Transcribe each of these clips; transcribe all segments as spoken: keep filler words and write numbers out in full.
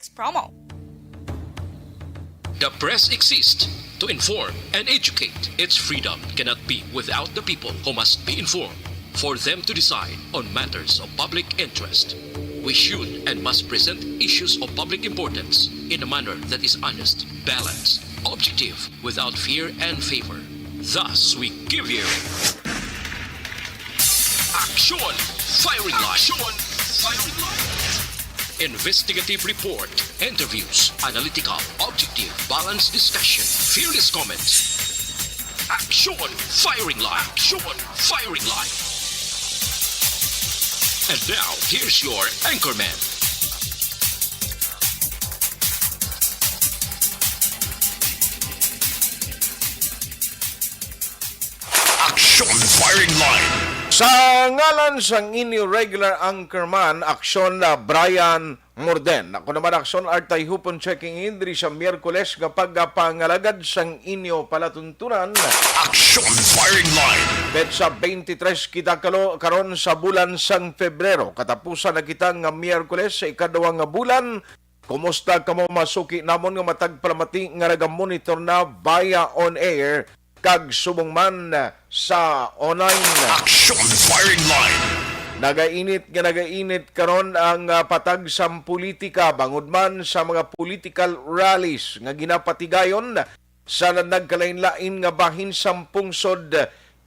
Promo. The press exists to inform and educate. Its freedom cannot be without the people, who must be informed for them to decide on matters of public interest. We should and must present issues of public importance in a manner that is honest, balanced, objective, without fear and favor. Thus, we give you Action Firing Line. Action Firing Line. Investigative report, interviews, analytical, objective, balanced discussion, fearless comments. Action Firing Line. Action Firing Line. And now, here's your anchorman. Action Firing Line. Sa ngalan sang inyo regular anchorman, Aksyon na Brian Morden. Ako naman, Aksyon Artay Hupon, checking in diri sa Miyerkules nga pagpangalagad sang inyo palatuntunan. Action Firing Line. Petsa twenty-three kita kalo-, karon sa bulan sang Febrero. Katapusan na kita nga Miyerkules sa ikaduha nga bulan. Kumusta kamo, mga suki namon nga matag palamati nga naga-monitor na via on air kag subong man sa online? Action Firing Line. Nagainit nga nagainit karon ang, ah, patag sang politika, bangod man sa mga political rallies nga ginapatigayon sa nagkalain-lain nga bahin sang pungsod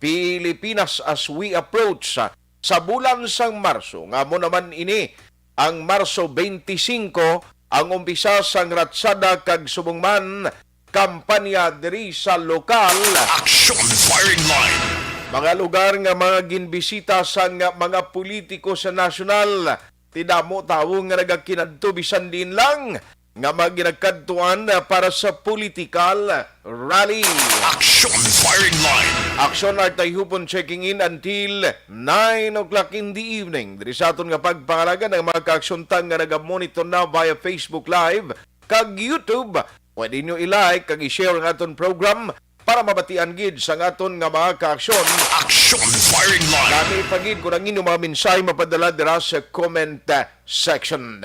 Pilipinas as we approach sa bulan sang Marso, nga amo naman ini ang Marso twenty-five, ang umpisa sang ratsada kag subong man kampanya diri sa lokal. Action Firing Line. Mga lugar nga mga ginbisita sang mga politiko sa nasyonal, ti damo tawo nga nagakinadto bisan diin lang nga mga ginakadtuan para sa political rally. Action Firing Line. Action Artay Hupon checking in until nine o'clock in the evening. Diri sa aton nga pagpangalagan ang mga kaaksyon ta nga naga-monitor na via Facebook Live kag YouTube. Pwede nyo i-like kag i-share ang aton program para mabatian gid sang aton nga mga kaaksyon. Action Firing Line. Kami pa gid kung ang inyong mga mensahe mapadala dira sa comment, ah, section.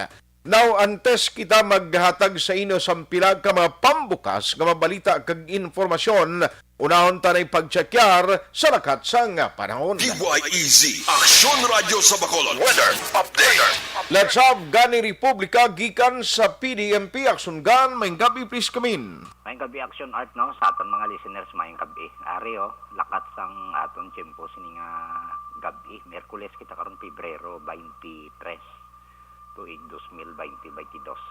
Now, antes kita maghatag sa inyo sang pila ka mga pambukas nga mga balita kag informasyon, unahon ta nay pagtsakyar sa lakat sang panahon. D Y E Z, Aksyon Radyo sa Bacolod. Weather update. Let's have Gani Republika gikan sa P D M P. Aksyon Gan, maayong gab-i, please come in. Maayong gab-i, Aksyon Art, no? Sa aton mga listeners, maayong gab-i. Ari, oh, lakat sang aton tiyempo sini nga gab-i. Miyerkules kita karon, Pebrero twenty-three, tuig dos mil baynte, baynte dos.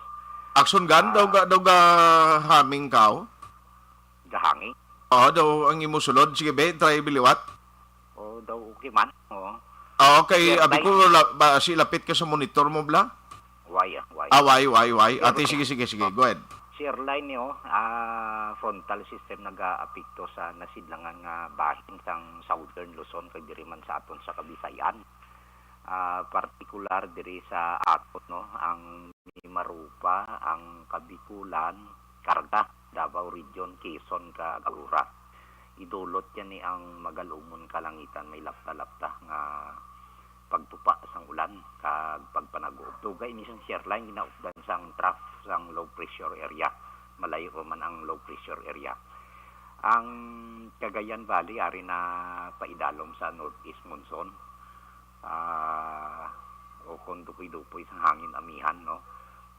Aksyon Gan, daw Ah. ga, daw ga haming ka, oh? Gahangin? Oo, daw ang imo sulod. Sige, be, try biliwat. Oh, daw okay man. Oo. Ah, okay, Sir, abi like ko, la-, ba, si lapit ka sa monitor mo, bla? Why, ah, why? Ah, why, why, why? Sir, Ate, okay. Sige, sige, sige. Go ahead. Sir, line niyo, ah, frontal system nagaapekto sa nasidlangan nga bahin sang Southern Luzon kag diri man sa aton sa Kabisayan. Ah, partikular diri sa aton, no, ang Mimaropa, ang Kabikulan, Carga, Davao Region, Quezon, kag Aurora. Idulot yan ni ang magalumon kalangitan, may lapta-lapta nga pagtupa sang ulan kag pagpanaguob. Dugay ini sang shear line ginaupdan sang trough sang low pressure area. Malayo pa man ang low pressure area. Ang Cagayan Valley ari na paidalom sa northeast monsoon. Ah, o kung dupoy-dupoy sang hangin amihan, no?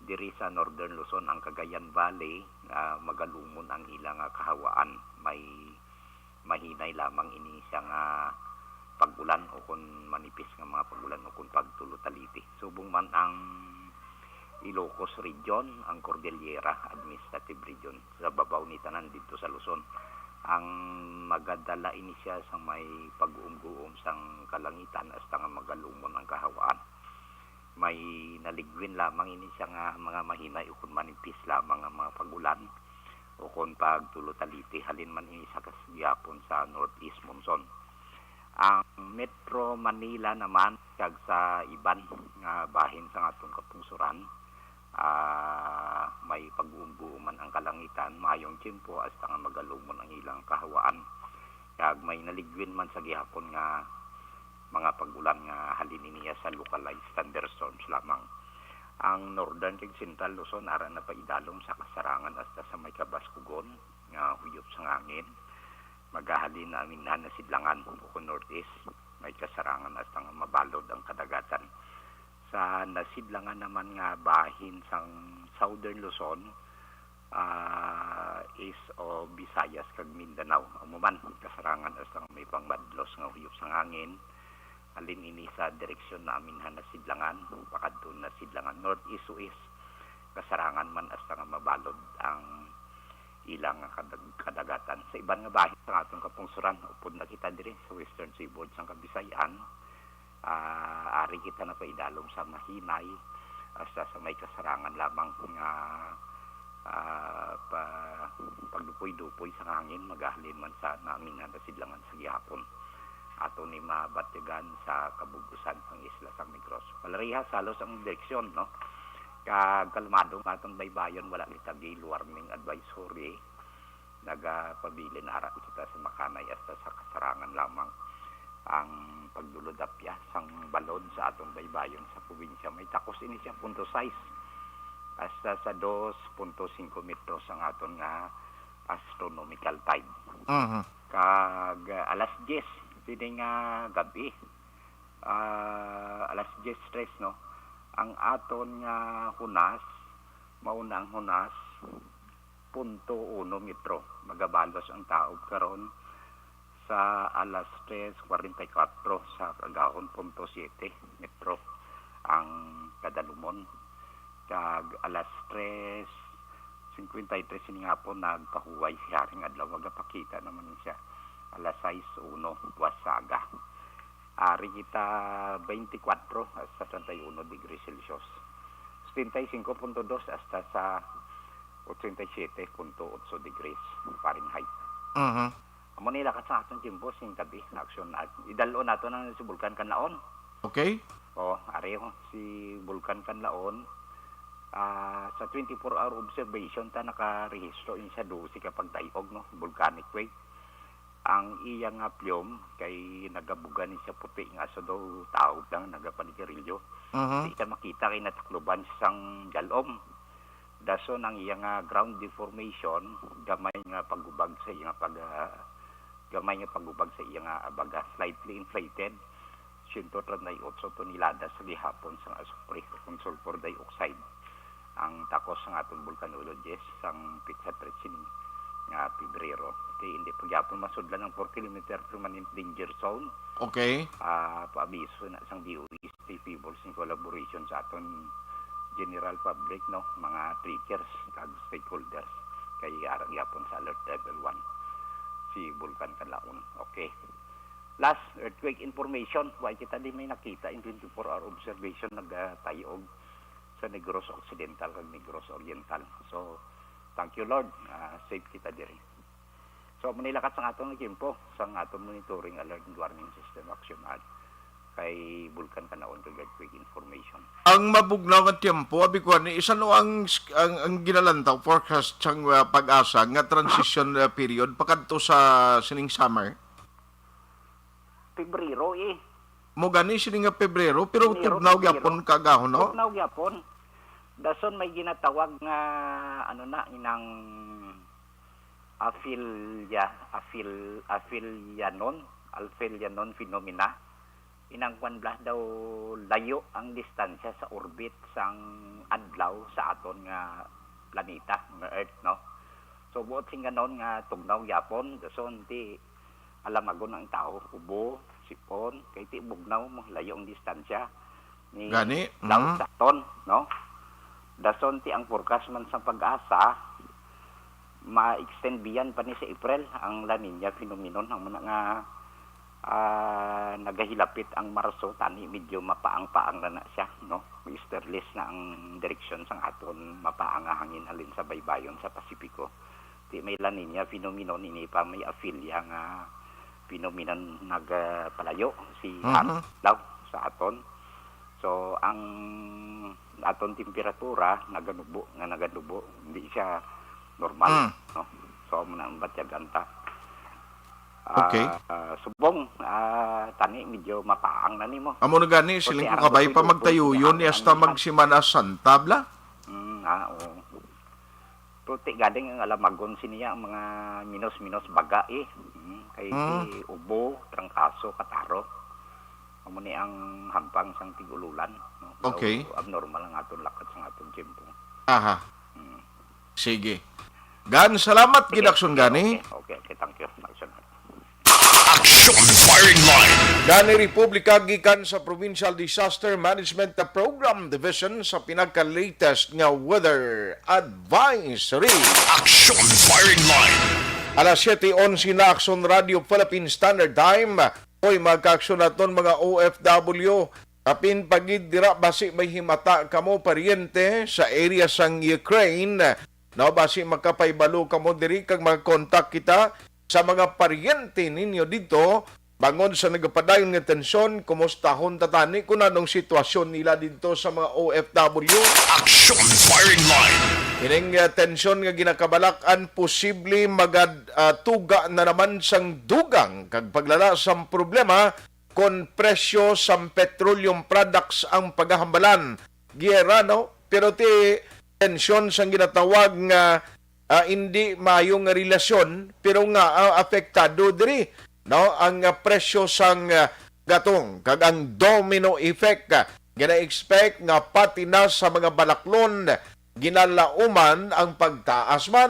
Diri sa Northern Luzon, ang Cagayan Valley, ah, magalumon ang ila nga kahawaan. May mahinay lamang ini siya nga pag-ulan o kon manipis nga mga pag-ulan o kon pagtulo taliti. Subong man ang Ilocos Region, ang Cordillera Administrative Region, sa babaw ni tanan didto sa Luzon. Ang magadala ini siya sa may pag-uumguom sang kalangitan hasta nga magalumon ang kahawaan. May naligwin lamang ini siya nga mga mahinay ukon manipis lamang nga mga pag-ulan ukon pagtulo taliti halin man ini sa kas-, gihapon sa northeast monsoon. Ang Metro Manila naman kag sa iban nga bahin sang aton kapungsoran, ah, may pag-uumguuman ang kalangitan, maayong tiyempo hasta nga magalumon ang ilang kahawaan. Kag may naligwin man sa gihapon nga mga pag-ulan nga halin ini sa localized thunderstorms lamang. Ang Northern kag Central Luzon ara na paidalom sa kasarangan hasta sa may kabaskugon nga huyop sang hangin. Magahalin na ang Mindanao Sidlangan ukon Northeast, may kasarangan hasta nga mabalod ang kadagatan. Sa nasidlangan naman nga bahin sang Southern Luzon, ah, is o Visayas kag Mindanao. Amo man, kasarangan hasta nga may pangmadlos nga huyop sang hangin. Halin ini sa direksyon na amin ha nasidlangan, pakadto na sidlangan northeast o east. Kasarangan man hasta nga mabalod ang ilang nga kadag-, kadagatan. Sa iban nga bahin sa atong kapungsuran, upod na kita diri sa western seaboard sang Kabisayan. Ah, ari kita na paidalom sa mahinay, hasta sa may kasarangan lamang nga, ah, pa, pagdupoy-dupoy sa hangin, magahalin man sa namin na nasidlangan sa gihapon. Ato ni mabatyagan sa kabug-usan sang isla sang Negros. Palarihas halos ang direksyon, no? Kag kalmado nga atong baybayon, wala kita gale warning advisory. Nagapabilin ara kita sa makanay hasta sa kasarangan lamang ang pagdulod apya sang balod sa aton baybayon sa probinsya. May takos ini siya punto sais hasta sa dos punto singko metros ang aton nga astronomical time. Mhm. Kag, ah, alas diyes sini nga gab-i, ah, alas diyes tres, no, ang aton nga hunas, mao na ang hunas, punto uno metro. Magabalos ang taob karon sa alas tres kwarenta y kuwatro sa kaagahon, punto siyete metro ang kadalumon. Kag alas tres cincuenta y tres ini nga hapon, nagpahuway si Haring Adlaw. Magapakita naman siya alas sais uno, buwas sa aga. Ari kita twenty-four hasta treinta y uno degrees Celsius. Setenta y cinco punto dos hasta sa ochenta y siete punto ocho degrees Fahrenheit. Mhm. Amo ni lakat sa aton tiyempo sing tabi na aksyon na idal-on nato na si Bulkan Kanlaon. Okay. O, ari, o, si Bulkan Kanlaon, ah, sa twenty-four hour observation ta nakarehistro ini sa dose ka pagday-og, no, volcanic wave. Ang iya nga plyom kay nagabuga ni siya puti nga aso daw taob lang nagapanigarilyo. Mhm. Di siya makita kay natakluban sang jalom. Dason ang iya nga ground deformation, gamay nga pagubag sa iya nga pag, ah, gamay nga pagubag sa iya nga abaga, slightly inflated, siyento treinta y ocho tonelada sa gihapon sang asupre o kung sulfur dioxide. Ang takos sang aton volcanologist sang petsa tres sini nga Pebrero. Kay hindi pa gyapon masudlan ang four kilometer permanent danger zone. Okay. Ah, paabiso na sang D O E, stay favors in collaboration sa aton general public, no, mga trekkers kag stakeholders. Kay ara gyapon sa alert level one si Bulkan Kanlaon. Okay. Last earthquake information, wa kita di may nakita in twenty-four hour observation nagatayo og sa Negros Occidental kag Negros Oriental. So, thank you, Lord. Ah, safe kita diri. So, manilakat sang aton nga tiyempo, sang aton monitoring alert and warning system action ad kay Bulkan Kanlaon kag earthquake information. Ang mabugnaw nga tiyempo, abi ko ni, isa no ang, ang, ang ginalantaw, forecast sang, ah, PAGASA nga transition, ah, period pakadto sa sining summer? Pebrero, eh. Mo gani sini nga Pebrero, pero Enero, tugnaw Pebrero. Gyapon kaagahon, no? Tugnaw gyapon. Dason may ginatawag nga, ano na, inang aphelion, aphel-, aphelion, aphelion phenomena. Inang kwan bala daw layo ang distansya sa orbit sang adlaw sa aton nga planeta, nga Earth, no? So, buot sing ganon nga tugnaw gyapon, dason ti alamagon ang tawo, ubo, sipon, kay ti bugnaw mo, layo ang distansya ni Gani, laut mhm. Sa aton, no? Dason ti ang forecast man sa PAGASA, ma-extend biyan pa ni sa April ang La Niña phenomenon, ang muna nga, ah, nagahilapit ang Marso, tani medyo mapaang-paang na na siya, no? Easterlies na ang direksyon sang aton mapaang nga hangin halin sa baybayon sa Pasipiko. Ti may La Niña phenomenon, ini pa may aphelion nga phenomenon nagapalayo si Mhm. Adlaw sa aton. So, ang aton temperatura naganubo, nga naganubo, hindi siya normal, Mm. no? So, amo na ang batyagan ta. Okay. Ah, subong, ah, tani medyo mapaang na nimo. Amo na gani, siling ko kabay pa magtayuyon ni hasta mag Semana Santa, bla? Mm, ah, oo. Puti galing ang alamagon siniya ang mga minos-minos baga eh. Mm, kay Mm. si ubo, trangkaso, kataro. Amo ni ang hampang sang tig-ululan. No? So, Okay. Abnormal ang aton lakad sang aton tiempo. Aha. Mm. Sige. Gan, salamat gid, Action Gani. Okay, okay, okay, thank you. Action. Action Firing Line. Gani Republika gikan sa Provincial Disaster Management Program Division sa pinaka-latest nga weather advisory. Action Firing Line. Alas siyete onse na, Action Radio Philippine Standard Time. Hoy, mga ka-aksyon naton, mga O F W, kapin pa gid dira, basi may himata kamo, paryente, sa area sang Ukraine, no, basi makapahibalo kamo diri kag makakontak kita sa mga paryente ninyo didto bangod sa nagapadayon nga tensyon. Kumustahon ta tani kung anong sitwasyon nila didto sa mga O F W. Action Firing Line. Ining, ah, tensyon nga ginakabalak-an posible magad-, ah, tuga na naman sang dugang kag paglala sang problema kon presyo sang petroleum products ang pagahambalan. Giyera, no? Pero ti tensyon sang ginatawag nga, ah, hindi maayo nga relasyon, pero nga, ah, apektado diri, no, ang, ah, presyo sang, ah, gatong kag ang domino effect, ah, gina-expect nga pati na sa mga balaklon ginalauman ang pagtaas man.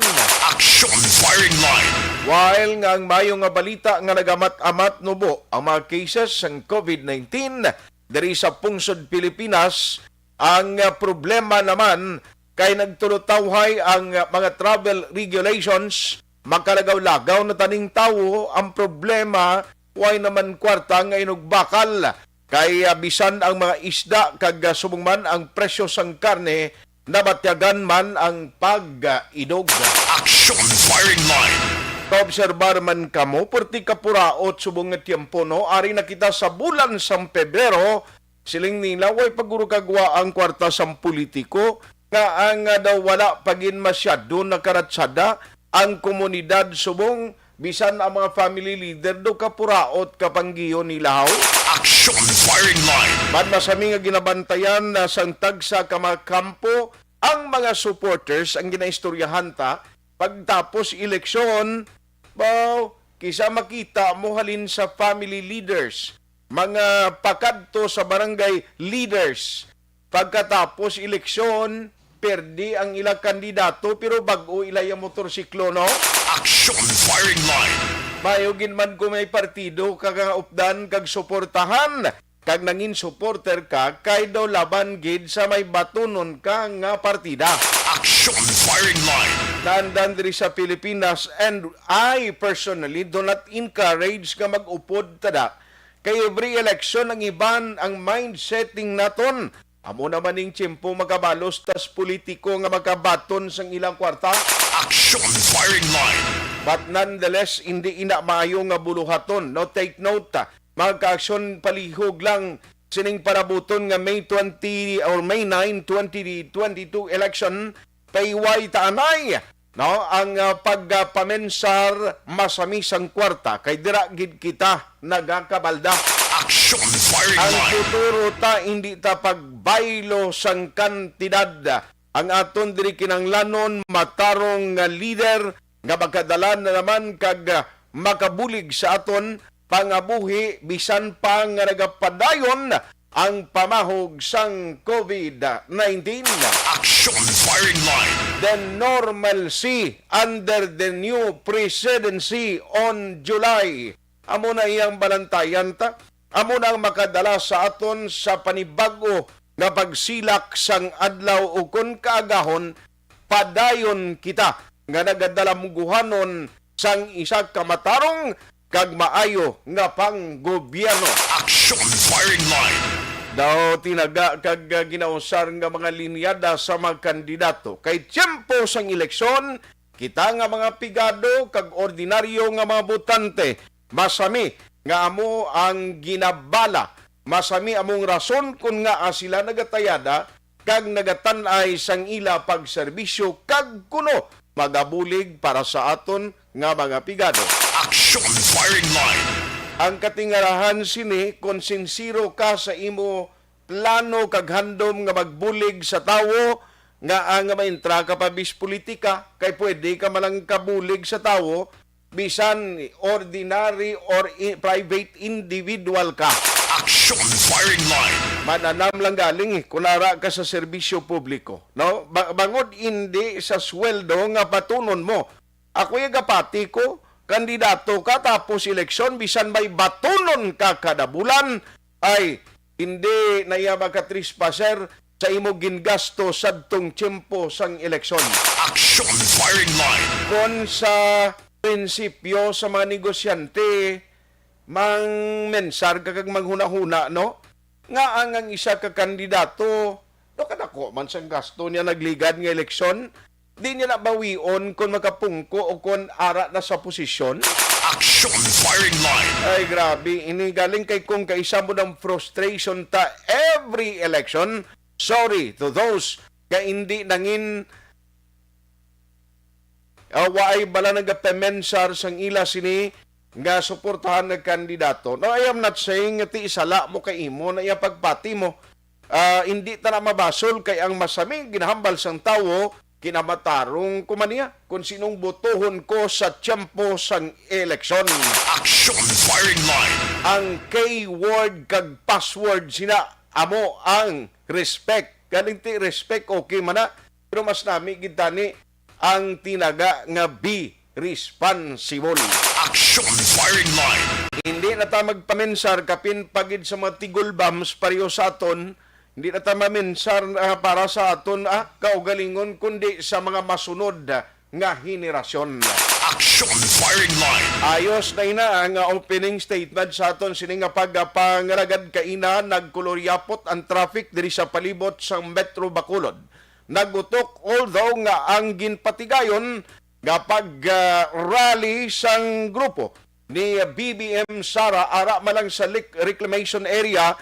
Action Firing Line. While nga ang maayo nga balita nga nagamat-amat nubo ang mga cases sang COVID nineteen diri sa pungsod Pilipinas, ang, ah, problema naman kay nagtulutawhay ang, ah, mga travel regulations. Makalagaw-lagaw na taning tawo. Ang problema, way naman kwarta nga inugbakal. Kay, ah, bisan ang mga isda kag, ah, subong man ang presyo sang karne, nabatyagan man ang pag-idog. Action Firing Line. Kaobserbar man kamo, purti kapuraot subong nga tiyempo, no? Ari na kita sa bulan sang Pebrero, siling nila, way paguro kagwa ang kwarta sang politiko, nga ang, ah, daw wala pa gid masyado nakaratsada ang komunidad subong bisan ang mga family leader do kapuraot kapanggiyo nila, haw? Action Firing Line. Man masami nga ginabantayan na sang tagsa ka mga kampo ang mga supporters ang ginaistoryahan ta pagtapos eleksyon, baw, kisa makita mo halin sa family leaders, mga pakadto sa barangay leaders, pagkatapos eleksyon, perdi ang ila kandidato pero bag-o ila yung motorsiklo, no? Action Firing Line. Mayo gid man kung may partido ka nga updan kag suportahan, kag nangin supporter ka kay daw laban gid sa may batunon ka nga partida. Action Firing Line. Naandan diri sa Pilipinas, and I personally do not encourage nga mag-upod tada. Kay every election ang iban ang mind setting naton. Amo naman ning tiyempo makabalos tas politiko nga makabaton sang ilang kwarta. Action Firing Line. But nonetheless, hindi ina maayo nga buluhaton. No, take note, ah, mga kaaksyon, palihog lang sining parabuton nga May twenty or May nine, twenty twenty-two election, payway ta anay, no, ang, ah, pagpamensar masami sang kwarta kay dira gid kita nagakabalda. Action Firing Ang Line. futuro ta, hindi ta pagbaylo sang kantidad. Ang aton diri kinahanglanon matarong nga lider nga makadala na naman kag, ah, makabulig sa aton pangabuhi bisan pa nga nagapadayon ang pamahog sang COVID nineteen. Action Firing Line. The normalcy under the new presidency on July. Amo na iyang balantayan ta. Amo na ang makadala sa aton sa panibag-o nga pagsilak sang adlaw, ukon kaagahon padayon kita nga nagadalamguhanon sang isa ka matarong kag maayo nga panggobyerno. Action Firing Line. Daw tinaga kag, ah, ginausar nga mga linyada sa mga kandidato kay tiyempo sang eleksyon, kita nga mga pigado kag ordinaryo nga mga botante, masami nga amo ang ginabala, masami among rason kon ngaa sila nagatayada kag nagatan-ay sang ila pagserbisyo kag kuno magabulig para sa aton nga mga pigado. Action Firing Line. Ang katingarahan sini, kung sinsero ka sa imo plano kag handom nga magbulig sa tawo, nga ang maintra ka pa bis politika, kay pwede ka man lang kabulig sa tawo, bisan ordinary or i-, private individual ka. Action Firing Line. Mananam lang galing, eh, kung ara ka sa serbisyo publiko, no? Ba-, bangod indi sa sweldo nga batunon mo. Ako yung gapati ko, kandidato ka, tapos eleksyon, bisan may batunon ka kada bulan, ay, hindi na iya makatrespasser sa imo gingasto sadtong tiyempo sang eleksyon. Action Firing Line. Kon sa prinsipyo sa mga negosyante, mang mensar ka kag manghuna-huna, no? Nga ang, ang isa ka kandidato, no, kadako man sang gasto niya nagligad nga eleksyon, di niya na bawion kon makapungko o kon ara na sa posisyon. Action Firing Line. Ay, grabe. Ini galing kay kung kaisa mo ng frustration ta every election. Sorry to those nga hindi nangin, ah, waay bala nagapemensar sang ila sini nga suportahan nga kandidato. No, I am not saying nga ti isala mo kay imo na iya pagpati mo. Ah, hindi ta na mabasol kay ang masami ginahambal sang tawo kinamatarong ko man niya kung sinong botohon ko sa tiyempo sang eleksyon. Action Firing Line. Ang keyword kag password sina amo ang respect. Galing ti respect, okay man na. Pero mas nami gid tani ang tinaga nga be responsible. Action Firing Line. Hindi na ta magpamensar kapin pa gid sa mga tigulbams pareho sa aton. Hindi na ta mamensar, ah, para sa aton, ah, kaugalingon, kundi sa mga masunod, ah, nga henerasyon. Action Firing Line. Ayos na ina ang, ah, opening statement sa aton sini nga pagpangalagad kaina. Nagkuluryapot ang traffic diri sa palibot sang Metro Bacolod. Nagutok, although nga ang ginpatigayon nga pag, ah, rally sang grupo ni B B M Sara ara man lang sa lic-, reclamation area,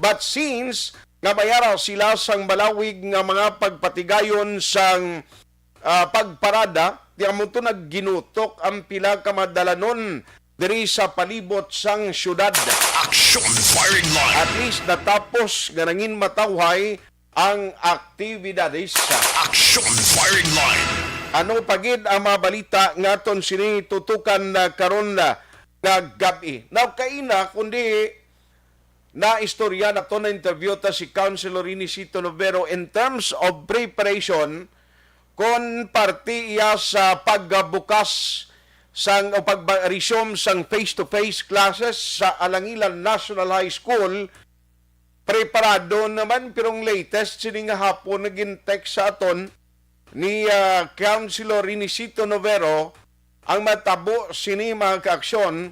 but since nga may ara sila sang malawig nga mga pagpatigayon sang, ah, pagparada, di amo to nagginutok ang pila ka madalanon diri sa palibot sang syudad. Action Firing Line. At least natapos nga nangin matawhay ang aktibidades. Action Firing Line. Ano pa gid ang mga balita nga aton sini tutukan na karon na nga gab-i? Now, kaina, kundi naistorya nato, na-interview ta si Councilor Inesito Novero in terms of preparation kon parte iya sa pagbukas sang o pagba-, resume sang face-to-face classes sa Alangilan National High School. Preparado naman, pero ang latest sini nga hapon nagin-text sa aton ni, ah, Councilor Inesito Novero, ang matabo sini, mga kaaksyon,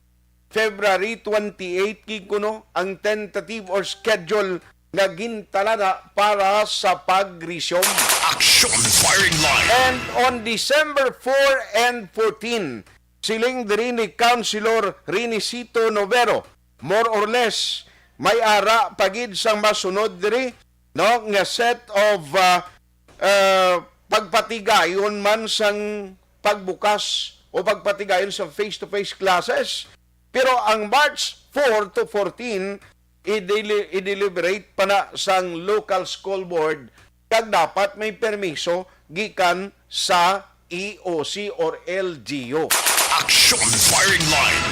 February twenty-eight gid kuno ang tentative or schedule nga gintalana para sa pag-resume. Action Firing Line. And on December four and fourteen, siling diri ni Councilor Renicito Novero, more or less, may ara pa gid sang masunod diri, no, nga set of, ah, ah, pagpatigayon man sang pagbukas o pagpatigayon sa face-to-face classes. Pero ang March four to fourteen, i-deli-, i-deliberate pa na sang local school board kag dapat may permiso gikan sa E O C or L G U. Action Firing Line.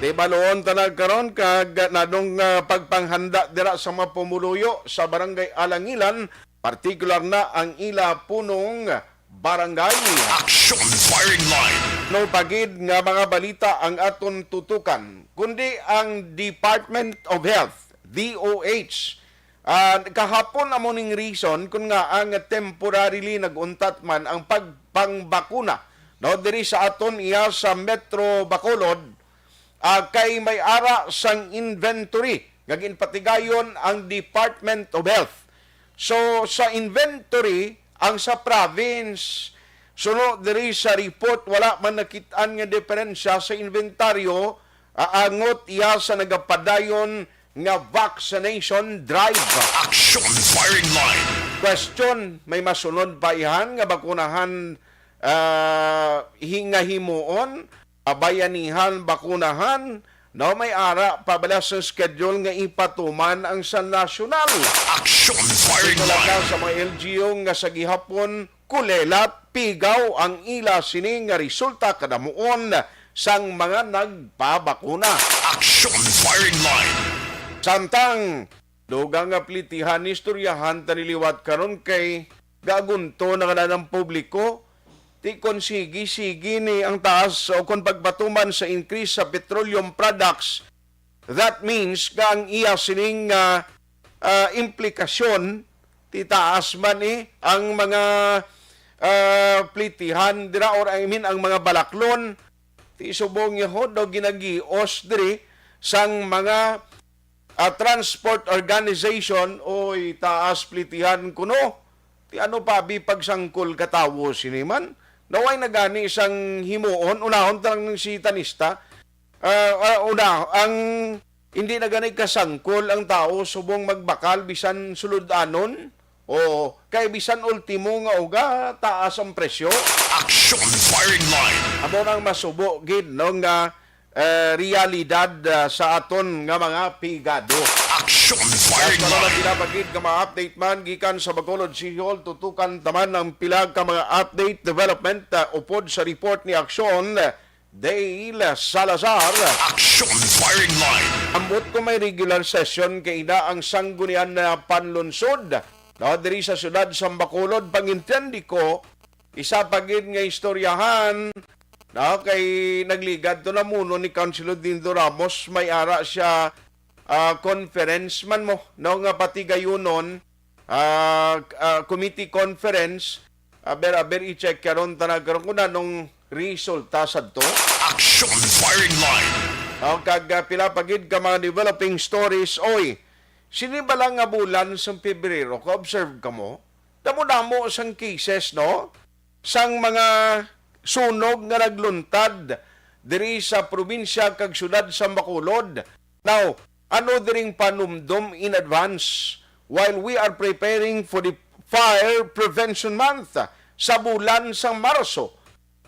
Di baluon ta na karon kag nadong, ah, pagpanghanda dira sa mga pumuluyo sa Barangay Alangilan, partikular na ang ila punong barangay. Action Firing Line. No pa gid nga mga balita ang aton tutukan, kundi ang Department of Health, D O H, ah, kahapon amo ning reason kun nga ang temporarily nag-untat man ang pagpangbakuna, no, diri sa aton iya sa Metro Bacolod, ah, kay may ara sang inventory nga ginpatigayon ang Department of Health. So, sa inventory, ang sa province, suno diri sa report, wala man nakit-an nga diferensya sa inventaryo, ah, angot iya sa nagapadayon nga vaccination drive. Action Firing Line. Question, may masunod pa ihan nga bakunahan, ah, hi-, nga himuon? ah, bayanihan, bakunahan, no, may ara pa bala sa schedule nga ipatuman ang sa nasyonal. Action Firing Line. Sa mga L G U nga sa gihapon, kulelat, pigaw ang ila sini nga resulta kadamuon sang mga nagpabakuna. Action Firing Line. Samtang dugang nga plitihan, istoryahan ta ni liwat karon kay gagunto na kanan ang publiko. Ti kon sige-sige ni ang taas o kon pagpatuman sa increase sa petroleum products, that means nga ang iya sining, ah, ah, implikasyon, ti taas man ni ang mga, ah, plitihan dira, or I mean ang mga balaklon, ti subong yahod o ginagios diri sang mga, ah, transport organization. Oy, taas plitihan kuno. Ti ano pa bi pagsangkol ka tawo sini man? Naway na gani sang himuon, unahon ta lang si tanista. Ah, ah, una, ang hindi na gani kasangkol ang tawo subong magbakal bisan sulod-anon. O kay bisan ultimo nga uga, taas ang presyo. Action Firing Line. Amo nang masubo gid, no, nga, eh, realidad, ah, sa aton nga mga pigado. Action Firing Line. Pila pa gid nga mga update man gikan sa Bacolod City Hall, tutukan taman ang pila ka mga update development, ah, upod sa report ni Action Dale Salazar. Action Firing Line. Ambot ko may regular session kay ina ang sanggunian na panlunsod, no, diri sa siyudad sa Bacolod. Pangintindi ko, isa pa gid nga istoryahan, no, kay nagligad to na muno ni Councilor Dindo Ramos, may ara siya, ah, conference man mo, no, nga patigayunon, ah, ah, committee conference. Aber, aber, i-check karon, tana karon kung anong resulta sadto. Action Firing Line. O, kag, ah, pila pa gid ka mga developing stories. Oy, sini ba lang nga bulan sang Pebrero, ka-observe ka mo? Damo-damo sang cases, no? Sang mga sunog nga nagluntad diri sa probinsya kag syudad sa Bacolod. Now, ano diring panumdom in advance while we are preparing for the Fire Prevention Month sa bulan sa Marso?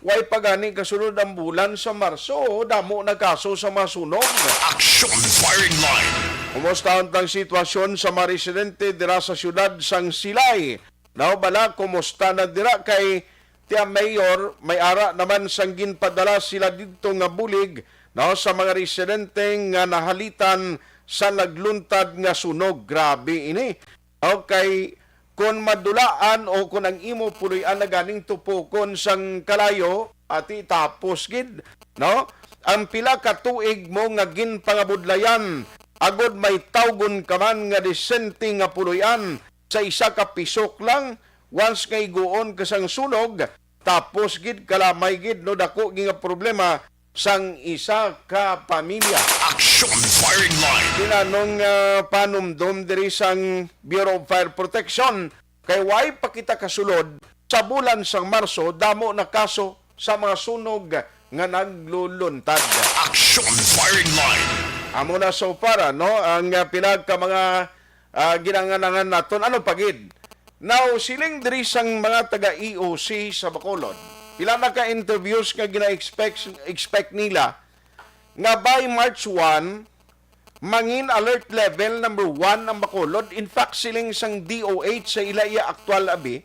Way pa gani kasunod ang bulan sa Marso, damo na kaso sa mga sunog. Action Firing Line. Kumusta ang tang sitwasyon sa mga residente dira sa siyudad sang Silay? Now, bala, kumusta na dira kay Tia Mayor, may ara naman sang ginpadala sila didto nga bulig, no, sa mga residente nga nahalitan sa nagluntad nga sunog. Grabe ini. Okay, kung madulaan o kung ang imo puloy-an na ganing tupokon sang kalayo, ati tapos gid, no? Ang pila ka tuig mo nga ginpangabudlayan, agod may tawgon ka man nga disente nga puloy-an, sa isa ka pisok lang, once nga iguon ka sang sunog, tapos gid, kalamay gid, no, dako gid nga problema sang isa ka pamilya. Action Firing Line. Kinanong, ah, panumdom diri sang Bureau of Fire Protection, kay way pa kita kasulod sa bulan sang Marso, damo na kaso sa mga sunog nga nagluluntad. Action Firing Line. Amo na so far, no, ang, ah, pila ka mga, ah, ginanganangan naton. Ano pa gid? Now, siling diri sang mga taga E O C sa Bacolod, pila na ka interviews nga gina-expect, expect nila nga by March one, mangin alert level number one ang Bacolod. In fact, siling sang D O H sa ila iya aktual abi,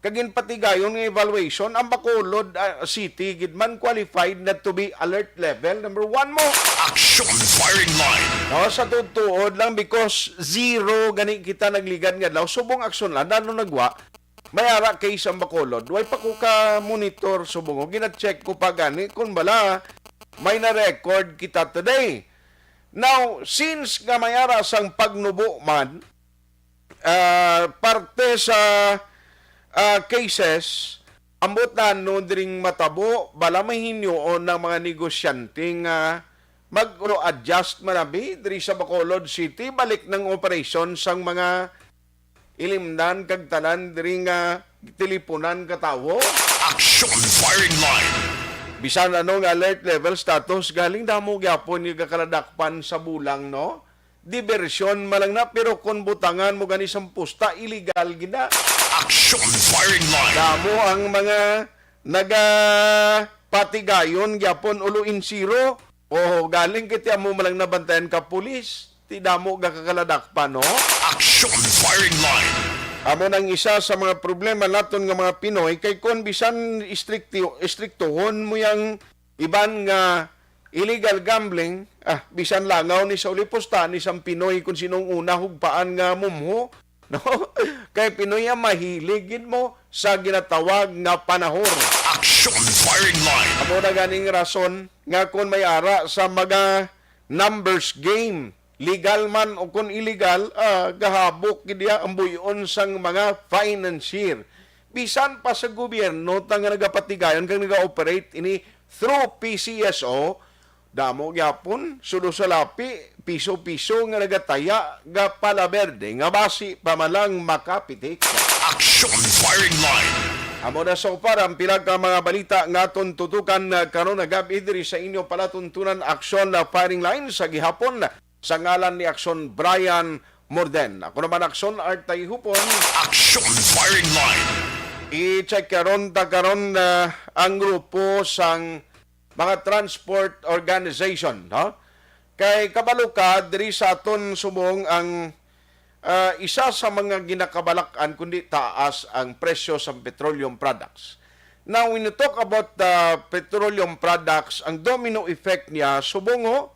kag ginpatigayon nga evaluation, ang Bacolod, ah, City gid man qualified na to be alert level number one mo. Action Firing Line. No, sa tuod-tuod lang, because zero gani kita nagligad nga adlaw. Subong action lang, ano nagwa? May ara case ang Bacolod. Way pa ko ka monitor subong. Gina-check ko pa gani kung bala may na-record kita today. Now, since nga may ara sang pagnubo man, ah, parte sa, ah, cases, ambot na no diring matabo, bala may hinyoon ng mga negosyante nga mag-adjust manabi diri sa Bacolod City, balik ng operasyon sang mga ilimnan kag tanan diri nga teleponan ka tawo. Action Firing Line. Bisan ano nga alert level status, galing damo gyapon nga gakaladakpan sa bulang, no? Diversyon man lang na, pero kung butangan mo gani sang pusta, illegal gid na. Action Firing Line. Damo ang mga naga, patigayon gyapon ulo insiro. O galing kiti amo man lang nabantayan ka pulis. Ti damo ga kakaladakpan, no? Action Firing Line. Amo nang isa sa mga problema naton nga mga Pinoy, kay kon bisan istrikti-, istriktuhon mo yang iban nga illegal gambling, ah, bisan langaw ni sa uliposta ni sang Pinoy kung sinong una hugpaan nga mumho, no? Kay Pinoy ang mahilig gid mo sa ginatawag nga panahor. Action Firing Line. Amo na ganing rason nga kung may ara sa mga numbers game, legal man o kung illegal, ah, gahabok gid iya ang buyon sang mga financier. Bisan pa sa gobyerno ta nga nagapatigayon kag nag-operate ini through P C S O, damo gyapon, sudo sa lapi, piso-piso nga nagataya ga pala berde nga basi pa man lang makapitik. Action Firing Line. Amo na so far ang pila ka mga balita nga aton tutukan, uh, karon nga gab-i diri sa inyo palatuntunan Action, uh, Firing Line sa gihapon sa ngalan ni Action Brian Morden. Ako naman Action Artay Hupon. Action Firing Line. I-check karon ta karon, uh, ang grupo sang mga transport organization, no? Kay kabalo ka, diri sa aton subong ang, ah, isa sa mga ginakabalak-an kundi taas ang presyo sa petroleum products. Now, when you talk about the petroleum products, ang domino effect niya, subong ho,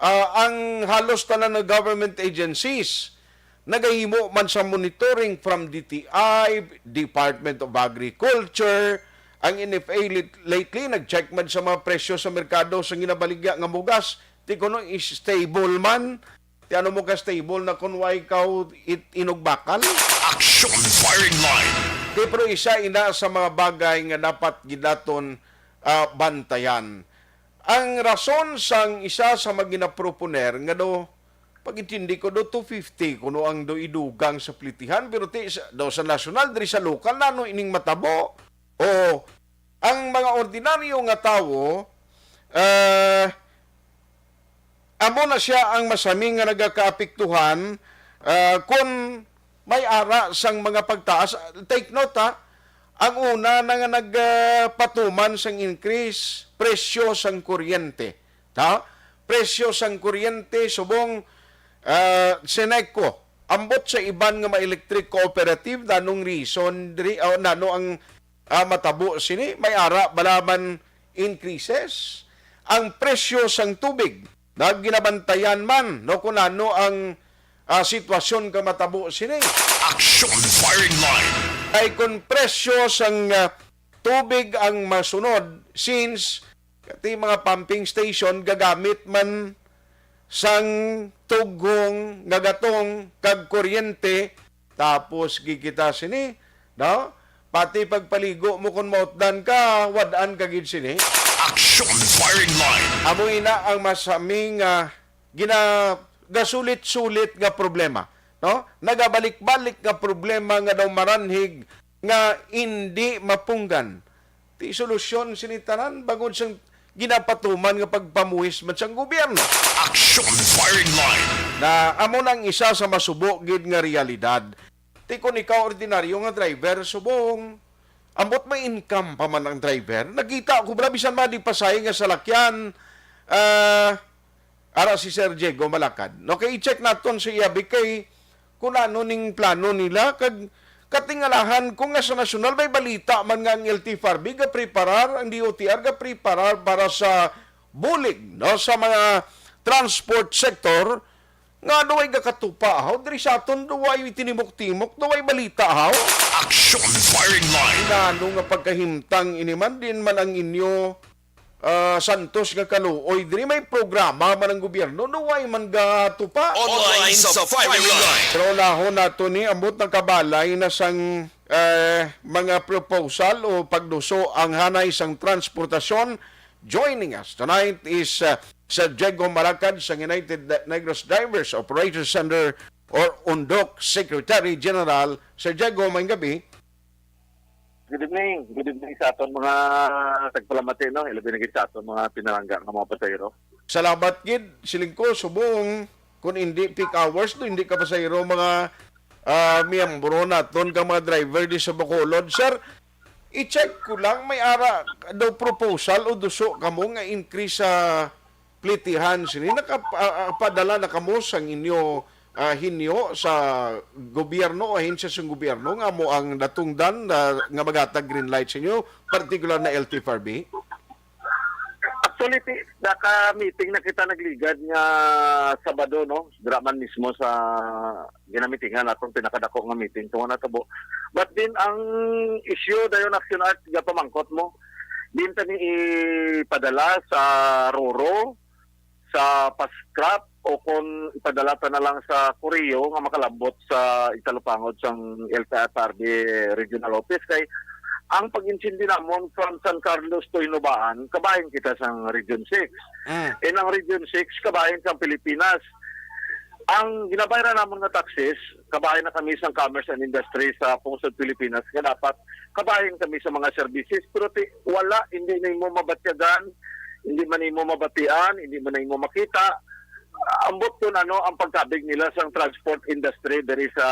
ah, ang halos tanan nga government agencies nagahimo man sa monitoring from D T I, Department of Agriculture, ang N F A lit-, lately nag-check man sa mga presyo sa merkado sa ginabaligya nga mugas, ti kuno is stable man. Ti ano mo ka stable na kung wa ikaw it-, inugbakal? Action Firing Line. Di, pero isa ina sa mga bagay nga dapat gid naton, ah, bantayan. Ang rason sang isa sa mga ginaproponer nga do, pag-intindi ko do, two fifty kuno ang do idugang sa plitihan, pero ti, sa, do sa nasyonal, diri sa lokal, nano ining matabo? O ang mga ordinaryo nga tawo, ah, amo na siya ang masami nga nagakaapektuhan, ah, kun may ara sang mga pagtaas. Take note, ha, ang una na nga nagpatuman sang increase, presyo sang kuryente. Ha? Presyo sang kuryente subong, ah, Seneco. Ambot sa iban nga mga electric cooperative, nanong reason diri, o nano ang, ah, matabo sini? May ara bala man increases? Ang presyo sang tubig, na ginabantayan man, no, kung ano ang, ah, sitwasyon ka matabo sini. Action Firing Line. Ay kung presyo sang, ah, tubig ang masunod, since kati mga pumping station gagamit man sang tughong nga gatong kag kuryente, tapos gikita sini, no? Pati pagpaligo mo, kon mautdan ka, wad-an ka gid sini. Action Firing Line. Amo ina ang masami nga gina-, gasulit-sulit nga problema, no? Nagabalik-balik nga problema nga daw maranhig nga indi mapunggan. Ti solusyon sini tanan bangod sang ginapatuman nga pagpamuhis man sang gobyerno. Action Firing Line. Na amo nang isa sa masubo gid nga realidad. Ti kon ikaw ordinaryo nga driver, subong, ambot may income pa man ang driver. Nakita ko bala bisan mga di pasay nga salakyan, ah, ara si Sir Diego Malakad. No, kay i-check naton sa iya, bi, kay kung ano ning plano nila, kag katingalahan ko nga sa nasyonal may balita man nga ang L T F R B gapreparar, ang D O T R gapreparar para sa bulig, no, sa mga transport sector, nga duway gakatupa, haw, diri sa aton duway tinimok-timok, duway balita, haw. Action Firing Line. Inano nga pagkahimtang ini man, din man ang inyo, ah, santos nga kaluoy. Diri may programa man ang gobyerno, duway man gatupa. Online sa Firing Line. Pero unahon nato ni, ambot nakabalay na sang, eh, mga proposal o pagduso ang hanay sang transportasyon. Joining us tonight is, uh, Sir Diego Malakad sa United Negros Drivers Operators Center or UNDOC Secretary General. Sir Diego, maayong gabi. Good evening. Good evening sa aton mga tagpalamati, no? Ilabi na gid sa aton mga pinalangga nga mga pasahero. Salamat gid, siling ko, subong, kung hindi peak hours, no, hindi ka pasahero, mga, ah, miyembro naton ka mga driver di sa Bacolod. Sir, I-check ko lang, may ara daw proposal o duso kamo nga increase sa plitihan sini. Nakapadala na kamo sang inyo, ah, hinyo sa gobyerno o ahensya sang gobyerno nga mo ang natungdan na, nga maghatag green light sa inyo, partikular na L T F R B? Actually, ti- naka-meeting na kita nagligad nga Sabado, no? Dira man mismo sa ginamitingan atong pinakadako nga meeting tungod natabo. But then, ang issue dayon, Action Art, nga pamangkot mo, din tani ipadala sa Roro, sa Pascrap, o kung ipadala ta na lang sa Koreo nga makalabot sa italupangod sang L T F R B Regional Office, kay ang pag-intindi namon from San Carlos to Hinobaan, kabahin kita sang Region six. Mm. And ang Region six, kabahin sang Pilipinas. Ang ginabayran namon nga taxes, kabahin na kami sang Commerce and Industry sa pungsod Pilipinas, nga dapat kabahin kami sa mga services. Pero ti, wala, hindi na imo mabatyagan, hindi man imo mabatian, hindi man na imo makita. Ambot kun ano ang pagkabig nila sang transport industry diri sa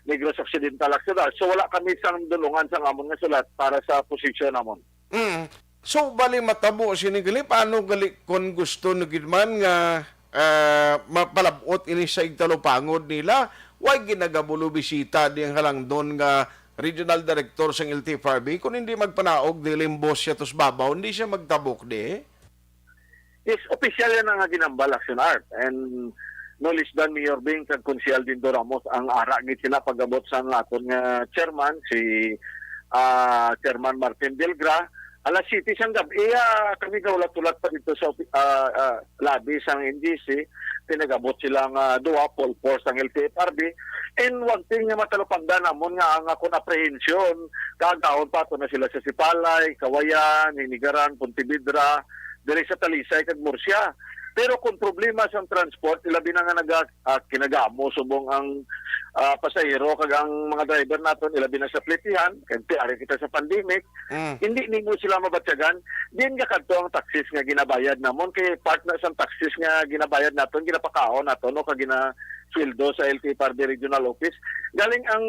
Negros Occidental, actually. So, wala kami sang dulungan sang amon nga sulat para sa posisyon namon. Mm. So, bali matabo sini gali, paano gali kung gusto na gid man nga, ah, mapalabot ini sa igtalupangod nila? Why ginagabulo bisita di ang halangdon nga regional director sang L T F R B kung hindi magpanaog di limbos siya tos babaw, hindi siya magtabok di? Yes, opisyal yan ang ginambal, Action Art. And no less than Mayor Bing kag Konsehal Dindo Ramos ang ara gid sila pag-abot sa aton nga chairman, si, ah, Chairman Martin Delgra. Alas siyete sang gab-i, ah, kami gahulat-hulat pa dito sa opi-, ah, ah, lobby sang N G C. Pinag-abot sila nga duha, full force ang L T F R B. And one thing nga matalupangdan namon nga ang akon apprehension, kagahon pa to na sila sa Sipalay, Kawayan, Hinigaran, Pontevedra, diri sa Talisay kag Murcia. Pero kung problema sang transport, ilabi na nga naga, ah, kinagamo subong ang, ah, pasahero kag ang mga driver naton, ilabi na sa plitihan, kay ti ari kita sa pandemic, Mm. hindi nimo sila mabatyagan. Din nga kadto ang taxes nga ginabayad namon, kay part na sang taxes nga ginabayad naton, ginapakaon naton, no, kag ginasweldo sa L T F R B Regional Office. Galing ang,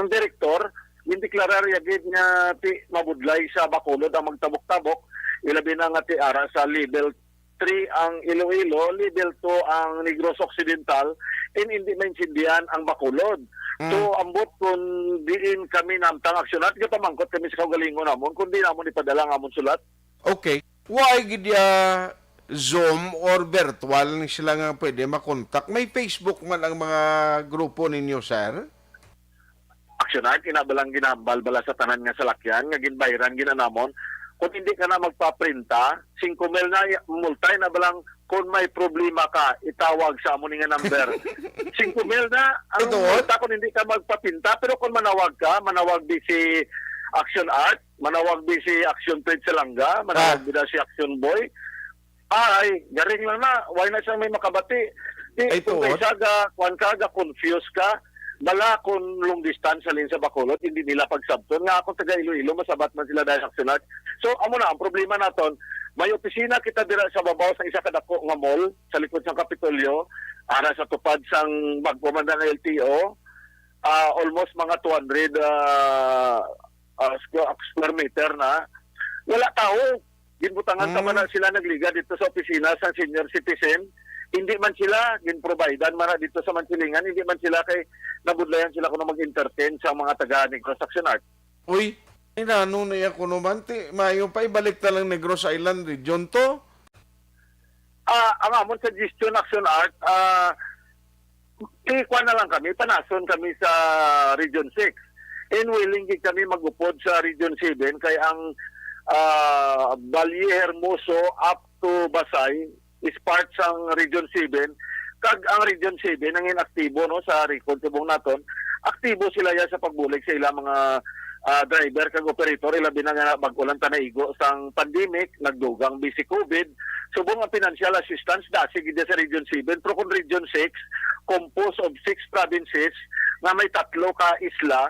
ang direktor, gindeklarar ya gid nga ti mabudlay sa Bacolod ang magtabok-tabok, ilabi na nga ti ara sa level three ang Iloilo, level two ang Negros Occidental, and hindi maintindihan ang Bacolod. Mm. So, ambot kung diin kami namtang aksyonan, gapamangkot kami sa kaugalingon namon, kung di namon ipadala ang amon sulat. Okay. Why gid ya Zoom or virtual ni sila nga pwede makontak? May Facebook man ang mga grupo ninyo, sir? Aksyonan, kinabalang ginambal bala sa tanan nga salakyan nga ginbayran ginanamon. Kung hindi ka na magpaprinta, singko mil na, multay na balang kung may problema ka, itawag sa amo ni nga number. Singko mil na ang Ito, multa kung hindi ka magpapinta, pero kung manawag ka, manawag di si Action Art, manawag di si Action Trade Salanga, manawag Ah. di na si Action Boy. Ay, garing lang na. Why na siya may makabati? Di, Ay, kung tuod. Kaysa ga, kwan ka, ga confuse ka, bala kung long distance halin sa Bacolod, hindi nila pagsabton. Nga ako taga Iloilo, masabat man sila dahil Action Art. So, amo na, ang problema naton, may opisina kita dira sa babaw sa isa ka dako nga mall, sa likod sang Kapitolyo, ara sa tupad sang bag-o man na nga L T O, ah, almost mga two hundred, ah, ah, square, square meter na. Wala tao. Ginbutangan ka Mm. man na sila nagliga dito sa opisina sa senior citizen. Hindi man sila, ginprovidean man na dito sa Mansilingan, hindi man sila kay nabudlayan sila kung mag-entertain sa mga taga Negros Action Art. Uy, inano na iya kuno man, ti, maayo pa ibalik ta lang Negros Island region to. Ah, ang amon suggestion, Action Art, ah, ikuha na lang kami, panason kami sa Region six. And willing gid kami magupod sa Region seven kay ang, ah, Valle Hermoso up to Basay is part sang Region seven. Kag ang Region seven ang inaktibo, no, sa record subong naton. Aktibo sila ya sa pagbulig sa ilang mga, ah, driver kag operator, ilabi na nga bag-o lang ta naigo sang pandemic, nagdugang bisi COVID. Subong ang financial assistance, dasi gid sa Region seven, pero kung Region six, composed of six provinces nga may tatlo ka isla,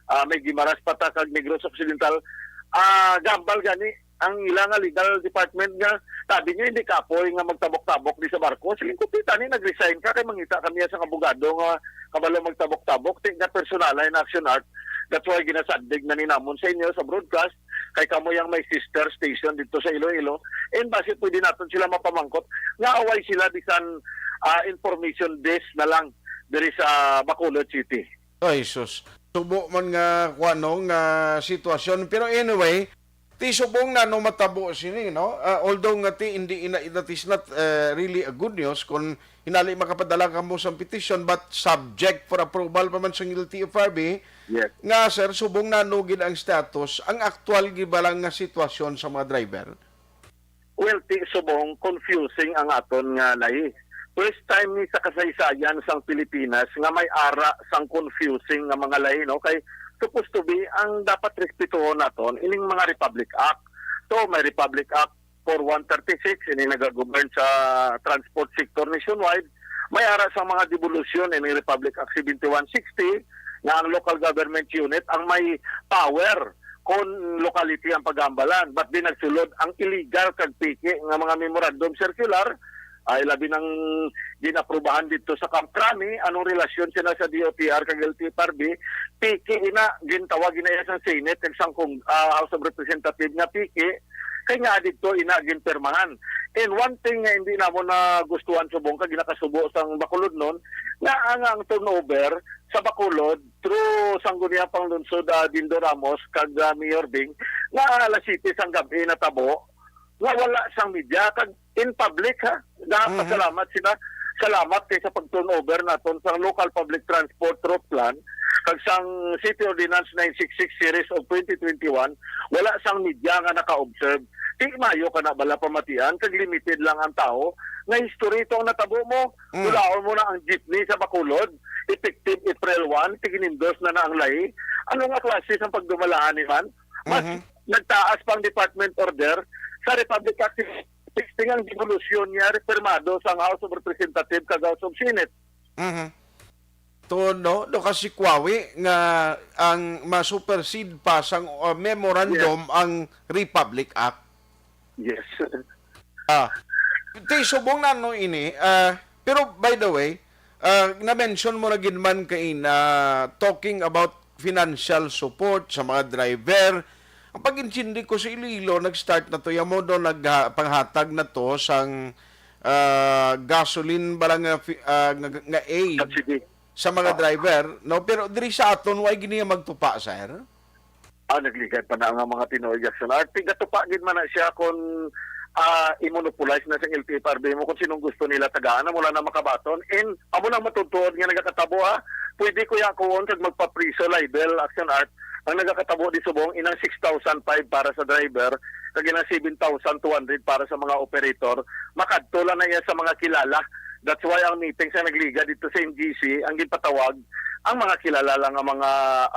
ah, may Guimaras, Pata, kag Negros Occidental, ah, gambal gani ang ila nga legal department nga sabi niya hindi kapoy nga magtabok-tabok di sa barko. Siling ko, "Kita ni, nag-resign ka kay mangita kami sa abogado nga kabalo magtabok-tabok, ti nga personal na Action Art." That's why ginasandig na ni namon sa inyo sa broadcast, kay kamo yang may sister station dito sa Iloilo. And basi pwede naton sila mapamangkot nga away sila bisan, ah, information desk na lang diri sa Bacolod City. Ay, sus. Subo man nga, kuwano, nga sitwasyon. Pero anyway, ti subong na no matabo sini, no? Ah, although nga ti, hindi ina, that is not, uh, really a good news kung hinali makapadala ka mo sa petition, but subject for approval pa man sa L T F R B, Yes. Nga, sir, subong na no gid ang status, ang aktual gid ba lang nga sitwasyon sa mga driver? Well, ti subong, confusing ang aton nga lahi. First time ni sa kasaysayan sang Pilipinas nga may ara sang confusing nga mga lahi, no? Kay supposed to be ang dapat respetuhon naton ining mga Republic Act. So, may Republic Act four one thirty-six, ini nagagovern sa transport sector nationwide. May ara sang mga devolution, ini Republic Act seventy-one sixty, nga ang local government unit ang may power kon locality ang paghambalan. But di nagsulod ang illegal kag peke nga mga memorandum circular, ay labi nang ginaprubahan dito sa Kamkrami, anong relasyon sila sa D O T R kag L T F R B, peke ina, gintawag ina iya sang Senate kag sang Cong-, ah, House of Representatives nga peke, kay nga dito ina ginpirmahan. And one thing nga hindi namo na gustuhan subong kag ginakasubo sang Bacolodnon, nga ang, ang turnover sa Bacolod through Sangguniang Panglungsod, ah, Dindo Ramos kag, ah, Mayor Bing, nga alas siyete sang gabi natabo, nga wala sang media kag in public, ha. Mhm. Nagapasalamat sila. Salamat kay sa pag-turnover naton sang Local Public Transport Route Plan kag sang City Ordinance nine six six Series of twenty twenty-one, wala sang media nga naka-observe. Di mayo ka na bala pamatian kag limited lang ang tawo nga history ito ang natabo mo. Mm. Tulaon mo na ang jeepney sa Bacolod, effective April one, tigin-endorse na na ang lahi. Ano nga klase sang pagdumalahan ni man? Mas Mhm. nagtaas pang department order sa Republic Act sixty ang devolution niya, pirmado sang House of Representatives kag House of Senate. Mhm. To, no, no, kasi kwawi nga ang ma-supersede pa sang, uh, memorandum Yes. ang Republic Act. Yes. Ah, ti subong na no ini, ah, pero by the way, ah, na-mention mo na gid man kaina, talking about financial support sa mga driver. Ang pag-intindi ko sa Iloilo, nag-start na to, yung modo nagha-, panghatag na to sang, ah, gasoline ba lang nga fi-, ah, nga, nga aid Subsidy. sa mga Ah. driver, no? Pero diri sa aton, why gini magtupa, sir? Ah, nagligad pa na nga mga tinuoy, Jackson Art. Gatupa gid man na siya kung, ah, i-monopolize na sa L T F R B mo kung sinong gusto nila tagaan, amo lang na makabaton. And amo nang matutuod nga nagakatabo, ha. Pwede ko yakuon kag magpapriso libel, Action Art. Ang nagakatabo di subong inang six thousand five para sa driver, kag inang seven thousand two hundred para sa mga operator. Makadto lang na iya sa mga kilala. That's why ang meeting sa nagligad dito sa M G C, ang ginpatawag, ang mga kilala lang nga mga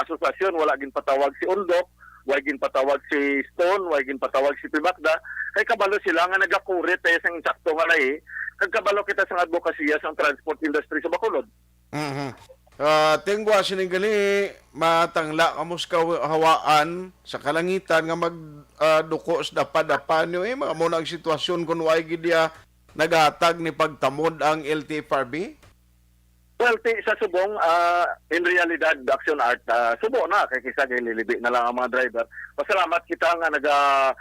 asosasyon, wala ginpatawag si Undok, wala ginpatawag si Stone, wala ginpatawag si Pibakda, kay kabalo sila nga nagakurit tayo sa insakto nga lahi, kag kabalo kita sa advokasya sa transport industry sa Bacolod. Mhm. Ah, tingwa sining gali, matangla kamo sa kaw-, hawaan sa kalangitan nga mag, ah, duko sa dapa-dapa niyo, eh, mga mo na ang sitwasyon kung wala gid ya naghatag ni pagtamod ang L T F R B? Well, ti-, sa subong, ah, in realidad, Action Art, ah, subo na, kay kisa kay lilibi na lang ang mga driver. Pasalamat kita nga naga-,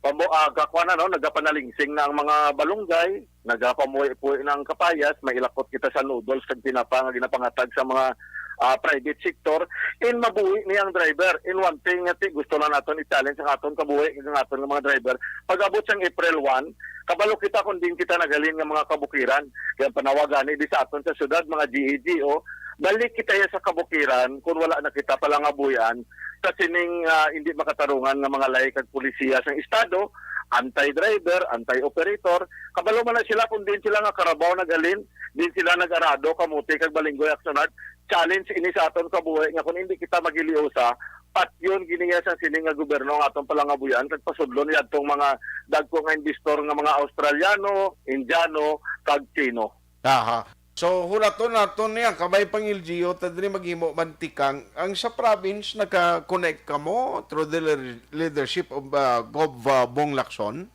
pamo-, ah, kakuha na, no? Nagapanalingsing na ang mga balunggay, nagapamuwi-puwi na ang kapayas, mailakot kita sa noodles kag tinapa nga ginapangatag sa mga, ah, private sector. In mabuhi niya ang driver. In one thing nga ti-, gusto na naton i-challenge ang aton kabuhi kag ang aton nga mga driver. Pag-abot sang April one, kabalo kita kung din kita nagalin nga mga kabukiran. Kaya ang panawagan ni di sa aton sa syudad, mga G A G O, balik kita ya sa kabukiran kung wala na kita palangabuyan sa sining, ah, hindi makatarungan nga mga lahi kag polisiya sang estado, anti-driver, anti-operator. Kabalo man na sila kung din sila nga karabaw nagalin, din sila nag-arado, kamuti kag balinggoy, Action Art. Challenge ini sa aton kabuhi nga kung hindi kita magiliusa, patyon gini ya sa sining nga gobyerno nga aton palangabuyan kag pasudlon yadtong mga dagko nga investor nga mga Australiano, Indiano, kag Chino. Aha. So, hulaton naton niya, kabay pang L G U, ta diri maghimo man tikang. Ang sa province, naka-connect kamo through the leader-, leadership of, uh, Gov, uh, Bong Lacson?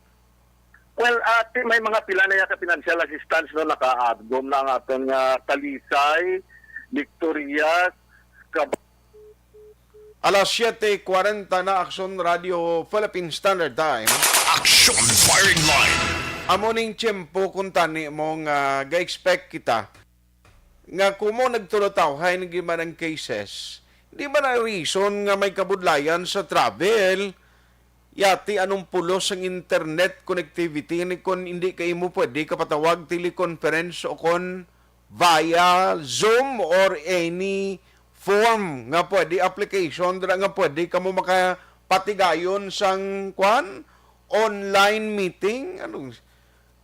Well, ati, may mga pila na ya ka financial assistance, no, nakaagom na ang aton nga Talisay, Victorias, Cab-, Alas siyete kwarenta na, Aksyon Radio Philippine Standard Time. Aksyon Firing Line. Amo ning tiyempo kung tani mo nga ga-expect kita nga kumo nagtulotawhay na gid man ang cases, di ba na reason nga may kabudlayan sa travel? Yati anong pulos ang internet connectivity ni kon hindi ka imo pwede kapatawag teleconference o kon via Zoom or any form nga pwede, application dira nga pwede kamo makapatigayon sang kwan, online meeting? Ano,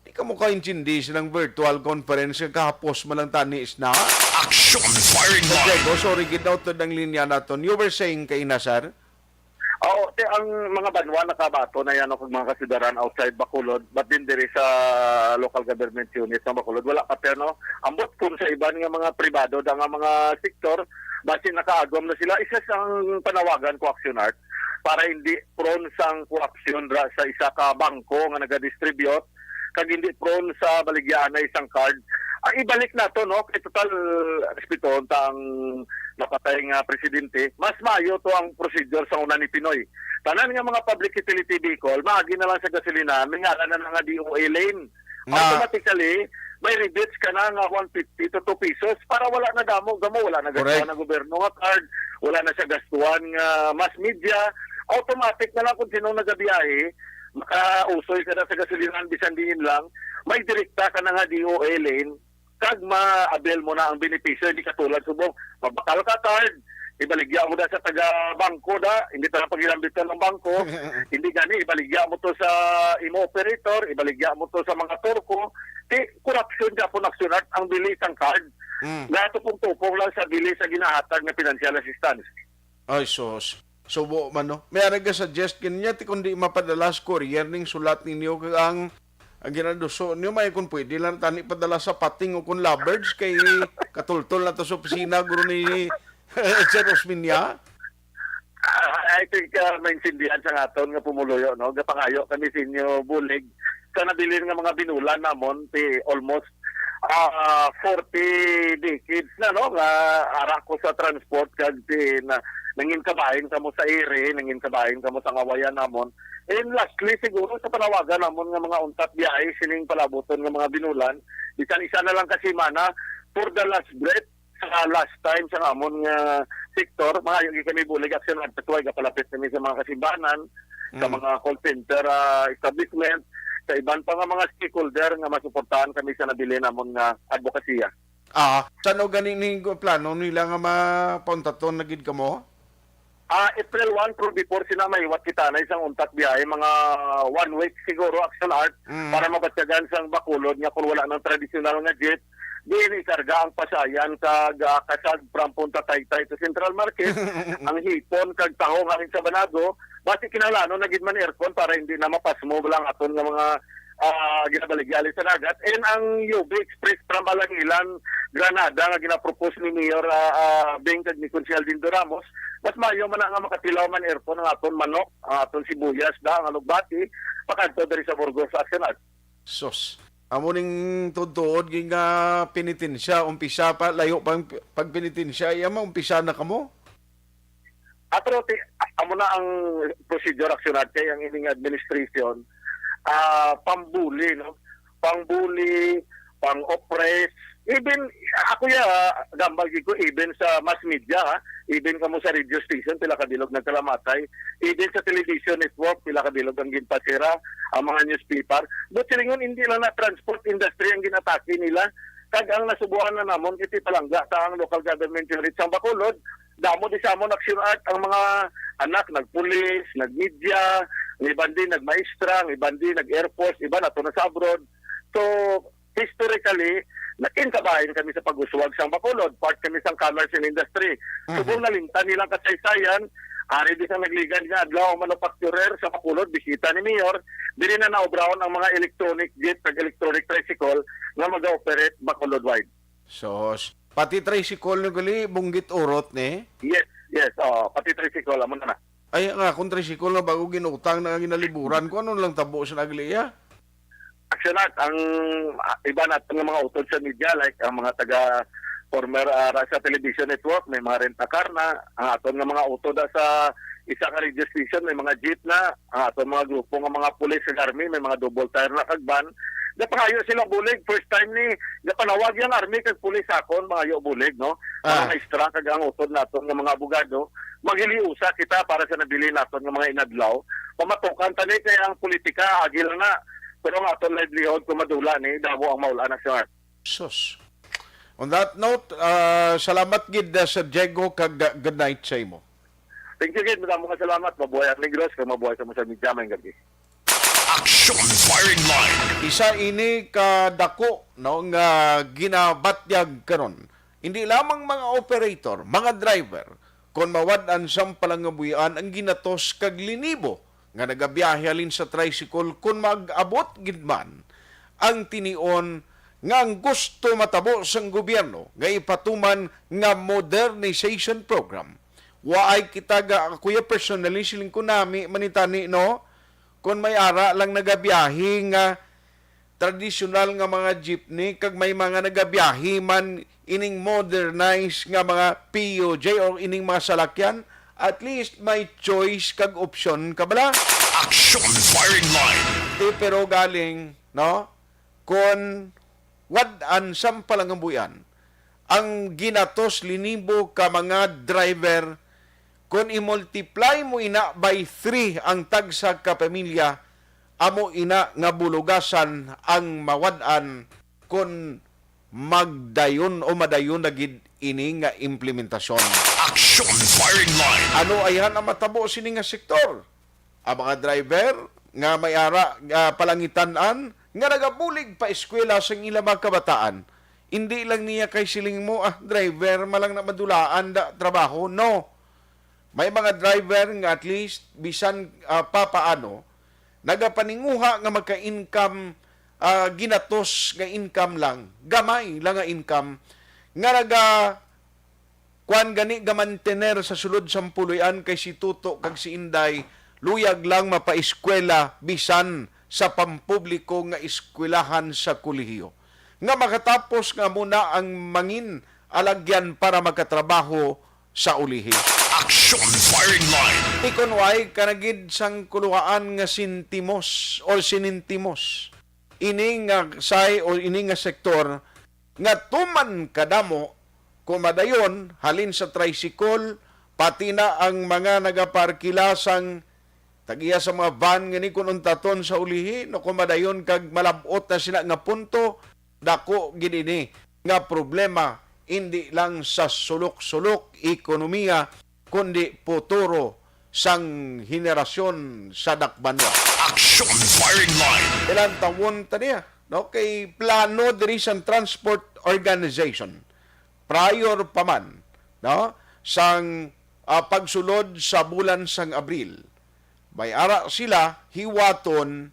di kamo kaintindi silang virtual conference nga kahapos man lang tani isna? Action Firing Line. Diego, sorry, gid na utod ang linya naton. You were saying kaina, sir? Oo, ti, ang mga banwa nakabaton na yan, o, kag mga kasidaran outside Bacolod, but din diri sa local government unit ng Bacolod, wala pa, pero ambot kung sa iban nga mga pribado da nga mga sektor, basi nakaagom na sila. Isa sang panawagan ko, Action Art, para hindi prone sang corruption ra sa isa ka bangko nga nagadistribute kag hindi prone sa baligyaanay sang card. Ah, ibalik nato, no? Kay total, respetohon ta ang napatay nga presidente. Mas maayo to ang procedure sa una ni Pinoy. Tanan nga mga public utility vehicle, maagi na lang sa gasolina, may ngalan na nga D O A lane. Nga automatically, may rebates ka na nga one fifty to two pesos para wala na damo, gamo, wala na gastuhan Correct. Ang gobyerno nga card, wala na siya gastuhan nga mass media. Automatic na lang kung sino nagabiyahe, makausoy ka na sa gasolinahan bisan diin lang, may direkta ka na nga D O A lane, kag ma-avail mo na ang benepisyo, hindi katulad subong, mabakal ka card, ibaligya mo da sa taga bangko da, hindi ta na paghilambitan ng bangko, hindi gani, ibaligya mo to sa imo operator, ibaligya mo to sa mga turko, ti corruption gyapon, Action Art, ang bili sang card. Mm. Gatupong-tupong lang sa bili sa ginahatag na financial assistance. Ay, sus. Subo man, no? May ara ga-suggest kaniya, ti kung di mapadala sa courier ning sulat ninyo, kag ang, ang ginaduso niyo, may kung pwede lang tani padala sa pating o kung lovers, kay katultol na to sa opisina, guro ni Sir Osminia. Ah, I think, ah, maintindihan sa aton nga pumuluyo, no? Gapangayo kami sa inyo bulig sa nabilin nga mga binulan namon, ti almost ah, forty decades na, no, nga ara ko sa transport kag ti na, nangin kabahin kamo sa iri, nangin kabahin kamo sa ngawayan namon. And lastly, siguro sa panawagan namon nga mga untat biyahe sining palabuton nga mga binulan, bisan isa na lang ka semana, for the last breath, sa last time sa amon nga sektor, maayo gyud kami bulig, Action Art, kay gapalapit kami sa mga kasimbanan, sa Mm. mga call center, ah, establishment, sa iban pa nga mga stakeholder nga masuportahan kami sa nabilin namon nga advokasya. Ah, san-o gani ni plano nila nga mapauntaton na gid kamo? Ah, April one, pero before sina mahiwat kita na isang untat biyahe, mga one week siguro, Action Art, Mm. para mabatyagan sang Bacolod nga kung wala nang tradisyonal nga jeep, diin ikarga ang pasayan kag, ah, kasag from Punta Taytay to Central Market, ang hipon kag tahong halin sa Banago, basi kinahanglanon na gid man aircon para hindi na mapasmo lang aton nga mga, ah, ginabaligya halin sa dagat. And ang U B Express from Alangilan, Granada nga ginapropose ni Mayor, ah, ah, Beng kag ni Konsehal Dindo Ramos, mas maayo man na nga makatilaw man aircon ang aton manok, ang aton sibuyas, da, ang alugbati, pakadto diri sa Burgos, Action Art. Sus. Amo ning tuod-tuod gid nga penitensya, umpisa pa, layo pa ang pi-, pagpenitensya, iya maumpisa na kamo? Ah, pero ti-, amo na ang procedure, Action Art, kay ang ining administration, ah, pambuli, no? Pambuli, pang-oppress. Even, ako ya, gambal gid ko, even sa mass media, ha? Even kamo sa radio station, pila ka bilog nagkalamatay. Even sa television network, pila ka bilog ang ginpasira, ang mga newspaper. But silingon, hindi lang na transport industry ang ginatake nila. Kag ang nasubuan na namon, kiti palangga ta ang local government unit sa Bacolod, damo di sa amon, Action Art, ang mga anak nagpulis, nagmedia, ang iban din nagmaestra, ang iban din nag-air force, iban ato na sa abroad. So, historically, naging kabahin kami sa pag-uswag sang Bacolod, part kami sang commerce and industry. Mhm. Subong nalimtan nilang kasaysayan, ari di sa nagligad nga adlaw ang manufacturer sa Bacolod, bisita ni Mayor, diri na naobrahon ang mga electronic jeep kag electronic tricycle nga mag-operate Bacolod wide. Sos, pati tricycle nyo gali, bunggit urot ni? Yes, yes, oo, pati tricycle, amo na na. Ay, nga, kung tricycle nga bago ginutang na ginaliburan ko, ano lang tabo sa nagli, ya? Action Art, ang, ah, iba natin nga mga utod sa media, like ang mga taga former, ah, Russia Television Network, may mga rent-a-car na, ang aton nga mga auto da sa isa ka radio station, may mga jeep na, ang aton mga grupo nga mga pulis sa army, may mga double tire na kag van. Napangayo sila bulig, first time ni, napanawag yang army kag pulis sa akon, mangayo bulig, no? Mga Ah. maestra kag ang utod naton nga mga abogado, maghiliusa kita para sa nabilin naton nga mga inadlaw. Pamatukan ta ni kay ang politika, agi lang na. Pero ang aton livelihood, kung madula ni, damo ang maul-an na, sir. Sus. On that note, ah, salamat gid, ah, Sir Diego, kag, ah, good night sa imo. Thank you, gid. Madamo nga salamat. Mabuhay ang Negros, kag mabuhay sa mga media. Maayong gabi. Action Firing Line. Isa ini ka dako, no, nga ginabatyag karon. Hindi lamang mga operator, mga driver, kon mawad-an sang palangabuhian ang ginatos kag linibo nga nagabiyahe halin sa tricycle, kon mag-abot gid man ang tinion nga ang gusto matabo sang gobyerno nga ipatuman nga modernization program. Waay kita ga, ako ya personally, siling ko, nami man ni tani, no? Kon may ara lang nagabiyahe nga tradisyonal nga mga jeepney, kag may mga nagabiyahe man ining modernized nga mga P U J o ining mga salakyan, at least may choice kag opsyon ka bala. Action Firing Line. Ti, pero galing, no? Kon wad-an sang palangabuhian ang ginatos linibo ka mga driver, kon i-multiply mo ina by three ang tagsa ka pamilya, amo ina nga bulugasan ang mawad-an kon magdayon o madayon na gid ini nga implementasyon. Action Firing Line. Ano ayhan ang matabo sini nga sektor? Ang mga driver nga may ara, ah, palangitan-an nga nagabulig pa eskwela sang ila mga kabataan, indi lang niya kay siling mo, "Ah, driver man lang na madulaan da trabaho." No. May mga driver nga at least bisan, ah, papaano nagapaninguha nga magka-income, ah, ginatos nga income lang, gamay lang nga income, nga naga-, kuan gani, gamantener sa sulod sang puloy-an, kay si Tuto kag si Inday luyag lang mapaeskwela bisan sa pampubliko nga eskwelahan sa kolehiyo, nga makatapos nga amo na ang mangin alagyan para makatrabaho sa ulihi. Action Firing Line. Ti kon way ka na gid sang kuluhaan nga sentimos o sinintimos, ini nga say o ini nga sektor nga tuman kadamo, kumadayon halin sa tricycle, pati na ang mga nagaparkila sang tag-iya sa mga van nga ni kun untaton sa ulihi, no, kumadayon kag malab-ot na sila nga punto, dako gid ini nga problema, indi lang sa sulok-sulok ekonomiya, kundi puturo sang henerasyon sa dakbanon. Action Firing Line. Ilang tawon ta niya, no? Kay plano diri sang Transport Organization, prior pa man, no, sang, ah, pagsulod sa bulan sang Abril, may ara sila hiwaton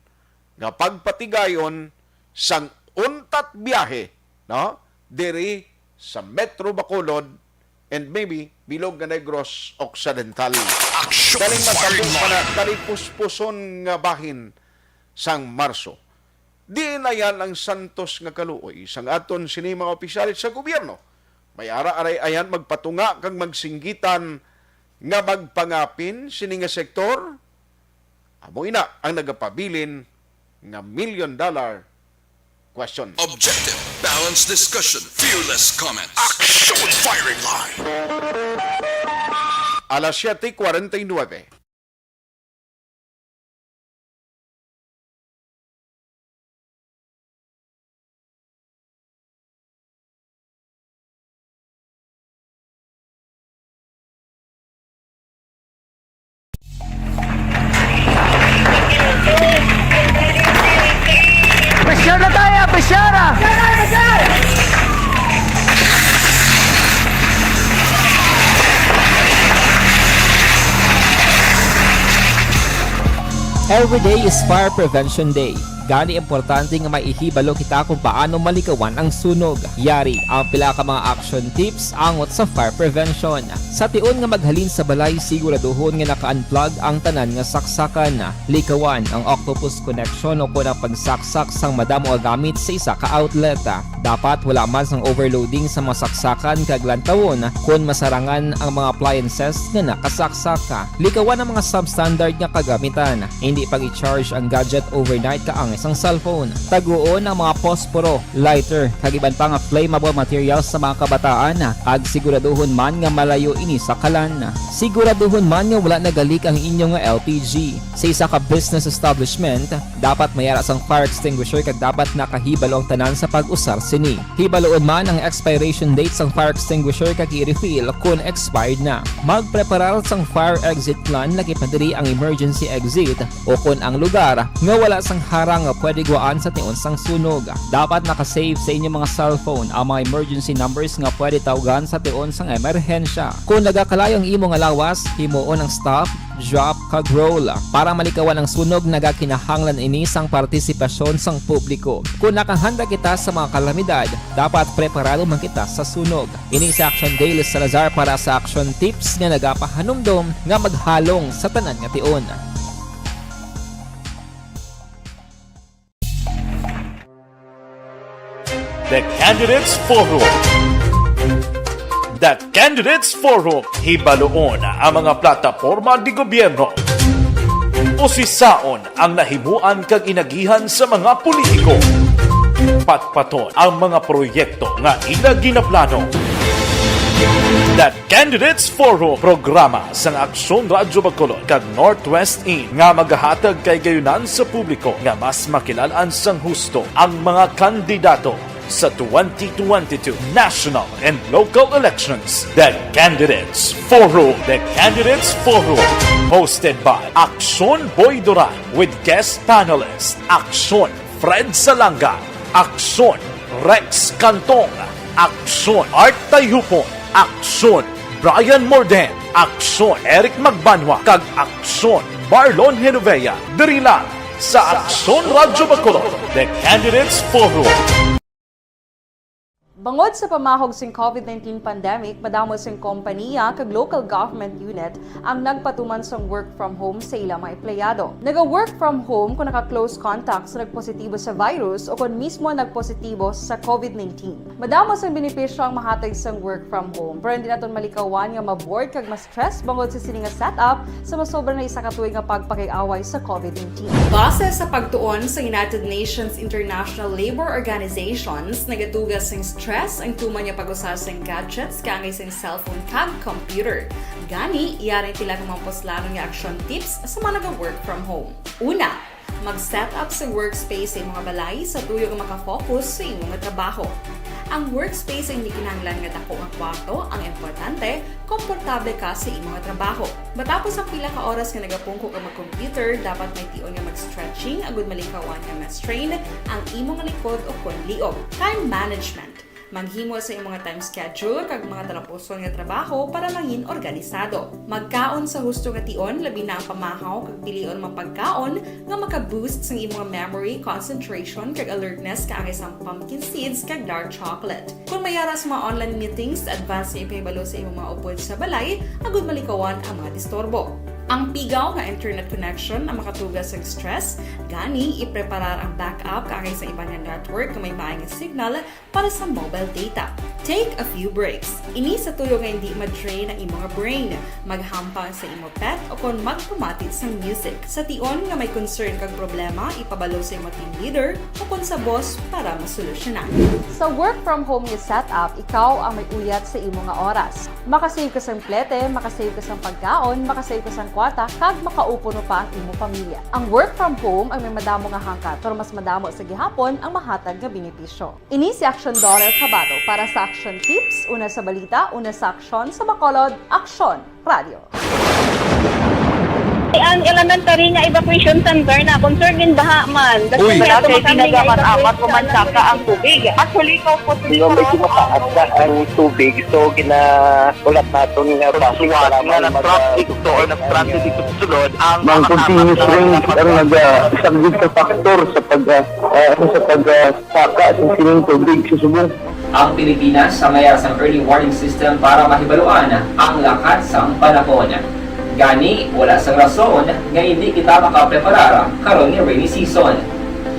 nga pagpatigayon sang untat biyahe, no, diri sa Metro Bacolod and maybe bilog nga Negros Occidental. Action Galing Firing matabo Line. Kana, kani puspuson nga bahin sang Marso. Diin ayan ang santos nga kaluoy sang aton sini mga opisyal sa gobyerno? May ara aray ayan magpatunga kag magsinggitan nga magpangapin sini nga sektor? Amo ina ang nagapabilin nga million dollar question. Objective, balanced discussion, fearless comments. Action Firing Line. Alas siete cuarenta y nueve. Pressure na tayo, pressure na! Every day is Fire Prevention Day. Gani, importante nga may ihibalo kita kung paano malikawan ang sunog. Yari ang pila ka mga action tips angot sa fire prevention. Sa tion nga maghalin sa balay, siguraduhon nga naka-unplug ang tanan nga saksakan. Likawan ang octopus connection o kon ang pagsaksak sang madamo nga gamit sa isa ka outlet. Dapat wala man sang overloading sa mga saksakan kag lantawon kon masarangan ang mga appliances nga nakasaksak. Likawan ang mga substandard nga kagamitan. Hindi pag-i-charge ang gadget overnight kaangay sang cellphone. Taguon ang mga posporo, lighter, kag iban pa nga flammable materials sa mga kabataan, kag siguraduhon man nga malayo ini sa kalan. Siguraduhon man nga wala nagalik ang inyo nga L P G. Sa isa ka business establishment, dapat may ara sang fire extinguisher kag dapat nakahibalo ang tanan sa pag-usar sini. Hibaloon man ang expiration date sang fire extinguisher kag i-refill kon expired na. Magpreparar sang fire exit plan, lakip na diri ang emergency exit o kon ang lugar nga wala sang harang nga pwede guwaan sa tion sang sunog. Dapat naka-save sa inyo mga cellphone ang mga emergency numbers nga pwede tawgan sa tion sang emerhensya. Kon nagakalayo ang imo nga lawas, himuon ang stop, drop, kag roll. Para malikawan ang sunog, nagakinahanglan ini sang partisipasyon sang publiko. Kon nakahanda kita sa mga kalamidad, dapat preparado man kita sa sunog. Ini si Action Dale Salazar para sa Action Tips nga nagapahanumdom nga maghalong sa tanan nga tion. The Candidates Forum. The Candidates Forum. Hibaloon ang mga plataporma di gobyerno. Usisaon ang nahimuan kag inagihan sa mga politiko. Patpaton ang mga proyekto nga ila ginaplano. The Candidates Forum, programa sang Aksyon Radyo Bacolod kag Northwest In nga magahatag kay gayunan sa publiko nga mas makilal-an sang husto ang mga kandidato sa twenty twenty-two national and local elections. The Candidates Forum. The Candidates Forum, hosted by Aksyon Boy Duran with guest panelist Aksyon Fred Salanga, Aksyon Rex Cantong, Aksyon Art Tayhupon, Aksyon Brian Morden, Aksyon Eric Magbanwa, kag Aksyon Marlon Genovea. Diri lang sa Aksyon Radyo Bacolod, The Candidates Forum. Bangod sa pamahog sing COVID nineteen pandemic, madamo sing kompaniya kag local government unit ang nagpatuman sang work from home sa ila mga empleyado. Naga-work from home kung naka-close contact sa nagpositibo sa virus o kon mismo nagpositibo sa COVID nineteen. Madamo sang benepisyo ang mahatag sang work from home, pero hindi naton malikawan nga ma-bored kag ma-stress bangod sa sini nga setup sa masobra na isa ka tuig nga pagpakig-away sa COVID nineteen. Base sa pagtuon sa United Nations International Labor Organizations, nagatuga sing stress ang tuman nga pag-usa sing gadgets kaangay sing cellphone kag computer. Gani, yari pila ka mga puslanon nga action tips sa mga naga-work from home. Una, mag-set up sa workspace sa imo nga balay sa tuyo nga maka-focus sa imo nga trabaho. Ang workspace ay hindi kinahanglan nga dako nga kwarto, ang importante, komportable ka sa imo nga trabaho. Matapos ang pila ka oras nga nagapungko ka mag-computer, dapat may tion nga mag-stretching agud malikawan nga ma-strain ang imo nga likod o kon liog. Time management. Maghimo sa imo nga time schedule kag mga talapuson nga trabaho para mangin organisado. Magkaon sa husto nga tion, labi na ang pamahaw, kag pilion ang mga pagkaon nga maka-boost sang imo nga memory, concentration, kag alertness, kaangay sang pumpkin seeds kag dark chocolate. Kon may ara sa mga online meetings, advance nga ipahibalo sa imo mga upod sa balay agud malikawan ang mga disturbo. Ang pigaw nga internet connection ang makatuga sang stress, gani ipreparar ang backup kaangay sa iban nga network nga may maay nga signal para sa mobile data. Take a few breaks. Ini sa tuyo nga hindi ma-drain ang imo nga brain. Maghampang sa imo pet o kon magpamati sang music. Sa tion nga may concern kag problema, ipabalo sa imo team leader o kon sa boss para masolusyonan. Sa work from home nga setup, ikaw ang may uyat sa imo nga oras. Makasave ka sang plete, makasave ka sang pagkaon, makasave ka sang kwarta, kag makaupo pa ang imo pamilya. Ang work from home ay may madamo nga hangkat, pero mas madamo sa gihapon ang mahatag nga benepisyo. Ini si Aksyon Dollar Cabato para sa Aksyon Tips, una sa balita, una sa aksyon, sa Bacolod, Aksyon Radio. Ang elementary nga evacuation center na concerned in baha man. Uy! Wala kay ginagamit-amat o mansaka ang tubig. Actually, ikaw po, medyo mataas na ang tubig, so ginahulat naton nga basic nga nag-traffic to or nag-transit dito sa sulod ang mga continuous rain ang nag-, ah, isang big factor sa pag, ah, ah, sa pag, ah, saka sa sining tubig sa subong. Ang Pilipinas sa mayara sang early warning system para mahibaluan ang lakat sang panahon. Gani, wala sang rason nga indi kita makapreparar karon nga rainy season.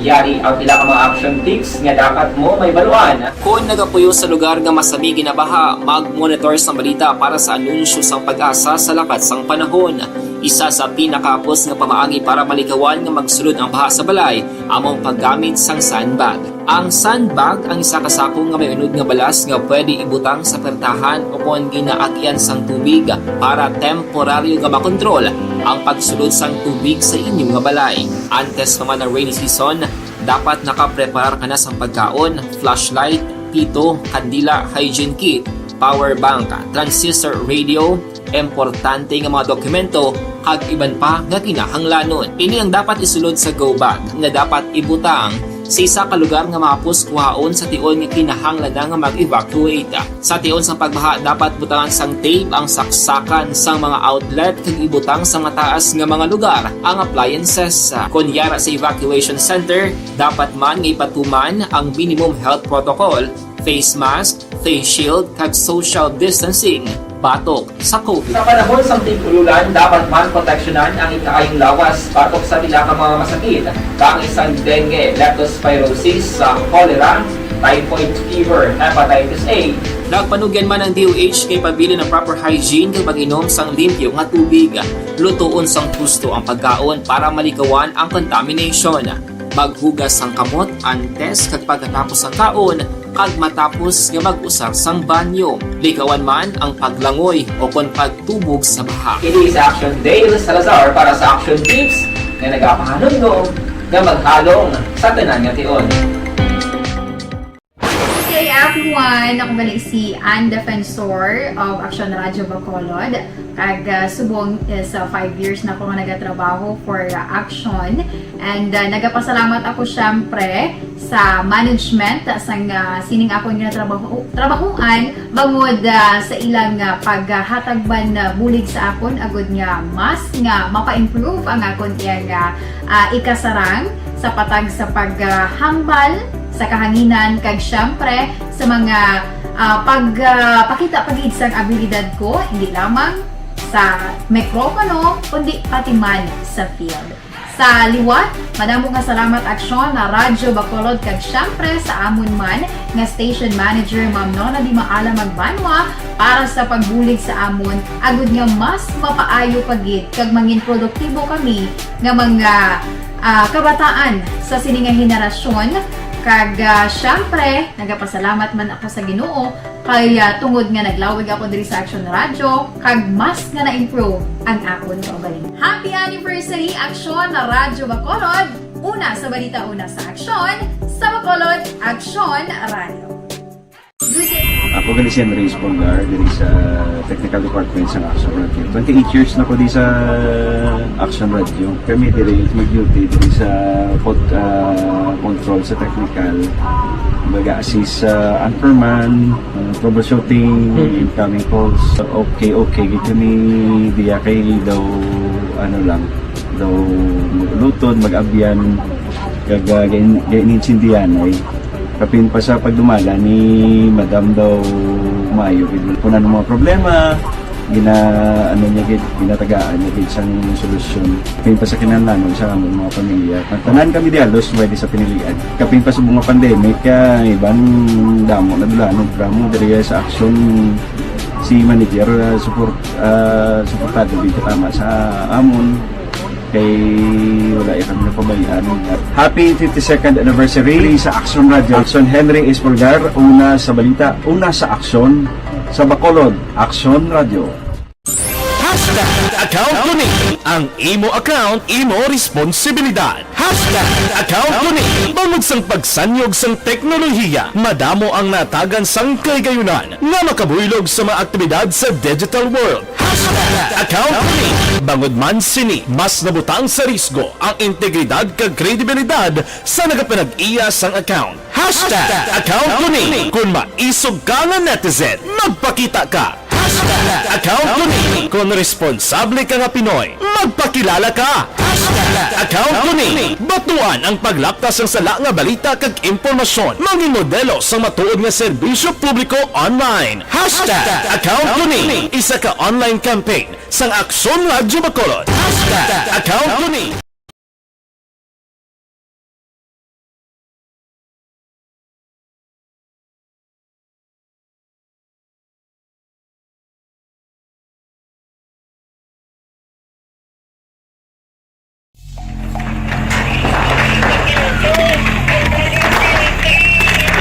Yari ang pila ka mga action tips nga dapat mo mahibaluan. Kon nagapuyo sa lugar nga masami ginabaha, mag-monitor sang balita para sa anunsyo sang PAGASA sa lakat sang panahon. Isa sa pinakahapos nga pamaagi para malikawan nga magsulod ang baha sa balay amo ang paggamit sang sandbag. Ang sandbag ang isa ka sako nga may unod nga balas nga pwede ibutang sa pertahan o kon ginaagyan sang tubig para temporaryo nga makontrol ang pagsulod sang tubig sa inyo nga balay. Antes pa man ang rainy season, dapat nakapreparar ka na sang pagkaon, flashlight, pito, kandila, hygiene kit, power bank, transistor radio, importante nga mga dokumento, kag iban pa nga kinahanglanon. Ini ang dapat isulod sa go bag nga dapat ibutang sa isa ka lugar nga mahapos kuhaon sa tion nga kinahanglan na nga mag-evacuate. Sa tion sang pagbaha, dapat butangan sang tape ang saksakan sang mga outlet kag ibutang sa mataas nga mga lugar ang appliances. Kon yara sa evacuation center, dapat man nga ipatuman ang minimum health protocol, face mask, face shield, kag social distancing batok sa COVID. Sa panahon sang tig-ululan, dapat man proteksyonan ang ikaayong lawas batok sa pila ka mga masakit, kaangay sang dengue, leptospirosis, sa cholera, typhoid fever, hepatitis A. Nagpanugyan man ang D O H kay pabilin ang proper hygiene kag pag-inom sang limpyo nga tubig, lutoon sang husto ang pagkaon para malikawan ang contamination. Maghugas sang kamot antes kag pagkatapos sang kaon, kag matapos nga mag-usar sang banyo. Likawan man ang paglangoy o kon pagtubog sa baha. Ini si Action Dale Salazar para sa Action Tips nga nagapahanumdom nga maghalong sa tanan nga tion. Good day, everyone. Ako gali si Ann Defensor of Action Radio Bacolod. Kag, ah, subong is, ah, five years na ako nga nagatrabaho for, ah, Action. And, ah, nagapasalamat ako, syempre, sa management sang, ah, sining akon nga trabaho, trabahoan bangod, ah, sa ilang, ah, paghatag man, ah, bulig sa akon agud nga mas nga mapa-improve ang akon iyang, ah, ah, ikasarang sa patag sa paghambal sa kahanginan kag, syempre, sa mga, ah, pag, ah, pakita pa gid sang abilidad ko, hindi lamang sa mikropono, kundi pati man sa field. Sa liwat, madamo nga salamat, Aksyon, na Radyo Bacolod, kag syempre sa amon man nga station manager, Ma'am Nona Di Maala Magbanwa, para sa pagbulig sa amon, agud nga mas mapaayo pa gid kag mangin produktibo kami nga mga, ah, kabataan sa sini nga henerasyon. Kag, ah, syempre, nagapasalamat man ako sa Ginoo kay, ah, tungod nga naglawig ako diri sa Action Radio, kag mas nga na-improve ang akon kaugalingon. Happy anniversary, Action Radyo Bacolod! Una sa balita, una sa aksyon, sa Bacolod, Action Radio. Good day. Ako gali si Henry Espolgar, diri sa technical department sa Action Radio. Twenty-eight years na ko di sa Action Radio. Kami diri mag-duty diri sa pod-, ah, control sa technical. Baga assist sa anchorman, ah, troubleshooting, Mhm. incoming calls. Okay, okay, gid kami diya kay daw, ano lang, daw mag-ulutod, mag-abyan, kag, ah, gain-, gain-insindihan ay. Kapin pa sa pagdumala ni Madam daw maayo gid. Kung ano mga problema, gina-, ano niya gid, ginatagaan niya gid sang solusyon. Kapin pa sa kinahanglanon sa amon mga pamilya. Ang tanan kami di halos pwede sa pinilian. Kapin pa sa mga pandemic, ah, iban damo na dulanon, drama diri sa aksyon si manager, ah, support, ah, suportado gid tama sa amon. Kay wala ya kami napabayaan. Happy fifty-second anniversary sa Action Radio. Action Henry Espolgar, una sa balita, una sa aksyon, sa Bacolod, Action Radio. Hashtag Account ko ni. Ang imo account, imo responsibilidad. Hashtag Account ko ni. Bangod sang pagsanyog sang teknolohiya, madamo ang natagan sang kahigayunan nga makabuylog sa mga aktibidad sa digital world. Hashtag Account ko ni. Bangod man sini, mas nabutang sa risgo ang integridad kag kredibilidad sa nagapanag-iya sang account. Hashtag Account ko ni. Kung maisog ka nga netizen, magpakita ka. Hashtag Account ko ni. Kung responsable ka nga Pinoy, magpakilala ka. Hashtag Account ko ni. Batuan ang paglapta sang sala nga balita kag impormasyon. Mangin modelo sang matuod nga serbisyo publiko online. Hashtag Account ko ni. Isa ka online campaign sang Aksyon Radyo Bacolod. Hashtag Account ko ni.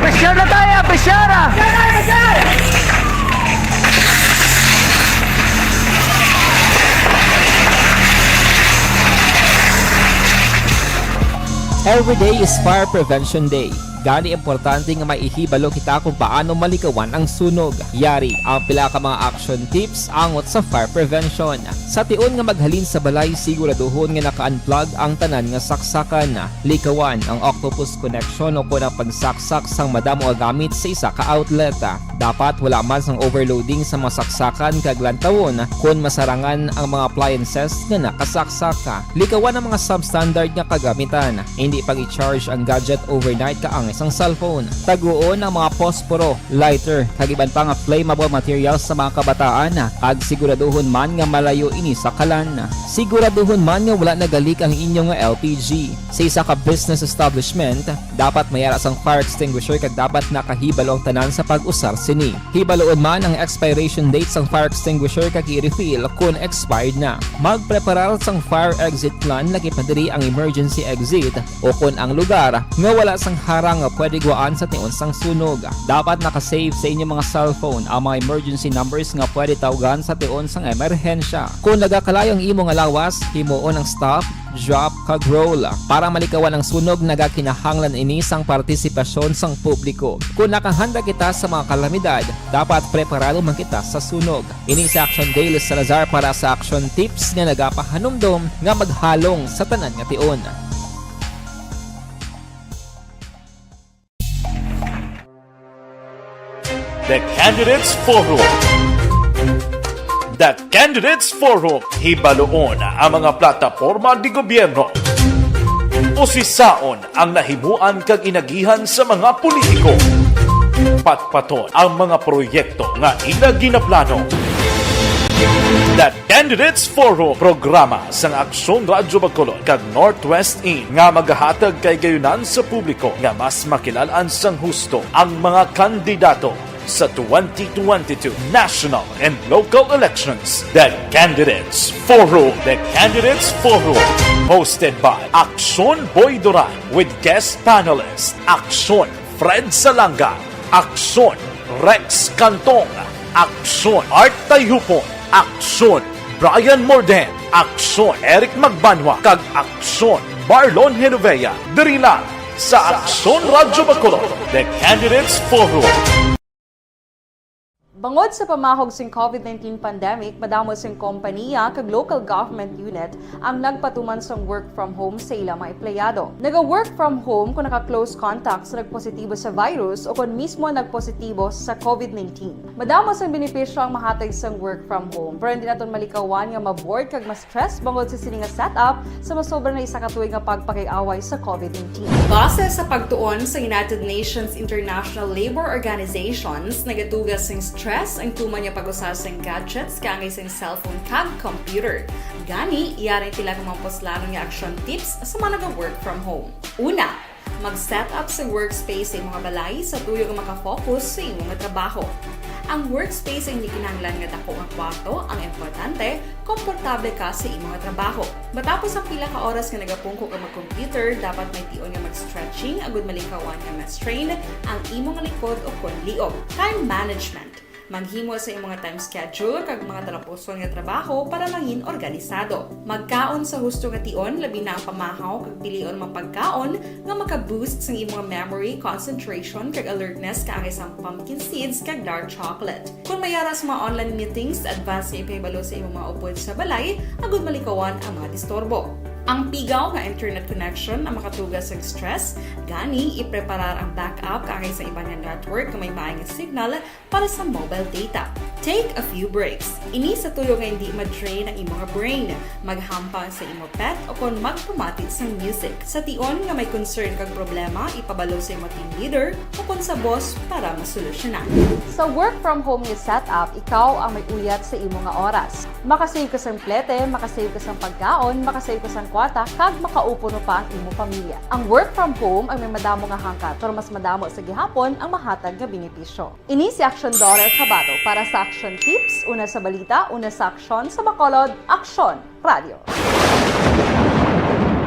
Pressure na tayo, pressure na! Every day is Fire Prevention Day. Gani, importante nga may ihibalo kita kung paano malikawan ang sunog. Yari ang pila ka mga action tips angot sa fire prevention. Sa tion nga maghalin sa balay, siguraduhon nga naka-unplug ang tanan nga saksakan. Likawan ang octopus connection o kon ang pagsaksak sang madamo nga gamit sa isa ka outlet. Dapat wala man sang overloading sa mga saksakan kag lantawon kon masarangan ang mga appliances nga nakasaksak. Likawan ang mga substandard nga kagamitan. Indi pag-i-charge ang gadget overnight kaangay sang cellphone. Taguon ang mga posporo, lighter, kag iban pa nga flammable materials sa mga kabataan, kag siguraduhon man nga malayo ini sa kalan. Siguraduhon man nga wala nagalik ang inyo nga L P G. Sa isa ka business establishment, dapat may ara sang fire extinguisher kag dapat nakahibalo ang tanan sa pag-usar sini. Hibaluon man ang expiration date sang fire extinguisher kag i-refill kon expired na. Magpreparar sang fire exit plan, lakip na diri ang emergency exit, o kon ang lugar nga wala sang harang nga pwede gwaan sa tion sang sunog. Dapat naka-save sa inyo mga cellphone ang mga emergency numbers nga pwede tawgan sa tion sang emerhensya. Kon nagakalayo ang imo nga lawas, himuon ang stop, drop, kag roll. Para malikawan ang sunog, nagakinahanglan ini sang partisipasyon sang publiko. Kon nakahanda kita sa mga kalamidad, dapat preparado man kita sa sunog. Ini si Action Dale Salazar para sa Action Tips nga nagapahanumdom nga maghalong sa tanan nga tion. The Candidates Forum. The Candidates Forum. Hibaluon ang mga plataporma de gobyerno. Usisaon ang nahimuan kag inagihan sa mga politiko. Patpaton ang mga proyekto nga ila ginaplano. The Candidates Forum, programa sang Aksyon Radyo Bacolod kag Northwest In nga magahatag kahigayunan sa publiko nga mas makilal-an sang husto ang mga kandidato sa twenty twenty-two national and local elections. The Candidates Forum. The Candidates Forum, hosted by Aksyon Boy Duran with guest panelist Aksyon Fred Salanga, Aksyon Rex Cantong, Aksyon Art Tayhupon, Aksyon Brian Morden, Aksyon Eric Magbanwa, kag Aksyon Marlon Genovea, diri lang sa Aksyon Radyo Bacolod, The Candidates Forum. Bangod sa pamahog sing COVID nineteen pandemic, madamo sing kompaniya kag local government unit ang nagpatuman sang work from home sa ila mga empleyado. Naga-work from home kung naka-close contact sa nagpositibo sa virus o kon mismo nagpositibo sa COVID nineteen. Madamo sang benepisyo ang mahatag sang work from home, pero hindi naton malikawan nga ma-bored kag ma-stress bangod sa sini nga setup sa masobra na isa ka tuig nga pagpakig-away sa COVID nineteen. Base sa pagtuon sa United Nations International Labor Organizations, nagatuga sing stress ang tuman nga pag-usa sing gadgets kaangay sing cellphone kag computer. Gani, yari ang pila ka mga puslanon nga action tips sa mga naga-work from home. Una, mag-set up sa workspace sa imo nga balay sa tuyo nga maka-focus sa imo nga trabaho. Ang workspace ang hindi kinahanglan nga dako nga kwarto, ang importante, komportable ka sa imo nga trabaho. Matapos ang pila ka oras nga nagapungko ka mag-computer, dapat may tion nga mag-stretching agud malikawan nga ma-strain ang imo nga likod o kon liog. Time management. Maghimo sa imong time schedule kag mga talapuson nga trabaho para mangin organisado. Magkaon sa husto nga tion, labi na ang pamahaw kag pilion mga pagkaon nga maka-boost sang imong memory, concentration, kag alertness kaangay sang pumpkin seeds kag dark chocolate. Kung may ara sa mga online meetings, advance nga ipahibalo sa imong mga upod sa balay agud malikawan ang mga disturbo. Ang pigaw nga internet connection ang makatuga sa stress, gani ipreparar ang backup kaangay sa iban nga network nga may maay nga signal para sa mobile data. Take a few breaks. Ini sa tuyo nga hindi ma-drain ang imo nga brain. Maghampang sa imo pet o kon magpamati sang music. Sa tion nga may concern kag problema, ipabalo sa imo team leader o kon sa boss para masolusyonan. Sa work from home nga setup, ikaw ang may uyat sa imo nga oras. Makasave ka sang plete, makasave ka sang pagkaon, makasave ka sang kwarta, kag makaupuno pa ang imo pamilya. Ang work from home ang may madamo nga hangkat, pero mas madamo sa gihapon ang mahatag nga benepisyo. Ini si Action Daughter Kabato para sa Action Tips, una sa balita, una sa aksyon, sa Bacolod, Aksyon Radio.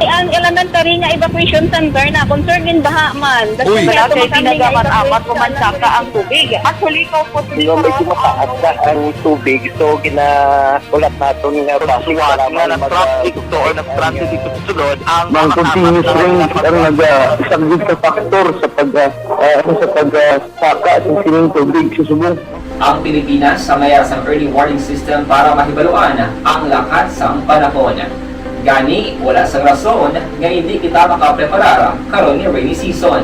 Ang elementary nga evacuation center na concerned in baha man. Uy, malaki, pinagamat-amat mo man saka ang tubig. Actually, ikaw po, di ba, may tumataas na ang tubig, so ginaulat naton nga bakit suwat nga na-traffic to or na-stranded dito sa sulod ang mga continuous rain ang nagasaglit sa factor sa pag, ah, ah, sa pag, ah, saka sa sining tubig sa subong. Ang Pilipinas ang may sang early warning system para mahibaluan ang lakat sang panahon. Gani, wala sang rason nga hindi kita makapreparar karon nga rainy season.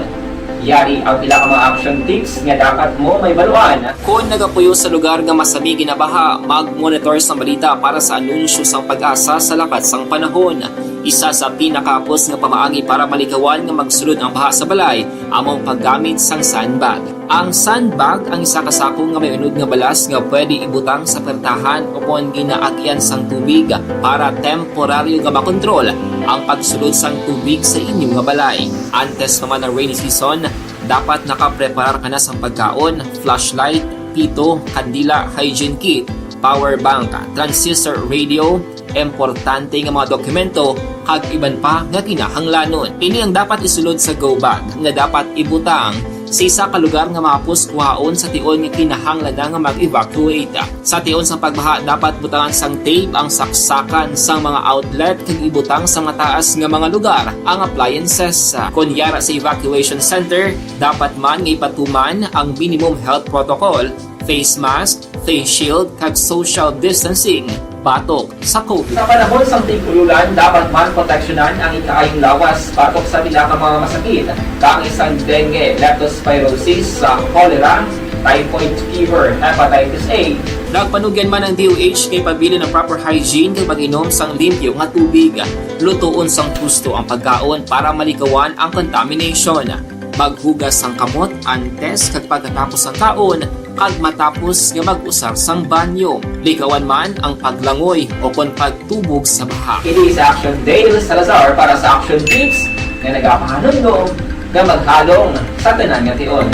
Yari ang pila ka mga action tips nga dapat mo mahibaluan. Kon nagapuyo sa lugar nga masami ginabaha, mag-monitor sang balita para sa anunsyo sang PAGASA sa lakat sang panahon. Isa sa pinakahapos nga pamaagi para malikawan nga magsulod ang baha sa balay amo ang paggamit sang sandbag. Ang sandbag ang isa ka sako nga may unod nga balas nga pwede ibutang sa pertahan o kon ginaagian sang tubig para temporaryo nga makontrol ang pagsulod sang tubig sa inyo nga balay. Antes pa man ang rainy season, dapat nakapreparar ka na sang pagkaon, flashlight, pito, kandila, hygiene kit, power bank, transistor radio, importante nga mga dokumento, kag iban pa nga kinahanglanon. Ini ang dapat isulod sa go bag nga dapat ibutang sa isa ka lugar nga mahapos kuhaon sa tion nga kinahanglan na nga mag-evacuate. Sa tion sang pagbaha, dapat butangan sang tape ang saksakan sang mga outlet kag ibutang sa mataas nga mga lugar ang appliances. Kon yara sa evacuation center, dapat man nga ipatuman ang minimum health protocol, face mask, face shield, kag social distancing batok sa COVID. Sa panahon sang tig-ululan, dapat man proteksyonan ang ikaayong lawas batok sa pila ka mga masakit, kaangay sang dengue, leptospirosis, sa cholera, typhoid fever, hepatitis A. Nagpanugyan man ang D O H nga ipabilin ang proper hygiene kag mag-inom sang limpyo nga tubig. Lutoon sang husto ang pagkaon para malikawan ang contamination. Maghugas sang kamot antes kag pagkatapos sang kaon, kag matapos nga mag-usar sang banyo. Likawan man ang paglangoy o kon pagtubog sa baha. Ini si Action Dale Salazar para sa Action Tips nga nagapahanumdom nga maghalong sa tanan nga tion.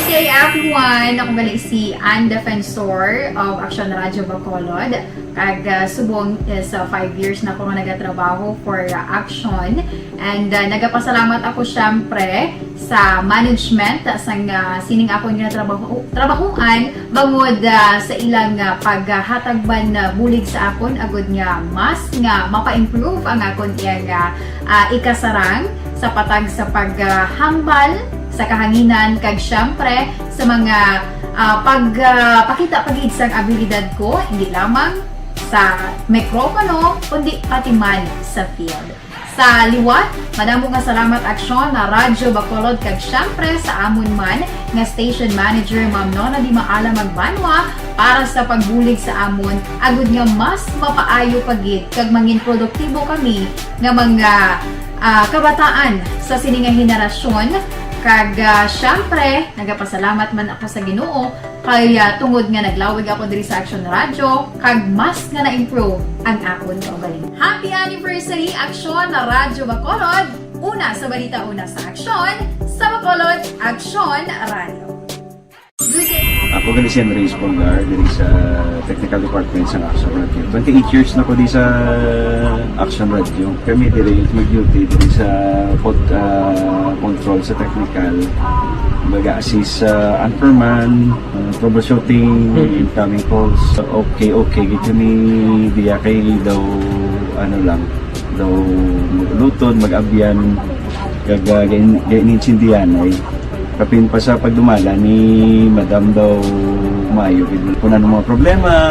Good day, everyone! Ako gali si Ann Defensor of Action Radio Bacolod. Kag, ah, subong is, ah, five years na ako nga nagatrabaho for, ah, Action. And, ah, nagapasalamat ako, syempre, sa management, ah, sang, ah, sining akon nga trabaho, trabahuan, bangod, ah, sa ilang, ah, paghatag man, ah, bulig sa akon, agud nga mas nga mapa-improve ang akon iyang, ah, ah, ikasarang sa patag sa paghambal sa kahanginan, kag, syempre, sa mga, ah, pag, ah, pakita pa gid sang abilidad ko, hindi lamang sa mikropono, kundi pati man sa field. Sa liwat, madamo nga salamat, Aksyon, na Radyo Bacolod, kag, syempre, sa amon man nga station manager, Ma'am Nona Di Maala Magbanwa, para sa pagbulig sa amon, agud nga mas mapaayo pa gid kag mangin produktibo kami nga mga, ah, kabataan sa sini nga henerasyon. Kag, ah, syempre, nagapasalamat man ako sa Ginoo kay, ah, tungod nga naglawig ako diri sa Action Radio, kag mas nga na-improve ang akon kaugalingon. Happy anniversary, Action na Radyo Bacolod! Una sa balita, una sa aksyon, sa Bacolod, Action Radio. Good day. Ako gali si Henry Espolgar, diri sa technical department sa Action Radio. Twenty-eight years na ko di sa Action Radio. Kami diri mag-duty diri sa pod-, ah, control sa technical. Mag-assist sa anchorman, ah, troubleshooting, incoming calls. Okay, okay, gid kami diya kay daw, ano lang, daw mag-ulutod, mag-abyan, kag, ah, gain-, gainintindihan ay. Kapin pa sa pagdumala ni Madam daw maayo gid. Kung ano mga problema,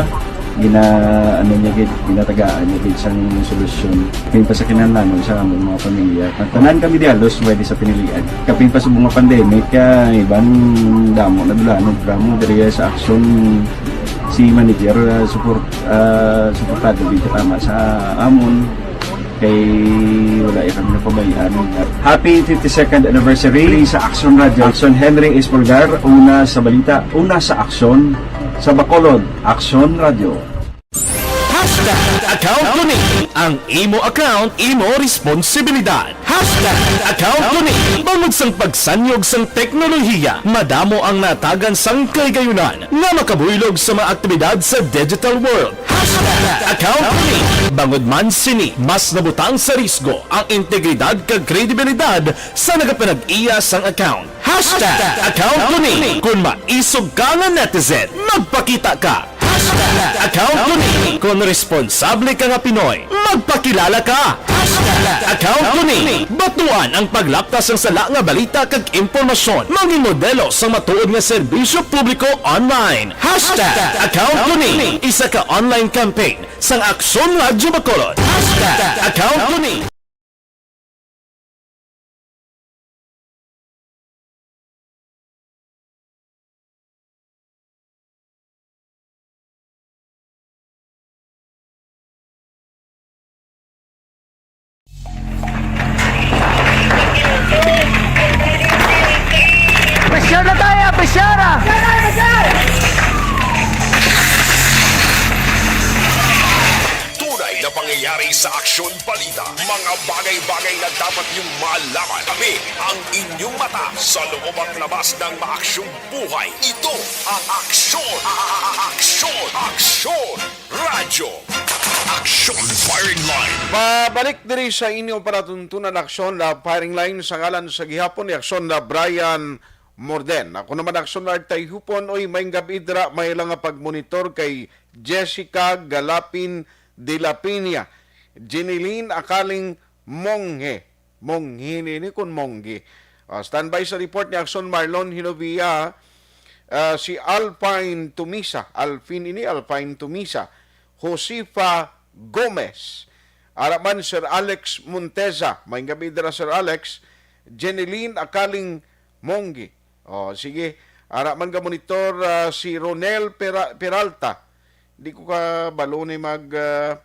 gina-, ano niya gid, ginatagaan niya gid sang solusyon. Kapin pa sa kinahanglanon sa among mga pamilya. Ang tanan kami di halos pwede sa pinilian. Kapin pa sa mga pandemic, ah, iban damo na dula, ano, damo diri sa Action si manager, ah, support, ah, suportado gid tama sa amon. Kay wala ya kami napabayaan. Happy fifty-second anniversary sa Action Radio. Action Henry Espolgar, una sa balita, una sa aksyon, sa Bacolod, Action Radio. Hashtag account ko ni. Ang imo account, imo responsibilidad. Hashtag account ko ni. Bangod sang pagsanyog sang teknolohiya, madamo ang natagan sang kahigayunan nga makabuylog sa mga aktibidad sa digital world. Hashtag account ko ni. Bangod man sini, mas nabutang sa risgo ang integridad kag kredibilidad sa nagapanag-iya sang account. Hashtag account ko ni. Kung maisog ka nga netizen, magpakita ka. Hashtag account ko ni. Kung responsable ka nga Pinoy, magpakilala ka. Hashtag account ko ni. Batuan ang paglapta sang sala nga balita kag impormasyon. Mangin modelo sang matuod nga serbisyo publiko online. Hashtag account ko ni. Isa ka online campaign sang Aksyon Radyo Bacolod. Hashtag account ko ni. Pressure na tayo, pressure ah! Tunay na pangyayari sa Aksyon Balita. Mga bagay-bagay na dapat niyong malaman. Kami ang inyong mata sa loob at labas ng maaksyong buhay. Ito ang Aksyon, a-, a-, a-, Aksyon, Aksyon Radyo. Aksyon Firing Line. Pabalik diri sa inyo palatuntunan, Aksyon, la firing line sa ngalan sa gihapon ni Aksyon la Brian Morden. Ako naman, Aksyon Art Tayhupon, oy, may gabi dira, may lang nga pagmonitor kay Jessica Galapin de la Piña, Jeneline Akaling Monghe. Monghe ni, ni kun Mongge. Ah, standby sa report ni Aksyon Marlon Hinovia, ah, si Alpine Tumisa. Alpine ini, Alpine Tumisa. Josefa Gomez. Ara man, Sir Alex Monteza. May gabi dira, Sir Alex. Jeneline Akaling Mongge. Oh, sige. Ara man ga monitor, ah, si Ronel Pera-, Peralta. Di ko kabalo ni mag, ah,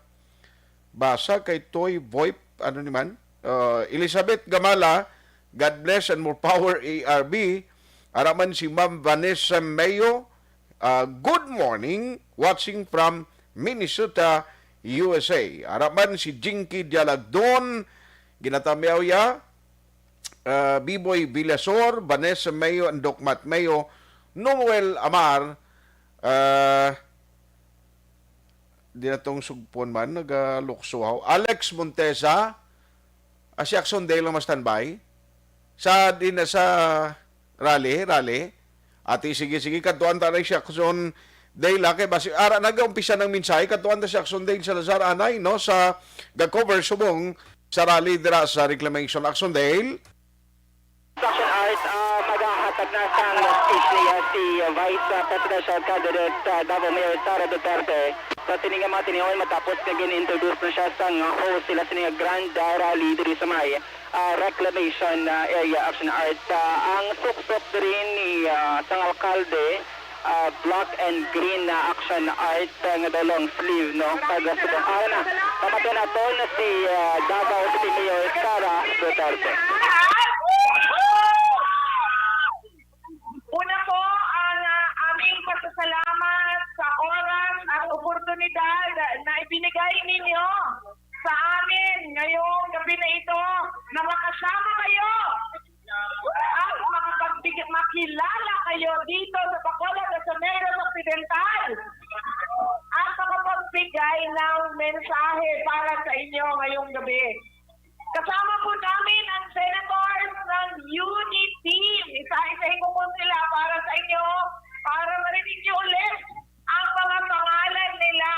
basa kay Toy Voip, ano ni man? Uh, Elizabeth Gamala, God bless and more power, A R B. Ara man si Ma'am Vanessa Mayo, uh, good morning, watching from Minnesota, U S A. Ara man si Jinky Dialagdon, ginatamyaw ya, uh, Biboy Villasor, Vanessa Mayo, and Doc Matt Mayo, Noel Amar, uh, di na tong sugpon man, nagalukso haw. Alex Montesa, ah, si Aksyon Dale ang ma-standby. Sa, di na sa rally, rally. Ati, sige, sige, kadtuan ta na si Aksyon Dale, ah, kay basi, ara, nag-umpisa ng mensahe, kadtuan ta si Aksyon Dale Salazar, anay, no, sa ga-cover subong sa rally dira sa Reclamation. Aksyon Dale. Sa Action Art, ah, magahatag na sang speech niya si Vice, ah, Presidential Candidate, ah, Davao Mayor Sara Duterte. Sa sini nga mga tinion, matapos nga gin-introduce na siya sang host sila sini nga grand, ah, rally diri sa may, ah, Reclamation, ah, Area. Action Art, ah, ang suksok diri ni, ah, sang alkalde, ah, black and green na Action Art, ah, nga daw long sleeve, no? Kag subong ara na, pamati naton si, ah, Davao City Mayor Sara Duterte. Una po ang, ah, aming pasasalamat sa oras at oportunidad na ibinigay ninyo sa amin ngayong gabi na ito na makasama kayo at makapagbig-, maki-, kilala kayo dito sa Bacolod at sa Negros Occidental at makapagbigay ng mensahe para sa inyo ngayong gabi. Kasama po namin ang senators ng Unity Team. Isa-isahin ko po sila para sa inyo, para marinig niyo ulit ang mga pangalan nila.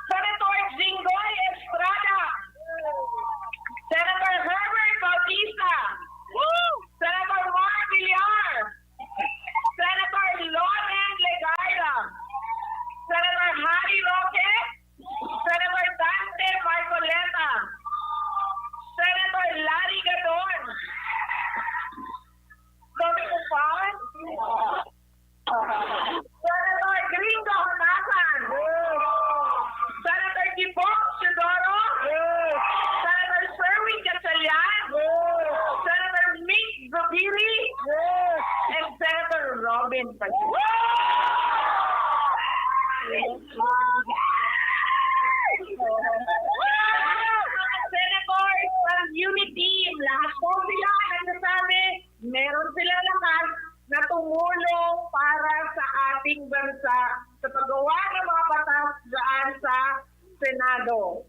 Senator Jinggoy Estrada, Senator Herbert Bautista, Senator Mar Villar, Senator Loren Legarda, Senator Harry Roque, Senator Dante Marcoleta, Senator Larry Gadon, Senator Juan, Senator Gringo Honasan, Senator Gibong Teodoro, Senator Sherwin Gatchalian, Senator Mick Zubiri, and Senator Robin Padilla. Mga senators ng Unity Team, lahat po sila nagsasabi, meron sila lakas na tumulong para sa ating bansa sa paggawa ng mga batas dyan sa Senado.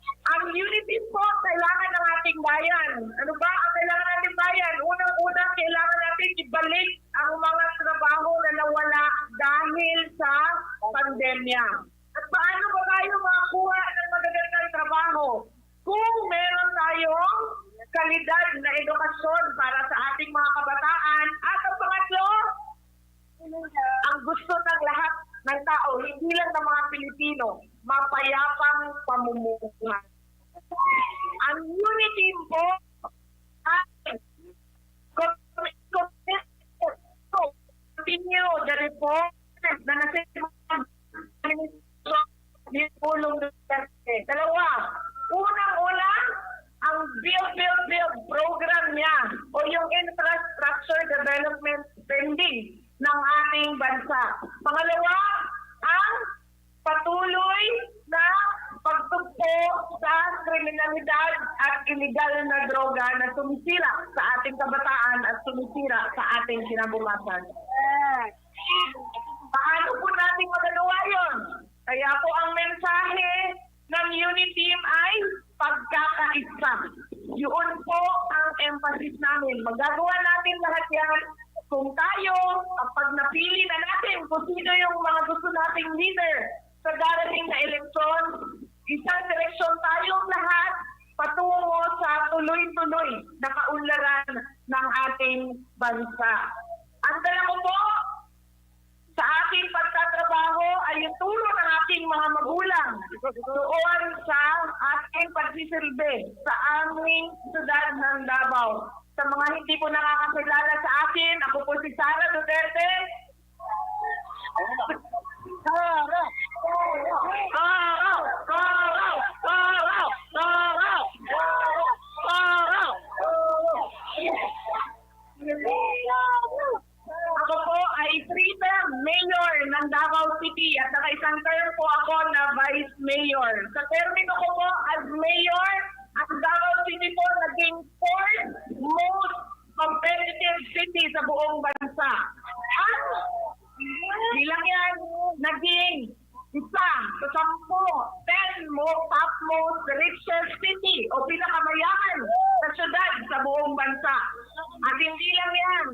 Ang Unity po kailangan ng ating bayan. Ano ba ang kailangan ng ating bayan? Unang-una, kailangan natin ibalik ang mga trabaho na nawala dahil sa pandemya. At paano ba tayo makakuha ng magagandang trabaho? Kung meron tayong kalidad na edukasyon para sa ating mga kabataan. At ang pangatlo, ang gusto ng lahat ng tao, hindi lang ng mga Pilipino, mapayapang pamumuhay. Ang Unity po ay continue the reform na nasa ni Pulong Duterte. Dalawa, unang-una, ang Build, Build, Build program niya o yung infrastructure development spending ng ating bansa. Pangalawa, ang patuloy na pagtugpo sa kriminalidad at iligal na droga na sumisira sa ating kabataan at sumisira sa ating kinabukasan. Paano po natin magagawa yun? Kaya po ang mensahe ng Unity Team ay pagkakaisa. Yun po ang emphasis namin. Magagawa natin lahat yan kung tayo, kapag napili na natin kung sino yung mga gusto nating leader sa darating na eleksyon, isang direksyon tayong lahat patungo sa tuloy-tuloy na kaunlaran ng ating bansa. Ang dala ko po, sa aking pagtatrabaho ay ituro ng aking mga magulang doon sa aking pagsisilbi sa aming siyudad ng Davao. Sa mga hindi po nakakakilala sa akin, ako po si Sara Duterte. Sara! Sara! Sara! Sara! Sara! Sara! Ako po ay three-term mayor ng Davao City at nakaisang term po ako na vice mayor. Sa termino ko po as mayor, ang Davao City po naging fourth most competitive city sa buong bansa. At bilang yan, naging isa sa sampu, ten mo, top most richest city o pinakamayaman na syudad sa buong bansa. At hindi lang yan,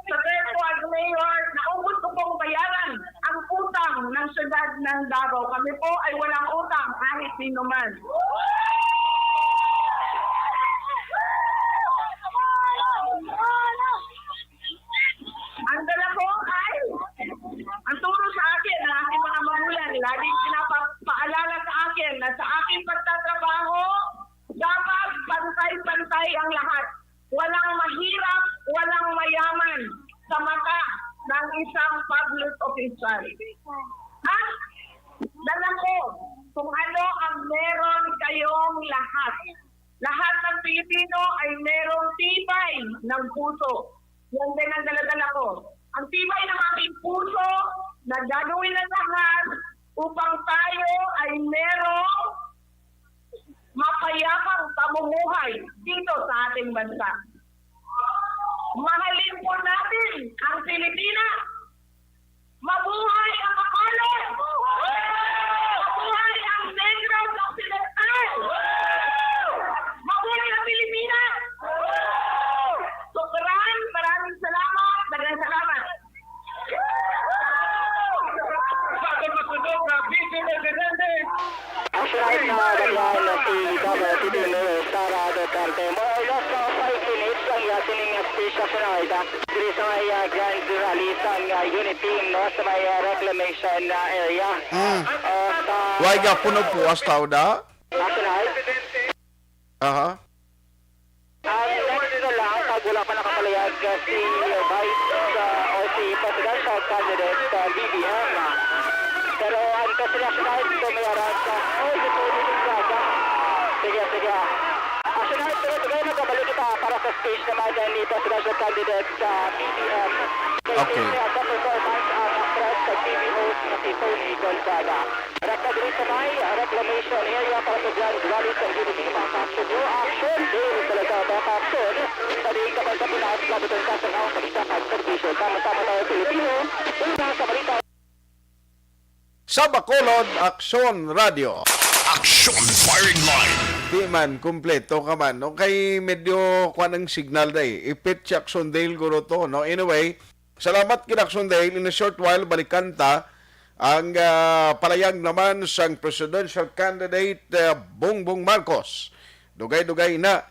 sa term ko as mayor, naubos ko pong bayaran ang utang ng syudad ng Davao. Kami po ay walang utang kahit sino man. Ang dala ko ay ang turo sa akin ng aking mga magulang, laging pinapaalala sa akin na sa aking pagtatrabaho, dapat pantay-pantay ang lahat. Walang mahirap, walang mayaman sa mata ng isang public official. At dala ko kung ano ang meron kayong lahat. Lahat ng Pilipino ay merong tibay ng puso. Yan din ang daladala ko. Ang tibay ng aking puso na gagawin ang lahat upang tayo ay merong mapayapang pamumuhay dito sa ating bansa. Mahalin po Ang Pilipinas! Mabuhay ang Bacolod! Mabuhay ang Negros Occidental! Mabuhay ang Pilipinas! Sobrang maraming salamat! Daghang salamat! Sa sunod-sunod na Vice Presidente, Action Night na naglain na si Governor City Mayor Sara Duterte. More or less, uh, five minutes ang iya sining speech, Action Night, ah. Diri sa may, uh, Grand Rally sa, uh, Unity, no, sa may, uh, reclamation, uh, area. Mm. Uh, sa Why gapon og puas tao da? Action Night. Aha. Ang next na lang, pag wala pa nakapalayag, uh, si Vice, uh, o si Presidential Candidate, uh, B B M. Pero ang Presidential Candidate, ito may aras, uh, oh, ito, ito, ito, ito. Sige, sige. Action Night, pero sige, magkabalik kita para sa speech naman ni Presidential Candidate, uh, B B M. Okay. Kay, uh, sa performance, uh, ang press sa T V host na si Tony Gonzaga. Rap na diri sa may reclamation area para sa Grand Rally sa Unity. Mga action, new action, diri sa Lazada, mga action. Sa diin ka man sa Pinas, lagot ang kasang ang balita kag serbisyo. Sama-sama tayo, Pilipino. Una sa balita. Sa Bacolod, Aksyon Radio. Action Firing Line. Di man, kumpleto ka man, no? Kay medyo kuwan ang signal, day. Ipit si Aksyon Dale, guro to, no? Anyway, salamat, Kinaksyon Dale. In a short while, balikan ta ang, ah, palayag naman sang presidential candidate, ah, Bongbong Marcos. Dugay-dugay na.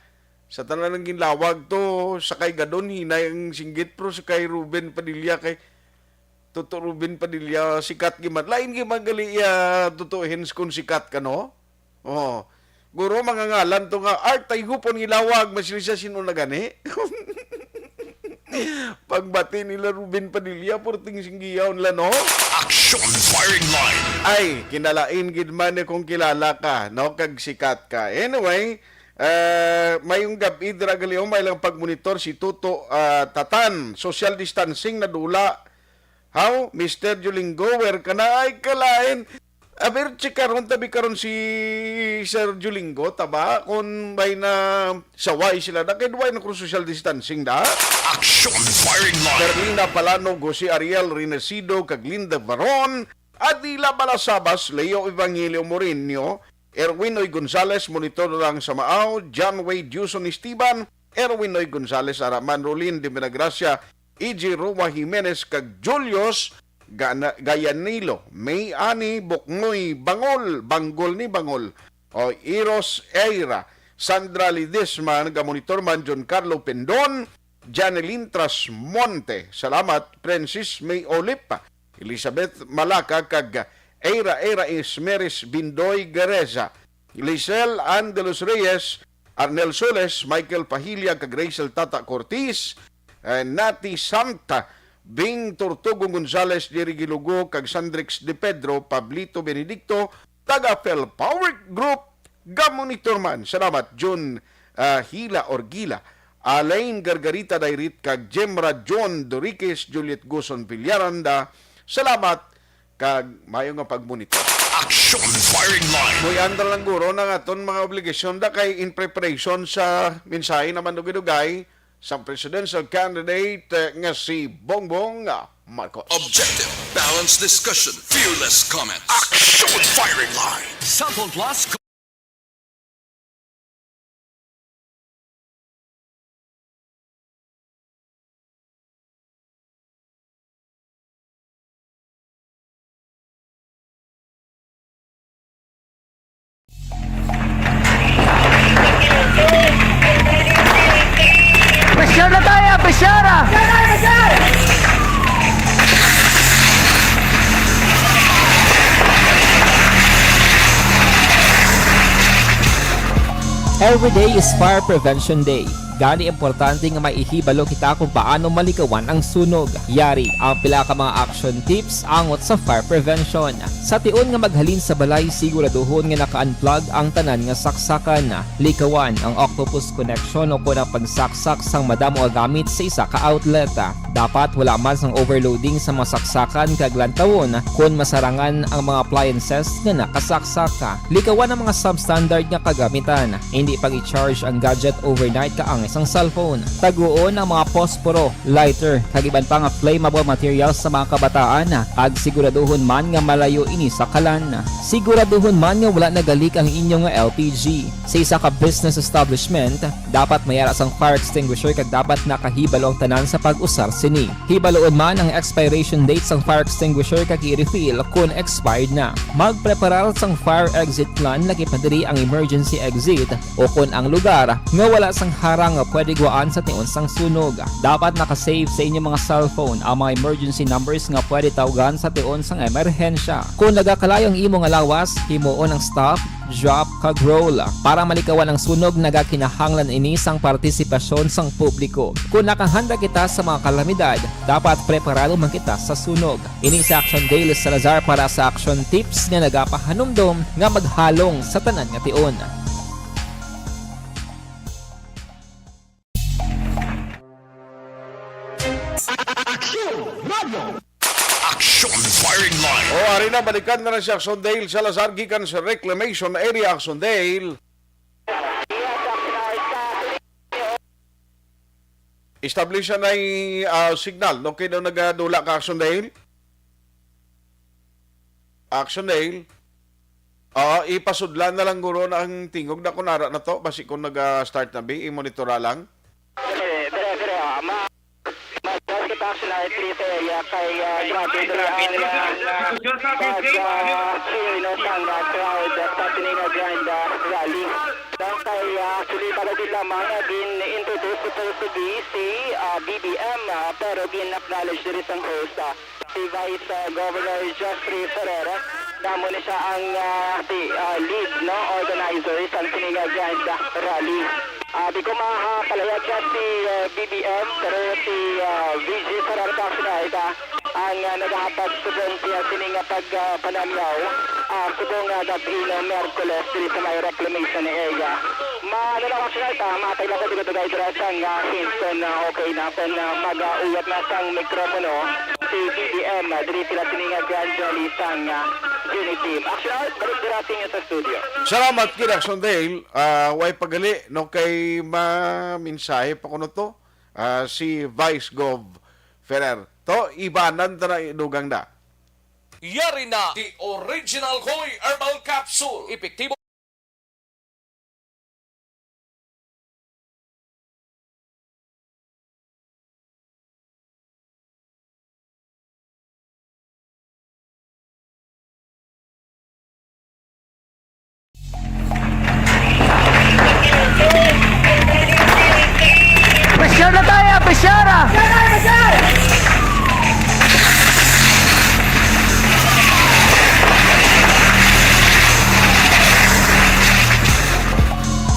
Sa tanan ng ginlawag to, sa kay Gadon, hinay ang singgit, pero sa kay Ruben Padilla, kay Toto Ruben Padilla, sikat giman. Lain giman gali iya, Toto Hens, kung sikat ka, no? Oh. Guro, mga ngalan to nga, Art, ay hupon ilawag, masilisa sino na gani? Pagbati nila Ruben Padilla, purting singgiyaw nila, no? Action Firing Line. Ay, kinalain gid man ni kung kilala ka, no? Kag sikat ka. Anyway, eh, mayong gab-i dira gali, oh, may lang pagmonitor si Tuto, ah, Tatan. Social distancing, nadula. How? Mister Julingo, where ka na? Ay, kalain. Aber, check karon, tabi karon si Sir Julingo, taba, kung may na saway sila na, kay duway na kung social distancing da. Action Firing Line. Berlina Palanog, Jose Ariel Renecido, kag Linda Varon, Adila Balasabas, Leo Evangelio Morinio, Erwin Oy Gonzales, monitor lang sa Maaw, John Wayne Diuson Esteban, Erwin Oy Gonzales, Araman Rolin de Menagracia, E J Roma Jimenez, kag Julius Gana-, Gayanilo, May Ani Buknoy Bangol, Banggol ni Bangol, o Iros Eira, Sandra Ledesma, nagamonitor man, John Carlo Pendon, Janeline Trasmonte, salamat, Francis May Olipa, Elizabeth Malaka, kag Eira Eira Ismeris Bindoy Gareza, Lisel Ann de los Reyes, Arnel Soles, Michael Pahilya, kag Rachel Tata Cortiz, eh, Nati Santa, Bing Tortugo Gonzales, Jerry Gilugo, kag Sandrix De Pedro, Pablito Benedicto, taga Fel Power Group, gamonitor man. Salamat, Jun, ah, Hila Orgila, Alain Gargarita Dairit, kag Jemra John Doriquez, Juliet Guson Villaranda. Salamat, kag maayo nga pagmonitor. Action Firing Line. Muyan ra lang guro ng aton mga obligasyon da kay in preparation sa mensahe naman dugay-dugay sa presidential candidate, eh, nga si Bongbong, ah, Marcos. Objective, balanced discussion, fearless comments. Action Firing Line. Cellphone Plus. Pressure na tayo, pressure ah! Every day is Fire Prevention Day. Gani, importante nga maihibalo kita kung paano malikawan ang sunog. Yari ang pila ka mga action tips angot sa fire prevention. Sa tion nga maghalin sa balay, siguraduhon nga naka-unplug ang tanan nga saksakan. Likawan ang octopus connection o kon ang pagsaksak sang madamo nga gamit sa isa ka outlet. Dapat wala man sang overloading sa mga saksakan kag lantawon kon masarangan ang mga appliances nga nakasaksak. Likawan ang mga substandard nga kagamitan. Hindi pag-i-charge ang gadget overnight ka ang isang cellphone. Taguon ang mga posporo, lighter, kag iban pa nga flammable materials sa mga kabataan, kag siguraduhon man nga malayo ini sa kalan. Siguraduhon man nga wala nagalik ang inyo nga L P G. Sa isa ka business establishment, dapat may ara sang fire extinguisher kag dapat nakahibalo ang tanan sa pag-usar sini. Hibaloon man ang expiration date sang fire extinguisher kag i-refill kon expired na. Magpreparar sang fire exit plan, lakip na diri ang emergency exit, o kon ang lugar nga wala sang harang nga pwede guwaan sa tion sang sunog. Dapat naka-save sa inyo mga cellphone ang mga emergency numbers nga pwede tawgan sa tion sang emerhensya. Kon nagakalayo ang imo nga lawas, himuon ang stop, drop, kag roll. Para malikawan ang sunog, nagakinahanglan ini sang partisipasyon sang publiko. Kon nakahanda kita sa mga kalamidad, dapat preparado man kita sa sunog. Ini si Action Dale Salazar para sa Action Tips nga nagapahanumdom nga maghalong sa tanan nga tion. Action Firing Line. O, ari na, balikan na lang si Action Dale Salazar gikan sa Reclamation Area. Action Dale. Establish na yung, ah, signal. Okay daw nagadula ka, Action Dale? Action Dale? Ah, ipasudlan na lang guro na ang tingog na kunara na to. Basi kung nag-start na, bi, i-monitora lang. Dire, dire, dire, ah, ma-, ma-, Action Dale, please, eh, yeah, kay, ah, grabe, dire, ang, ah, pag, ah, fear, no, sang, ah, crowd, ah, sa Tinina Grand, ah, Rally. Kay, ah, actually, bago gid lamang, ah, gin-introduce supposed to be si, ah, B B M, ah, pero gin-acknowledge diri sang host, ah, si Vice, ah, Governor Jeffrey Ferrer. Amo ni siya ang, ah, si, ah, lead, no, organizer sang sini nga grand, ah, rally. Ah, di ko mapalayag na si, ah, B B M, pero si, ah, V G Ferrer pa sila, ita. Ang, ah, nagahatag subong siya sini nga pag, ah, panamyaw, ah, subong nga dating, ah, Miyerkules diri sa may reclamation area. Ma-, ano lang, actually, ta, matay lang ko dugay-dugay dira sa nga Kingston na okay na kung, ah, mag-, ah, uyab na sang mikropono si B B M, ah, diri sila sini nga grand rally sang, ah, Unity. Actually, balik dira sa inyo sa studio. Salamat, Kid Action Dale. Ah, way pagali, no, kay ma-, mensahe pa kuno to, ah, si Vice Gov Ferrer. To, ibanan ta na, idugang na. Yari na, the original Koy Herbal Capsule. Epektibo. Pressure na tayo, pressure, ah!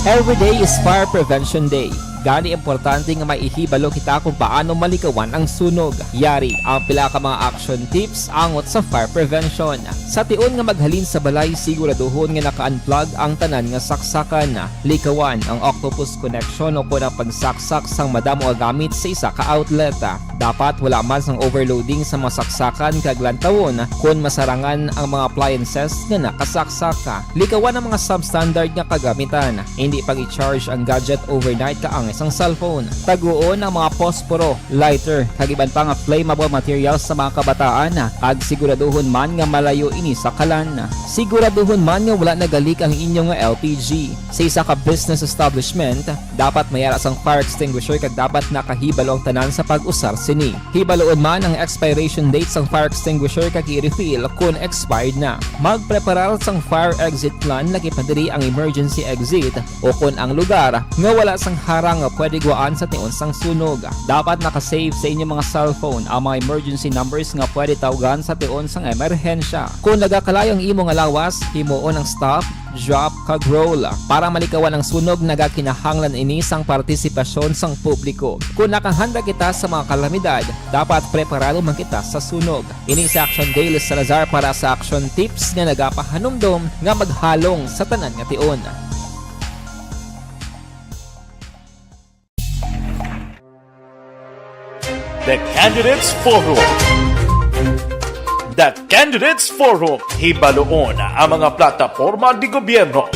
Every day is Fire Prevention Day. Gani, importante nga may ihibalo kita kung paano malikawan ang sunog. Yari, ang pila ka mga action tips angot sa fire prevention. Sa tion nga maghalin sa balay, siguraduhon nga naka-unplug ang tanan nga saksakan. Likawan ang octopus connection upod ang pagsaksak sang madamo nga gamit sa isa ka outlet. Dapat wala man sang overloading sa mga saksakan kag lantawon kon masarangan ang mga appliances nga nakasaksak. Likawan ang mga substandard nga kagamitan. Indi pag-i-charge ang gadget overnight kaangay sang cellphone. Taguon ang mga posporo, lighter, kag iban pa nga flammable materials sa mga kabataan, kag siguraduhon man nga malayo ini sa kalan. Siguraduhon man nga wala nagalik ang inyo nga L P G. Sa isa ka business establishment, dapat may ara sang fire extinguisher kag dapat nakahibalo ang tanan sa pag-usar sini. Hibaloon man ang expiration date sang fire extinguisher kag i-refill kon expired na. Magpreparar sang fire exit plan, lakip na diri ang emergency exit o kon ang lugar nga wala sang harang nga pwede guwaan sa tion sang sunog. Dapat naka-save sa inyo mga cellphone ang mga emergency numbers nga pwede tawgan sa tion sang emerhensya. Kon nagakalayo ang imo nga lawas, himuon ang stop, drop, kag roll. Para malikawan ang sunog, nagakinahanglan ini sang partisipasyon sang publiko. Kon nakahanda kita sa mga kalamidad, dapat preparado man kita sa sunog. Ini si Action Dale Salazar para sa Action Tips nga nagapahanumdom nga maghalong sa tanan nga tion. The Candidates Forum. The Candidates Forum, hibaloon ang mga plataporma di gobyerno.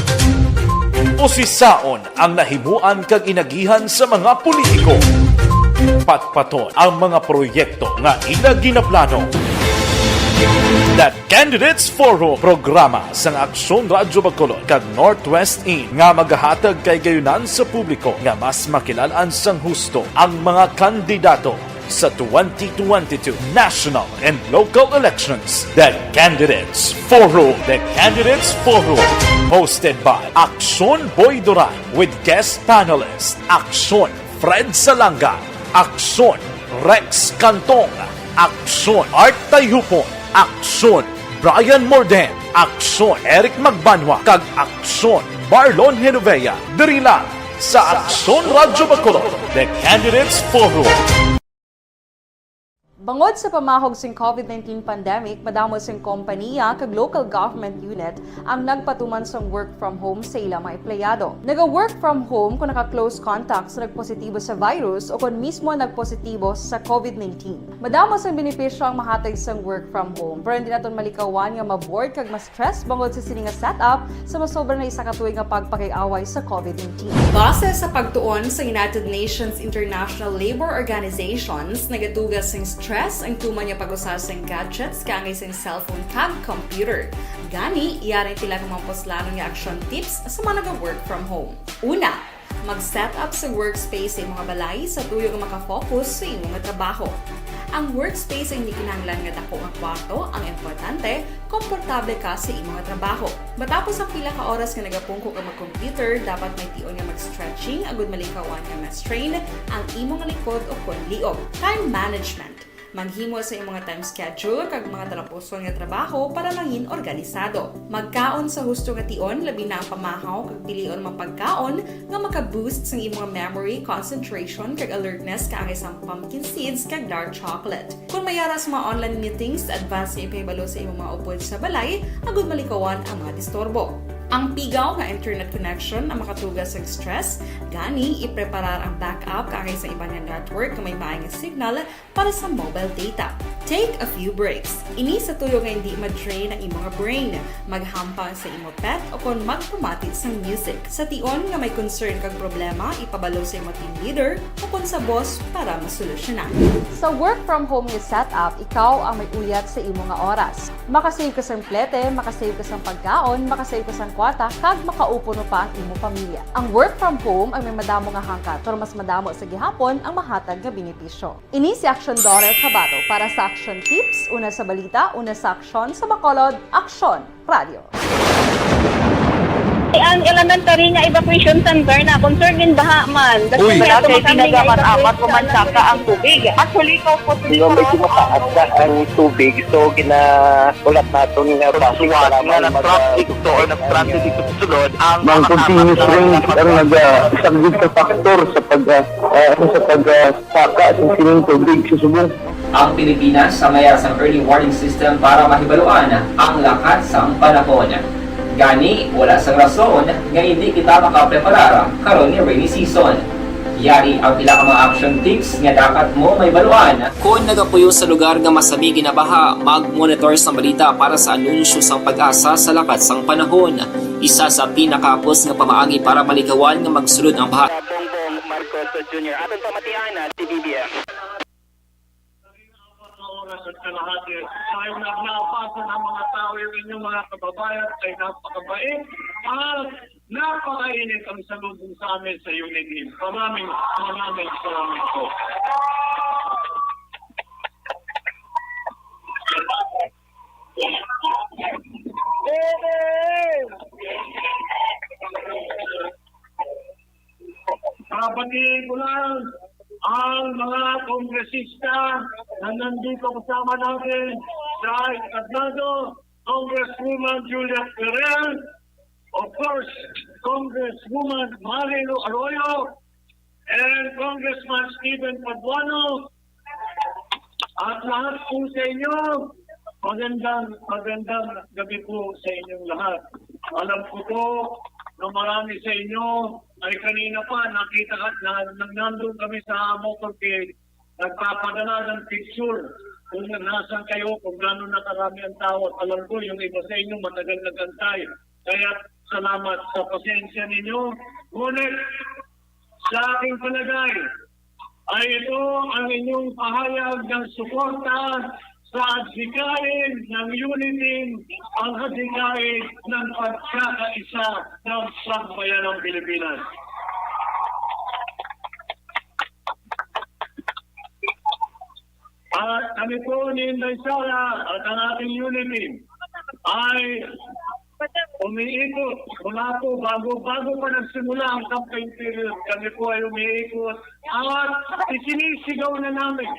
Usisaon ang nahimuan kag inagihan sa mga politiko. Patpaton ang mga proyekto nga ila ginaplano. The Candidates Forum, programa sang Aksyon Radyo Bacolod kag Northwest In nga magahatag kahigayonan sa publiko nga mas makilal-an sang husto ang mga kandidato sa twenty twenty-two national and local elections. The Candidates Forum. The Candidates Forum. Hosted by Aksyon Boy Duran with guest panelist Aksyon Fred Salanga, Aksyon Rex Cantong, Aksyon Art Tayhupon, Aksyon Brian Morden, Aksyon Eric Magbanwa, kag Aksyon Marlon Genovea. Diri lang sa Aksyon Radyo Bacolod, The Candidates Forum. Bangod sa pamahog sing covid nineteen pandemic, madamo sing kompaniya kag local government unit ang nagpatuman sang work from home sa ila mga empleyado. Naga-work from home kung naka-close contact sa nagpositibo sa virus o kon mismo nagpositibo sa covid nineteen. Madamo sang benepisyo ang mahatag sang work from home, pero hindi naton malikawan nga ma-bored kag ma-stress bangod sa sini nga setup sa masobra na isa ka tuig nga pagpakig-away sa covid nineteen. Base sa pagtuon sa United Nations International Labor Organizations, nagatuga sing stress ang tuman nga pag-usa sing gadgets kaangay sing cellphone kag computer. Gani, yari ang pila ka mga puslanon nga action tips sa mga naga-work from home. Una, mag-set up sa workspace sa imong balay sa tuyo nga makafocus sa imo nga trabaho. Ang workspace ay hindi kinahanglan nga dako nga kwarto, ang importante, komportable ka sa imo nga trabaho. Matapos ang pila ka oras nga nagapungko ka mag-computer, dapat may tion nga mag-stretching agud malikawan nga ma-strain ang imo nga likod o kon liog. Time management. Maghimo sa imong nga time schedule kag mga talapuson nga trabaho para mangin organisado. Magkaon sa husto nga tion, labi na ang pamahaw kag pilion mga pagkaon nga maka-boost sang imong memory, concentration, kag alertness kaangay sang pumpkin seeds kag dark chocolate. Kung may ara sa mga online meetings, advance nga ipahibalo sa imong mga upod sa balay agud malikawan ang mga disturbo. Ang pigaw nga internet connection ang makatuga sa stress, gani ipreparar ang backup kaangay sa iban nga network nga may maay nga signal para sa mobile data. Take a few breaks. Ini sa tuyo nga hindi ma-drain ang imong brain. Maghampang sa imo pet o kon magpamati sang music. Sa tion nga may concern kag problema, ipabalo sa imo team leader o kon sa boss para masolusyonan. Sa work from home nga setup, ikaw ang may uyat sa imo nga oras. Makasave ka sang plete, makasave ka sang pagkaon, makasave ka sang kwarta, kag makaupo no pa ang imo pamilya. Ang work from home ang may madamo nga hangkat, pero mas madamo sa gihapon ang mahatag nga benepisyo. Ini si Aksyon Dorel Cabato para sa Aksyon Tips, una sa balita, una sa aksyon, sa Bacolod, Aksyon Radio. Ang elementary nga evacuation center na concern din baha man. Uy, wala kay tinagaman amat ko man saka ang tubig. Actually, ko po medyo mataas na ang tubig, so ginaulat naton nga basi nga nag-traffic to or nag-transit dito sa sulod ang mga continuous rain ang nag-, ah, isang big factor sa pag, ah, ah, sa pag, ah, saka sa sining tubig sa subong. Ang Pilipinas ang may sang early warning system para mahibaluan ang lakat sang panahon. Gani, wala sang rason nga hindi kita makapreparar karon ni rainy season. Yari ang pila ka mga action tips nga dapat mo mahibaluan. Kon nagapuyo sa lugar nga masami ginabaha, mag-monitor sang balita para sa anunsyo sang PAGASA sa lakat sang panahon. Isa sa pinakahapos nga pamaagi para malikawan nga magsulod ang baha. Bongbong Marcos Junior. Aton pamatian, ah, si B B M. Apat na oras at kalahati. Dahil naglabasan ang mga tao, yung inyong mga kababayan ay napakabait at napakainit ang salubong sa amin sa Unity. Maraming, maraming salamat po. Babatiin ko lang ang mga kongresista na nandito kasama natin sa entablado, Congresswoman Julia Ferrer, of course, Congresswoman Marilu Arroyo, and Congressman Steven Paduano, at lahat po sa inyo, magandang, magandang gabi po sa inyong lahat. Alam ko po na marami sa inyo ay kanina pa nakita ka, na, nang nandun kami sa motorcade, nagpapadala ng picture kung nasan kayo, kung gaano na karami ang tao. At alam ko, yung iba sa inyo matagal nag-antay. Kaya salamat sa pasensya ninyo. Ngunit sa aking palagay, ay ito ang inyong pahayag ng suporta sa adhikain ng unity, ang adhikain ng pagkakaisa ng sambayanang Pilipinas. At kami po ni Inday Sara at ang ating unity ay umiikot mula po bago, bago pa nagsimula ang campaign period. Kami po ay umiikot at isinisigaw na namin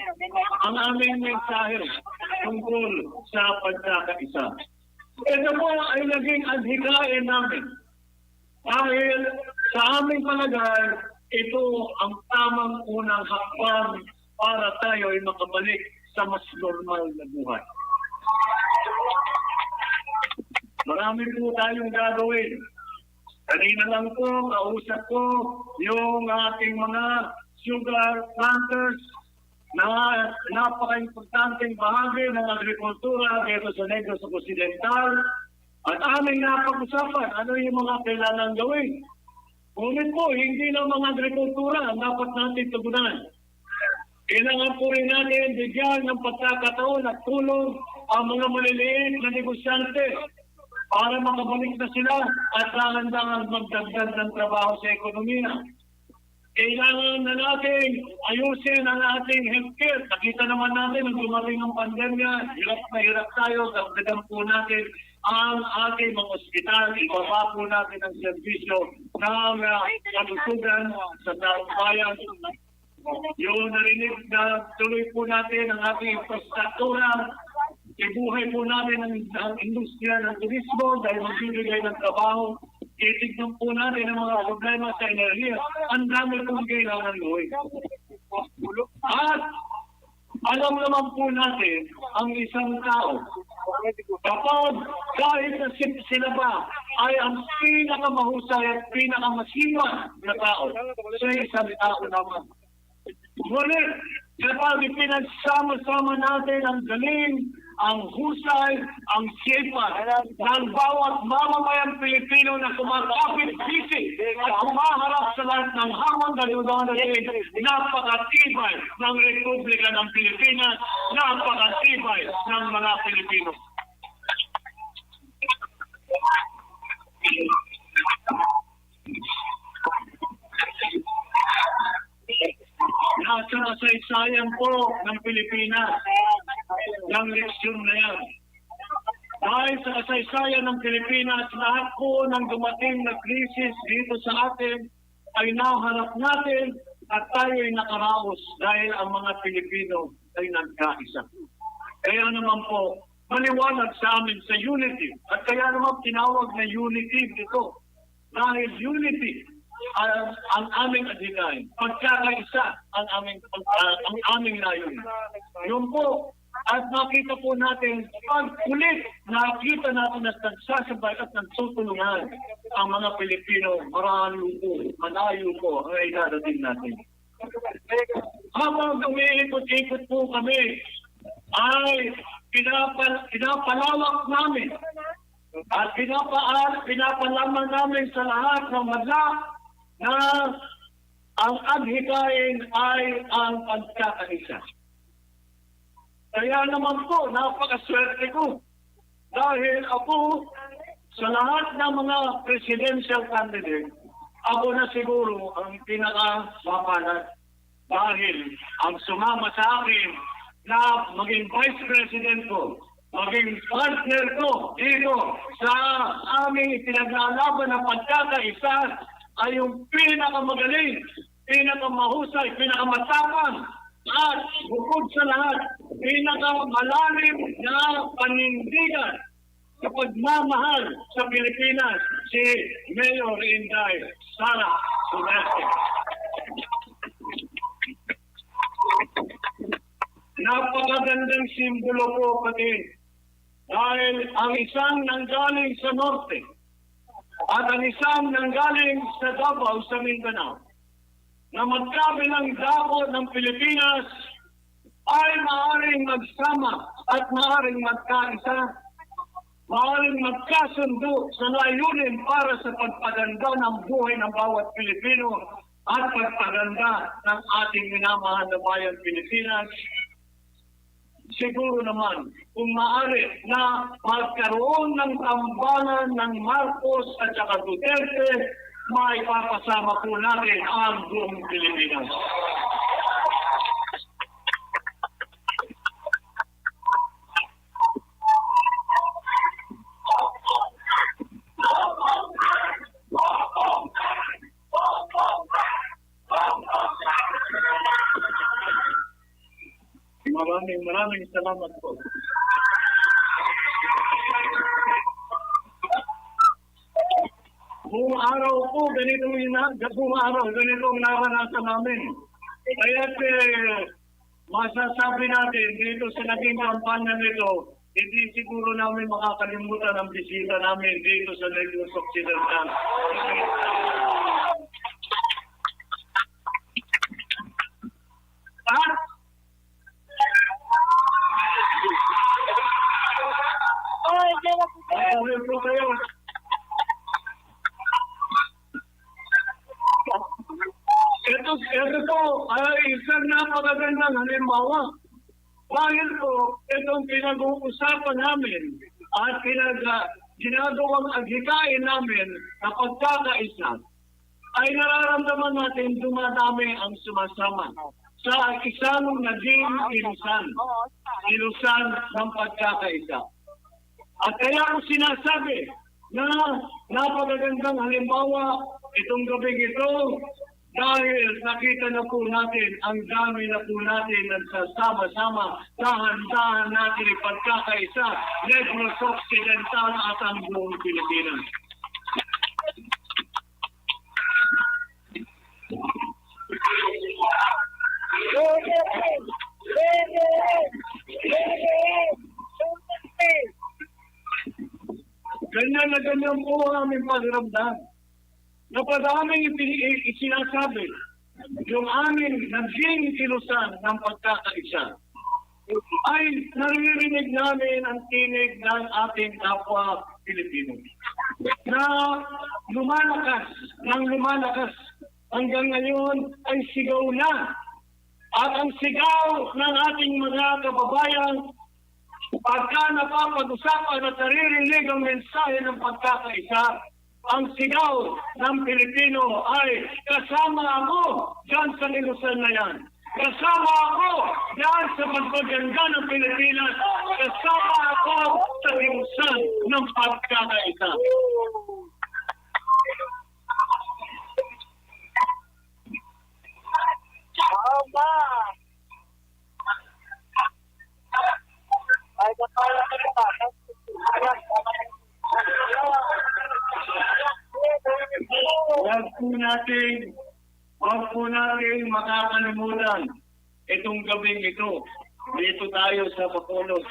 ang aming mensahe tungkol sa pagkakaisa. Ito po ay naging adhikain namin dahil sa aming palagay, ito ang tamang unang hakbang para tayo ay makabalik sa mas normal na buhay. Marami po tayong gagawin. Kanina lang po, kausap ko yung ating mga sugar planters na napaka-importanteng bahagi ng agrikultura dito sa Negros Occidental. At aming napag-usapan ano yung mga kailangan gawin. Ngunit po, hindi lang mga agrikultura ang dapat natin tugunan. Kailangan po rin natin bigyan ng pagkakataon at tulong ang mga maliliit na negosyante para makabalik na sila at dahan-dahan magdagdag ng trabaho sa ekonomiya. Kailangan na natin ayusin ang ating healthcare. Nakita naman natin nung dumating ang pandemya, hirap na hirap tayo. Dagdagan po natin ang ating mga ospital. Ibaba po natin ang serbisyo ng uh, kalusugan sa taong bayan. Yung narinig na tuloy po natin ang ating infrastruktura, ibuhay po natin ang, ang industriya ng turismo dahil magbibigay ng trabaho. Titignan po natin ang mga problema sa enerhiya. Ang dami pong kailangan gawin. At alam naman po natin ang isang tao. Kapag kahit na si- sila ba ay ang pinakamahusay at pinakamasipa na tao sa isang tao naman. Ngunit kapag ipinagsama-sama natin ang galing, ang husay, ang sipa ng bawat mamamayang Pilipino na kumakapit-bisig at humaharap sa lahat ng hamon na dumating, napakatibay ng Republika ng Pilipinas, napakatibay ng mga Pilipino. Nasa kasaysayan po ng Pilipinas ng leksyon na yan. Dahil sa kasaysayan ng Pilipinas, lahat po ng dumating na krisis dito sa atin ay naharap natin at tayo'y nakaraos dahil ang mga Pilipino ay nagkaisa. Kaya naman po, maliwanag sa amin sa unity. At kaya naman tinawag na unity ito. Dahil unity ang, ang aming adhikain. Pagkakaisa ang aming, pag- ah, ang aming layunin. Yun po. At makita po natin, pag ulit nakita natin na nagsasabay at nagtutulungan ang mga Pilipino, marami po, malayo po ang idarating natin. Habang umiikot-ikot po kami, ay pinapal- pinapalawak namin at pinapa- pinapalaman namin sa lahat ng madla na ang adhikain ay ang pagkakaisa. Kaya naman po, napakaswerte ko dahil ako, sa lahat ng mga presidential candidate, ako na siguro ang pinakamapalad. Dahil ang sumama sa akin na maging vice president ko, maging partner ko dito sa aming ipinaglalaban na pagkakaisa ay yung pinakamagaling, pinakamahusay, pinakamatapang, at bukod sa lahat, pinakamalalim na panindigan sa pagmamahal sa Pilipinas, si Mayor Inday Sara Duterte. Napakagandang simbolo po, kapatid, dahil ang isang nanggaling sa norte at ang isang nanggaling sa Davao, sa Mindanao, na magkabilang dako ng Pilipinas ay maaring magsama at maaring magkaisa. Maaaring magkasundo sa layunin para sa pagpaganda ng buhay ng bawat Pilipino at pagpaganda ng ating minamahal na bayang Pilipinas. Siguro naman, kung maaari na magkaroon ng tambalan ng Marcos at saka Duterte, maipapasama po natin ang buong Pilipinas. Maraming, maraming salamat po. Buong araw po, ganito yung ina-, buong araw, ganito ang naranasan namin. Kaya, eh, masasabi natin, dito sa naging kampanya nito, hindi siguro namin makakalimutan ang bisita namin dito sa Negros Occidental. At Oy, di ba po? Ay, okay po kayo. Ito, ito po ay isang napakagandang halimbawa. Dahil po, itong pinag-uusapan namin at pinag, ah, ginagawang adhikain namin na pagkakaisa, ay nararamdaman natin dumadami ang sumasama sa isang naging kilusan, kilusan ng pagkakaisa. At kaya ko sinasabi na napakagandang halimbawa itong gabing ito dahil nakita na po natin, ang dami na po natin nagsasama-sama, dahan-dahan natin ipagkakaisa, Negros Occidental at ang buong Pilipinas. Ganyan na ganyan po ang aming pakiramdam. Napadaming ipin-, i-, isinasabi yung aming naging kilusan ng pagkakaisa. Ay naririnig namin ang tinig ng ating kapwa Pilipino na lumalakas, nang lumalakas, hanggang ngayon ay sigaw na. At ang sigaw ng ating mga kababayan, pagka napapag-usapan at naririnig ang mensahe ng pagkakaisa, ang sigaw ng Pilipino ay, "Kasama ako dyan sa kilusan na yan. Kasama ako dyan sa pagpaganda ng Pilipinas. Kasama ako sa kilusan ng pagkakaisa." Tama. Ay, kapala ka pa. Huwag po natin, huwag po natin makakalimutan itong gabing ito. Dito tayo sa Bacolod.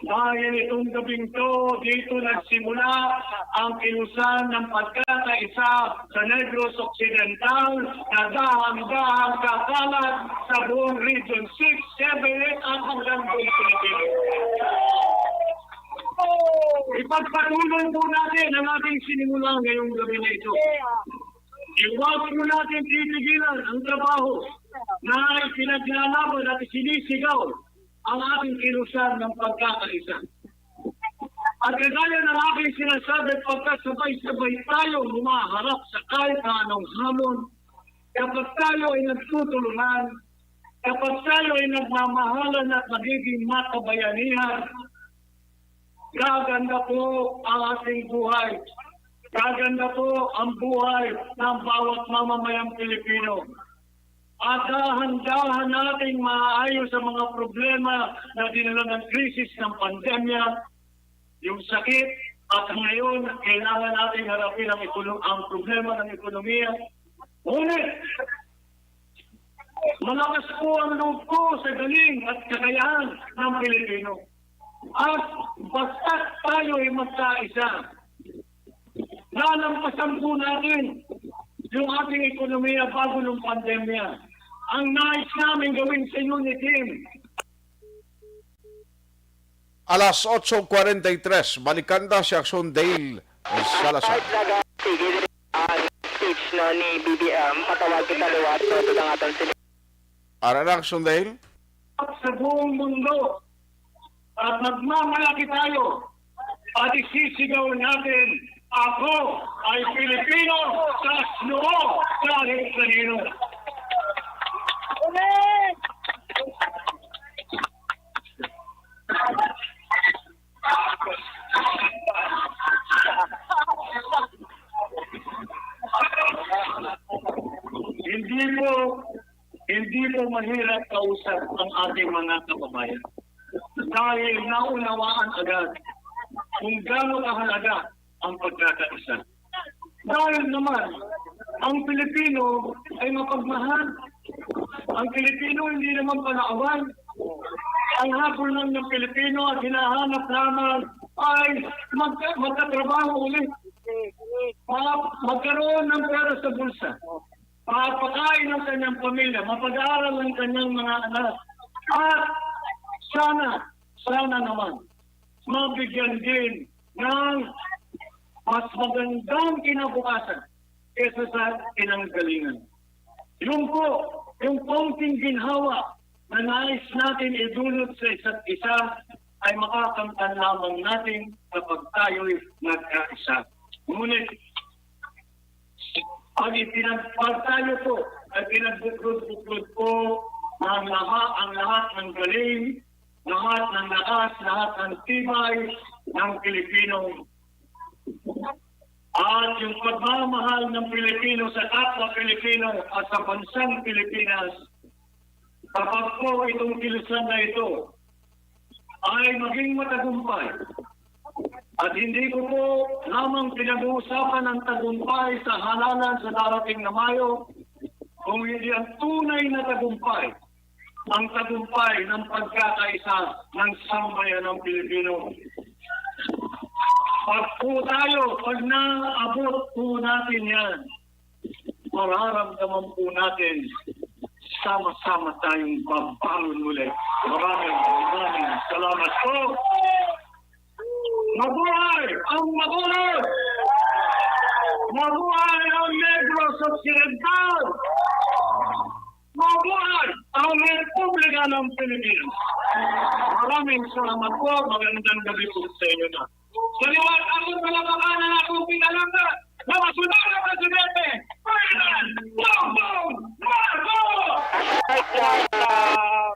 Dahil itong gabing to, dito nagsimula ang kilusan ng pagkakaisa sa Negros Occidental na dahan-dahan kakalat sa buong Region six, seven, eight at hanggang buong Pilipinas. Ipagpatuloy po natin ang ating sinimula ngayong gabi na ito. Huwag po natin titigilan ang trabaho na ipinaglalaban at isinisigaw ang ating kilusan ng pagkakaisa. At kagaya ng aking sinasabi, pagkasabay-sabay tayo humaharap sa kahit na anong hamon, kapag tayo ay nagtutulungan, kapag tayo ay nagmamahalan at nagiging makabayanihan, gaganda po ang ating buhay. Gaganda po ang buhay ng bawat mamamayang Pilipino. At dahan-dahan nating maayos ang mga problema na dinala ng krisis ng pandemya, yung sakit, at ngayon, kailangan nating harapin ang ekono-, ang problema ng ekonomiya. Ngunit, malakas po ang loob ko sa galing at kakayahan ng Pilipino. At basta't tayo ay magkaisa, lalampasan po natin yung ating ekonomiya bago ng pandemya. Ang nais namin gawin sa Uniteam, Alas otso cuarenta y tres, balikan ta si Action Dale Salazar. Sige, ang stage, no, ni B B M, patawag kita liwat, no, sa dangaton sila. Ara na, Action Dale. Sa buong mundo, at magmamalaki tayo, at isisigaw natin, "Ako ay Pilipino, taas noo kahit kanino." Hindi po, hindi po mahirap kausap ang ating mga kababayan dahil naunawaan agad kung gaano kahalaga ang pagkakaisa. Dahil naman, ang Pilipino ay mapagmahal. Ang Pilipino hindi naman panaawan. Ang habol lang ng Pilipino at hinahanap lamang ay magka-, magkatrabaho ulit. Ma-, magkaroon ng pera sa bulsa. Mapakain ang kanyang pamilya, mapag-aaral ang kanyang mga anak. At sana, sana naman, mabigyan din ng mas magandang kinabukasan kaysa sa pinanggalingan. Yung po, yung konting ginhawa na nais natin idulot sa isa't isa ay makakamtan lamang natin kapag tayo'y nagkaisa. Ngunit, pag ipinag-, pag tayo po ay pinagbuklod-buklod po ng lahat, ang lahat ng galing, lahat ng lakas, lahat ng tibay ng Pilipino. At yung pagmamahal ng Pilipino sa kapwa Pilipino at sa bansang Pilipinas, kapag po itong kilusan na ito ay maging matagumpay, at hindi ko po lamang pinag-uusapan ang tagumpay sa halalan sa darating na Mayo, kung hindi ang tunay na tagumpay, ang tagumpay ng pagkakaisa ng sambayanang Pilipino. Pag po tayo, pag naabot po natin yan, mararamdaman po natin, sama-sama tayong babangon muli. Maraming, maraming salamat po. Mabuhay ang Bacolod! Mabuhay ang Negros Occidental! Mabuhay ang Republika ng Pilipinas! Maraming salamat po. Magandang gabi po sa inyo na. Sa liwat, ako sa labakan ang akong pinalangga na masunod na presidente, Ferdinand Bongbong Marcos! Right na, ah,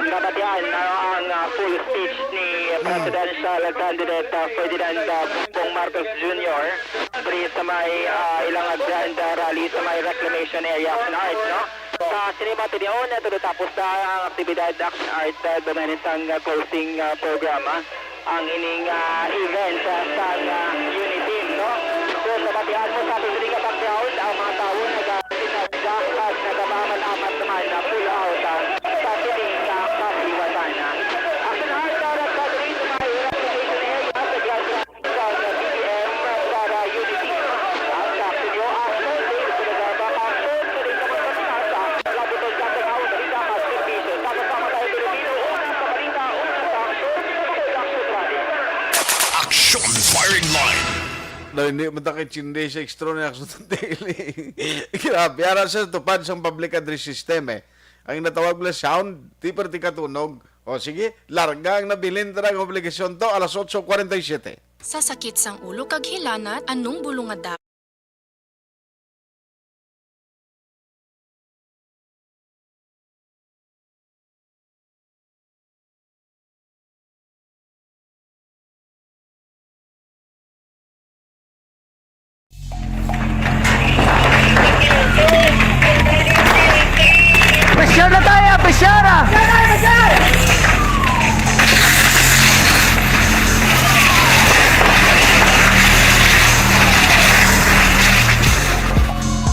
nabatian na ang, ah, full speech ni presidential candidate, ah, Ferdinand, ah, Bongbong Marcos Junior diri sa may, ah, ilang, ah, grand, ah, rally sa may reclamation area sa North, no? Sa sinima tinion, tulo tapos na ang aktibidad, Action Art, ah, duman sang, ah, closing, ah, programa ang ining, ah, event, ah, sang, ah, Uniteam, no? So, sa batian mo sa aton diri nga background, ang mga tawo naga-, naga-, nagamamat-amat naman na pull out, ah, sa siling, ah, kasiwatan, ah. Action Art, ah, nagpatuloy sa mga area sa Grand Sa B P M para Unity. Ang sa Action Art, Sunday, sa Naga Back Action, sa Naga Back Action, labuton sa Taghaw, balita, mas serbisyo. Sama-sama tayo, Pilipino, una sa balita, una sa aksyon, Production Rally. Action Firing Line. Na hindi man ta kay Chinday sa extra ni Action Daily. Grabe, ara sa tupad sang public address system, eh. Ang natawag nila sound, di perti katunog. O sige, larga ang nabilin ta nga obligasyon to, alas otso cuarenta y siete. Sa sakit sang ulo kag hilanat, anong bulong nga da-, Pressure na tayo, pressure na!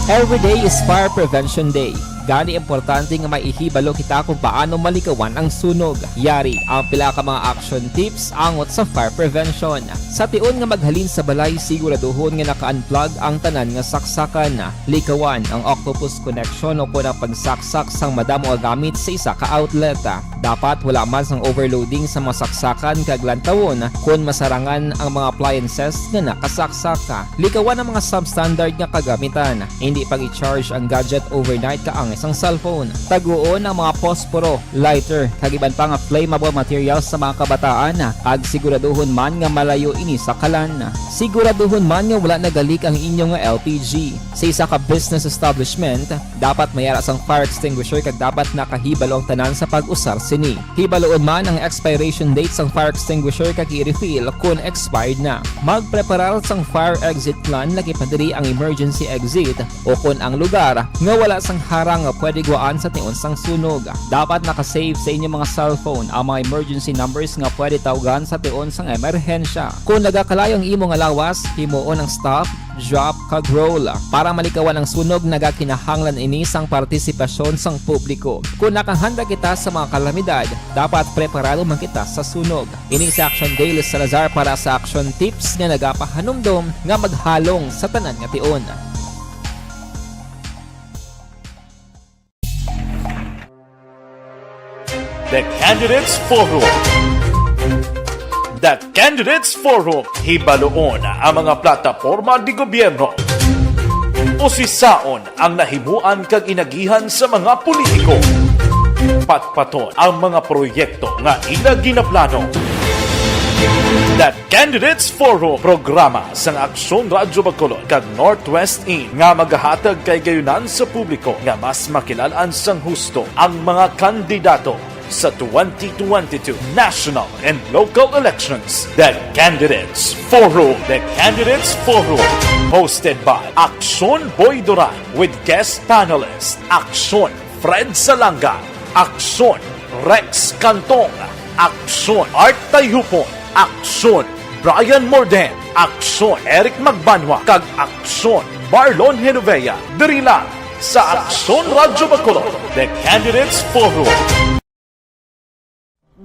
Every day is Fire Prevention Day. Gani, importante nga may ihibalo kita kung paano malikawan ang sunog. Yari ang pila ka mga action tips angot sa fire prevention. Sa tion nga maghalin sa balay, siguraduhon nga naka-unplug ang tanan nga saksakan. Likawan ang octopus connection o kon ang pagsaksak sang madamo nga gamit sa isa ka outlet. Dapat wala man sang overloading sa mga saksakan kag lantawon kon masarangan ang mga appliances nga nakasaksak. Likawan ang mga substandard nga kagamitan. Hindi pag-i-charge ang gadget overnight kaangay sang cellphone. Taguon ang mga posporo, lighter, kag iban pa nga flammable materials sa mga kabataan, kag siguraduhon man nga malayo ini sa kalan. Siguraduhon man nga wala nagalik ang inyo nga L P G. Sa isa ka business establishment, dapat may ara sang fire extinguisher kag dapat nakahibalo ang tanan sa pag-usar sini. Hibaluon man ang expiration date sang fire extinguisher kag i-refill kon expired na. Magpreparar sang fire exit plan, laki pa diri ang emergency exit o kon ang lugar nga wala sang harang nga pwede gwaan sa tion sang sunog. Dapat naka-save sa inyo mga cellphone ang mga emergency numbers nga pwede tawgan sa tion sang emerhensya. Kon nagakalayo ang imo nga lawas, himuon ang stop, drop, kag roll. Para malikawan ang sunog, nagakinahanglan ini sang partisipasyon sang publiko. Kon nakahanda kita sa mga kalamidad, dapat preparado man kita sa sunog. Ini si Action Daily Salazar para sa Action Tips nga nagapahanumdom nga maghalong sa tanan nga tion. The Candidates Forum. The Candidates Forum. Hibaluon ang mga plataporma di gobyerno. Usisaon ang nahimuan kag inagihan sa mga politiko. Patpaton ang mga proyekto nga ila ginaplano. The Candidates Forum, programa sang Aksyon Radyo Bacolod kag Northwest In nga magahatag kay gayunan sa publiko nga mas makilal-an sang husto ang mga kandidato sa twenty twenty-two national and local elections. The Candidates Forum. The Candidates Forum, hosted by Aksyon Boy Duran with guest panelist Aksyon Fred Salanga, Aksyon Rex Cantong, Aksyon Art Tayhupon, Aksyon Brian Morden, Aksyon Eric Magbanwa, kag Aksyon Marlon Genovea. Diri lang sa Aksyon Radyo Bacolod, The Candidates Forum.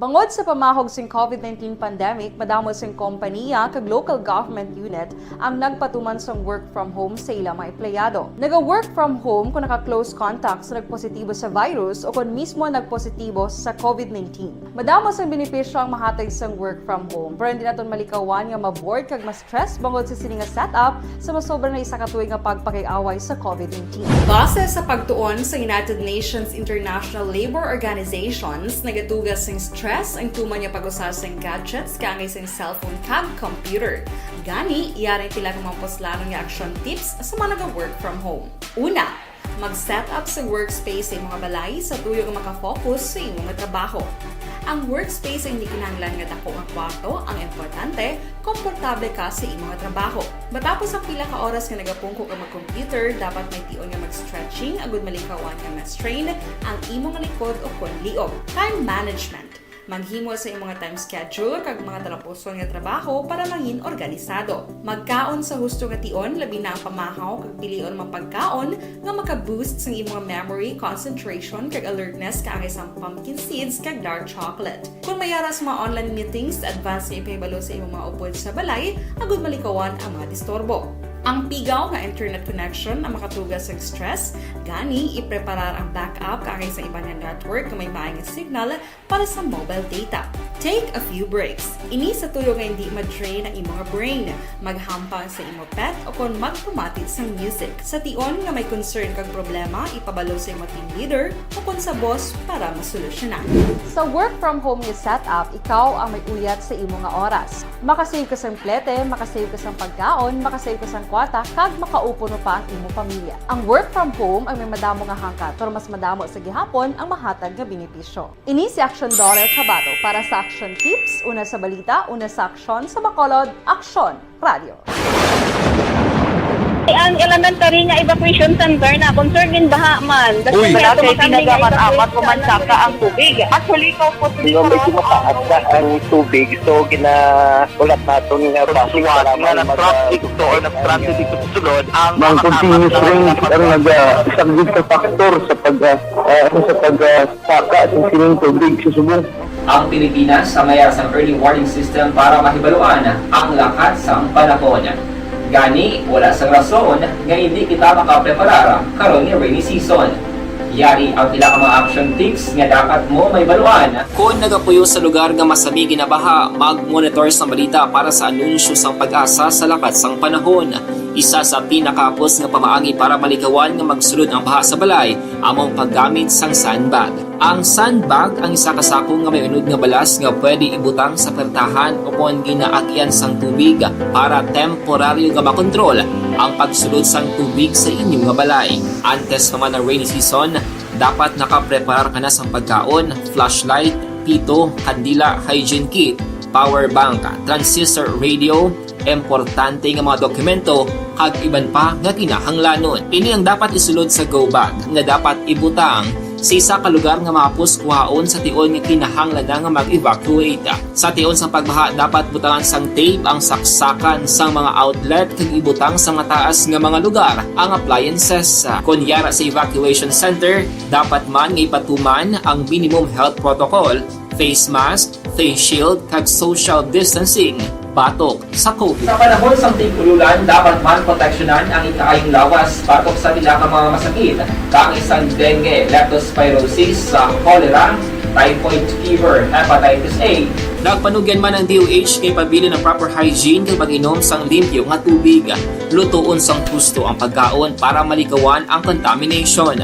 Bangod sa pamahog sing COVID nineteen pandemic, madamo sing kompaniya kag local government unit ang nagpatuman sang work from home sa ila mga empleyado. Naga-work from home kung naka-close contact sa nagpositibo sa virus o kon mismo nagpositibo sa COVID nineteen. Madamo sang benepisyo ang mahatag sang work from home, pero hindi naton malikawan nga ma-bored kag ma-stress bangod sa sini nga setup sa masobra na isa ka tuig nga pagpakig-away sa COVID nineteen. Base sa pagtuon sa United Nations International Labor Organizations, nagatuga sing stress ang tuman nga pag-usar sing gadgets kaangay sing cellphone kag computer. Gani, yari ang pila ka mga puslanon nga action tips sa mga naga-work from home. Una, mag-set up sa workspace sa imo nga balay sa tuyo nga maka-focus sa imo nga trabaho. Ang workspace ay hindi kinahanglan nga dako nga kwarto, ang importante, komportable ka sa imo nga trabaho. Matapos ang pila ka oras nga nagapungko ka mag-computer, dapat may tion nga mag-stretching agud malikawan nga ma-strain ang imo nga likod o kon liog. Time management. Maghimo sa imo nga time schedule kag mga talapuson nga trabaho para mangin organisado. Magkaon sa husto nga tion, labi na ang pamahaw kag pilion mga pagkaon nga maka-boost sang imo nga memory, concentration, kag alertness kaangay sang pumpkin seeds kag dark chocolate. Kon may ara sa mga online meetings, advance nga ipahibalo sa imo mga upod sa balay agud malikawan ang mga disturbo. Ang pigaw nga internet connection ang makatuga sang stress, gani ipreparar ang backup kaangay sa iban nga network nga may maayo nga signal para sa mobile data. Take a few breaks. Ini sa tuyo nga hindi ma-drain ang imo nga brain. Maghampang sa imo pet o kon magpamati sang music. Sa tion nga may concern kag problema, ipabalo sa imo team leader o kon sa boss para masolusyonan. Sa work from home nga setup, ikaw ang may uyat sa imo nga oras. Makasave ka sang plete, makasave ka sang pagkaon, makasave ka sang kwarta, kag makaupuno pa ang imo pamilya. Ang work from home ang may madamo nga hangkat, pero mas madamo sa gihapon ang mahatag nga benepisyo. Ini si Aksyon Dorel Cabato para sa Aksyon Tips, una sa balita, una sa aksyon, sa Bacolod, Aksyon Radio. Ang elementary nga evacuation center na concern in baha man. That's Uy. Why Wala ato kay makami nga tinaga man, evacuation amat ko man center. Saka ang tubig. Actually, ikaw po, Di ba, medyo mataas na ang tubig, so ginahulat naton nga Sa bus buwan para nga man nag-traffic mag-, to or nag-transit dito sa sulod, ang Ang mga continuous tapat na rain ang nagpag- nagasaglit sa factor sa pag, ah, ah, ano, sa pag, ah, saka sa sining tubig sa subong. Ang Pilipinas ang mayara sang early warning system para mahibaluan ang lakat sang panahon. Gani, wala sang rason nga indi kita makapreparar karon nga rainy season. Yari ang pila ka mga action tips nga dapat mo mahibaluan. Kon nagapuyo sa lugar nga masami ginabaha, mag-monitor sang balita para sa anunsyo sang PAGASA sa lakat sang panahon. Isa sa pinakahapos nga pamaagi para malikawan nga magsulod ang baha sa balay amo ang paggamit sang sandbag. Ang sandbag ang isa ka sako nga may unod nga balas nga pwede ibutang sa pertahan o kon ginaagyan sang tubig para temporaryo nga makontrol ang pagsulod sang tubig sa inyo nga balay. Antes pa man ang rainy season, dapat nakapreparar ka na sang pagkaon, flashlight, pito, kandila, hygiene kit, power bank, transistor radio, importante nga mga dokumento, kag iban pa nga kinahanglanon. Ini ang dapat isulod sa go bag nga dapat ibutang sa isa ka lugar nga mahapos kuhaon sa tion nga kinahanglan na nga mag-evacuate. Sa tion sang pagbaha, dapat butangan sang tape ang saksakan sang mga outlet kag ibutang sa mataas nga mga lugar ang appliances. Kon yara sa evacuation center, dapat man nga ipatuman ang minimum health protocol, face mask, face shield, kag social distancing batok sa COVID. Sa panahon sang tig-ululan, dapat man proteksyonan ang ikaayong lawas batok sa pila ka mga masakit, kaangay sang dengue, leptospirosis, sa cholera, typhoid fever, hepatitis A. Nagpanugyan man ang D O H nga ipabilin ang proper hygiene kag pag-inom sang limpyo nga tubig, lutoon sang husto ang pagkaon para malikawan ang contamination.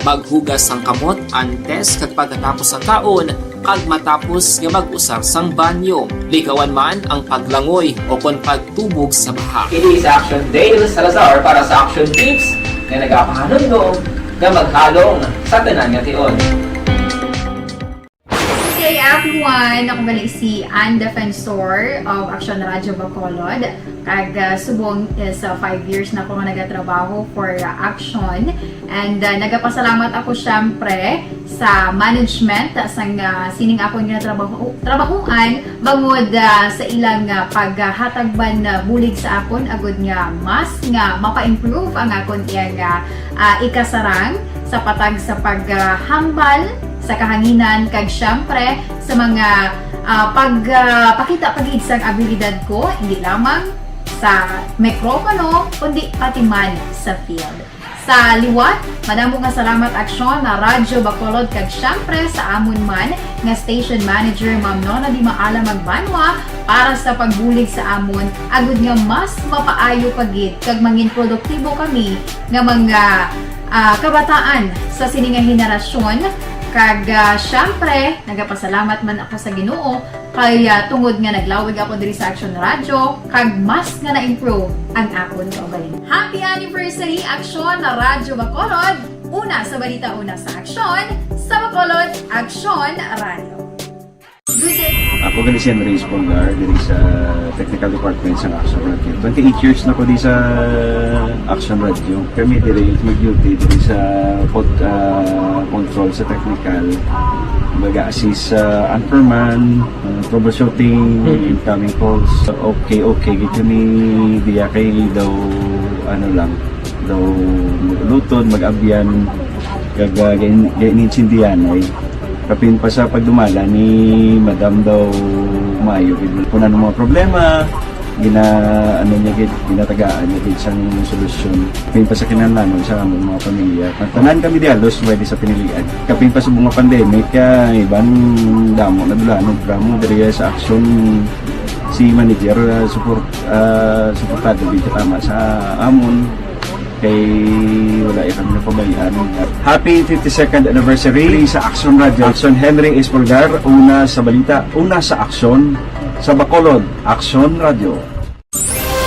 Maghugas sang kamot antes kag pagkatapos sang kaon, kag matapos nga mag-usar sang banyo. Likawan man ang paglangoy o kon pagtubog sa baha. Ini si Action Dale Salazar para sa Action Tips nga nagapahanumdom nga maghalong sa tanan nga tion. Good day, everyone! Ako gali si Ann Defensor of Action Radio Bacolod. Kag, ah, subong is, ah, five years na ako nga nagatrabaho for, ah, Action. And, ah, nagapasalamat ako, syempre, sa management, ah, sang, ah, sining akon nga trabaho, trabahuan, bangod, ah, sa ilang, ah, paghatag man, ah, bulig sa akon, agud nga mas nga mapa-improve ang akon iyang, ah, ah, ikasarang sa patag sa paghambal sa kahanginan, kag, syempre, sa mga, ah, pag, ah, pakita pa gid sang abilidad ko, hindi lamang sa mikropono, kundi pati man sa field. Sa liwat, madamo nga salamat, Aksyon, na Radyo Bacolod, kag, syempre, sa amon man nga station manager, Ma'am Nona Di Maala Magbanwa, para sa pagbulig sa amon, agud nga mas mapaayo pa gid kag mangin produktibo kami nga mga, ah, kabataan sa sini nga henerasyon. Kag, ah, syempre, nagapasalamat man ako sa Ginoo kay, ah, tungod nga naglawig ako diri sa Action Radio, kag mas nga na-improve ang akon kaugalingon. Happy anniversary, Action na Radyo Bacolod! Una sa balita, una sa aksyon, sa Bacolod, Action Radio. Good day. Ako gali si Henry Espolgar, diri sa Technical Department sa Action Radio. Twenty-eight years na ko di sa Action Radio. Kami diri mag-duty diri sa pod-, ah, control sa technical. Mag-assist sa anchorman, ah, troubleshooting, Mm. incoming calls. Okay, okay, gid kami diya kay daw, ano lang, daw mag-ulutod, mag-abyan, kag, ah, gain-, gainintindihan ay. Kapin pa sa pagdumala ni Madam daw maayo gid. Kung ano mga problema, gina-, ano niya gid, ginatagaan niya gid sang solusyon. Kapin pa sa kinahanglanon sa among mga pamilya. Tanan kami di halos pwede sa pinilian. Kapin pa sa mga pandemic, ah, iban damo na dula, ano, drama diri sa aksyon si manager, ah, support, ah, suportado gid tama sa amon. Kay wala ya kami napabayaan. Happy fifty-second anniversary sa Action Radio. Action Henry Espolgar, una sa balita, una sa aksyon, sa Bacolod, Action Radio.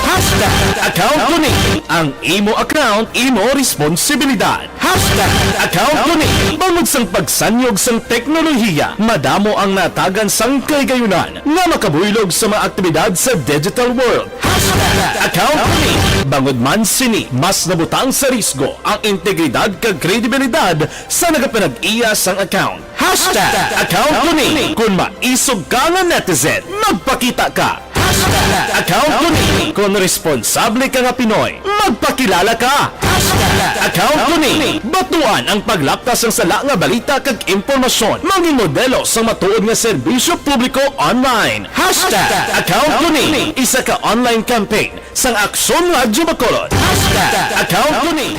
Hashtag account to me. Ang imo account, imo responsibilidad. Hashtag account ko ni. Bangod sang pagsanyog sang teknolohiya, madamo ang natagan sang kahigayunan nga makabuylog sa mga aktibidad sa digital world. Hashtag account ko ni. Bangod man sini, mas nabutang sa risgo ang integridad kag kredibilidad sa nagapanag-iya sang account. Hashtag account ko ni. Kung maisog ka nga netizen, magpakita ka. Hashtag account ko ni. Kung responsable ka nga Pinoy, magpakilala ka. Hashtag account ko ni. Batuan ang paglapta sang sala nga balita kag impormasyon. Maging modelo sang matuod nga serbisyo publiko online. Hashtag account ko ni. Isa ka online campaign sang Aksyon Radyo Bacolod. Hashtag account ko ni.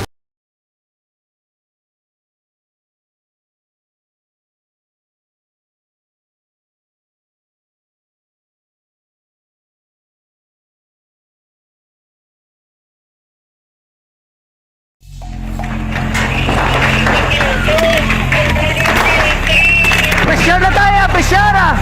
Pressure na tayo, pressure ah!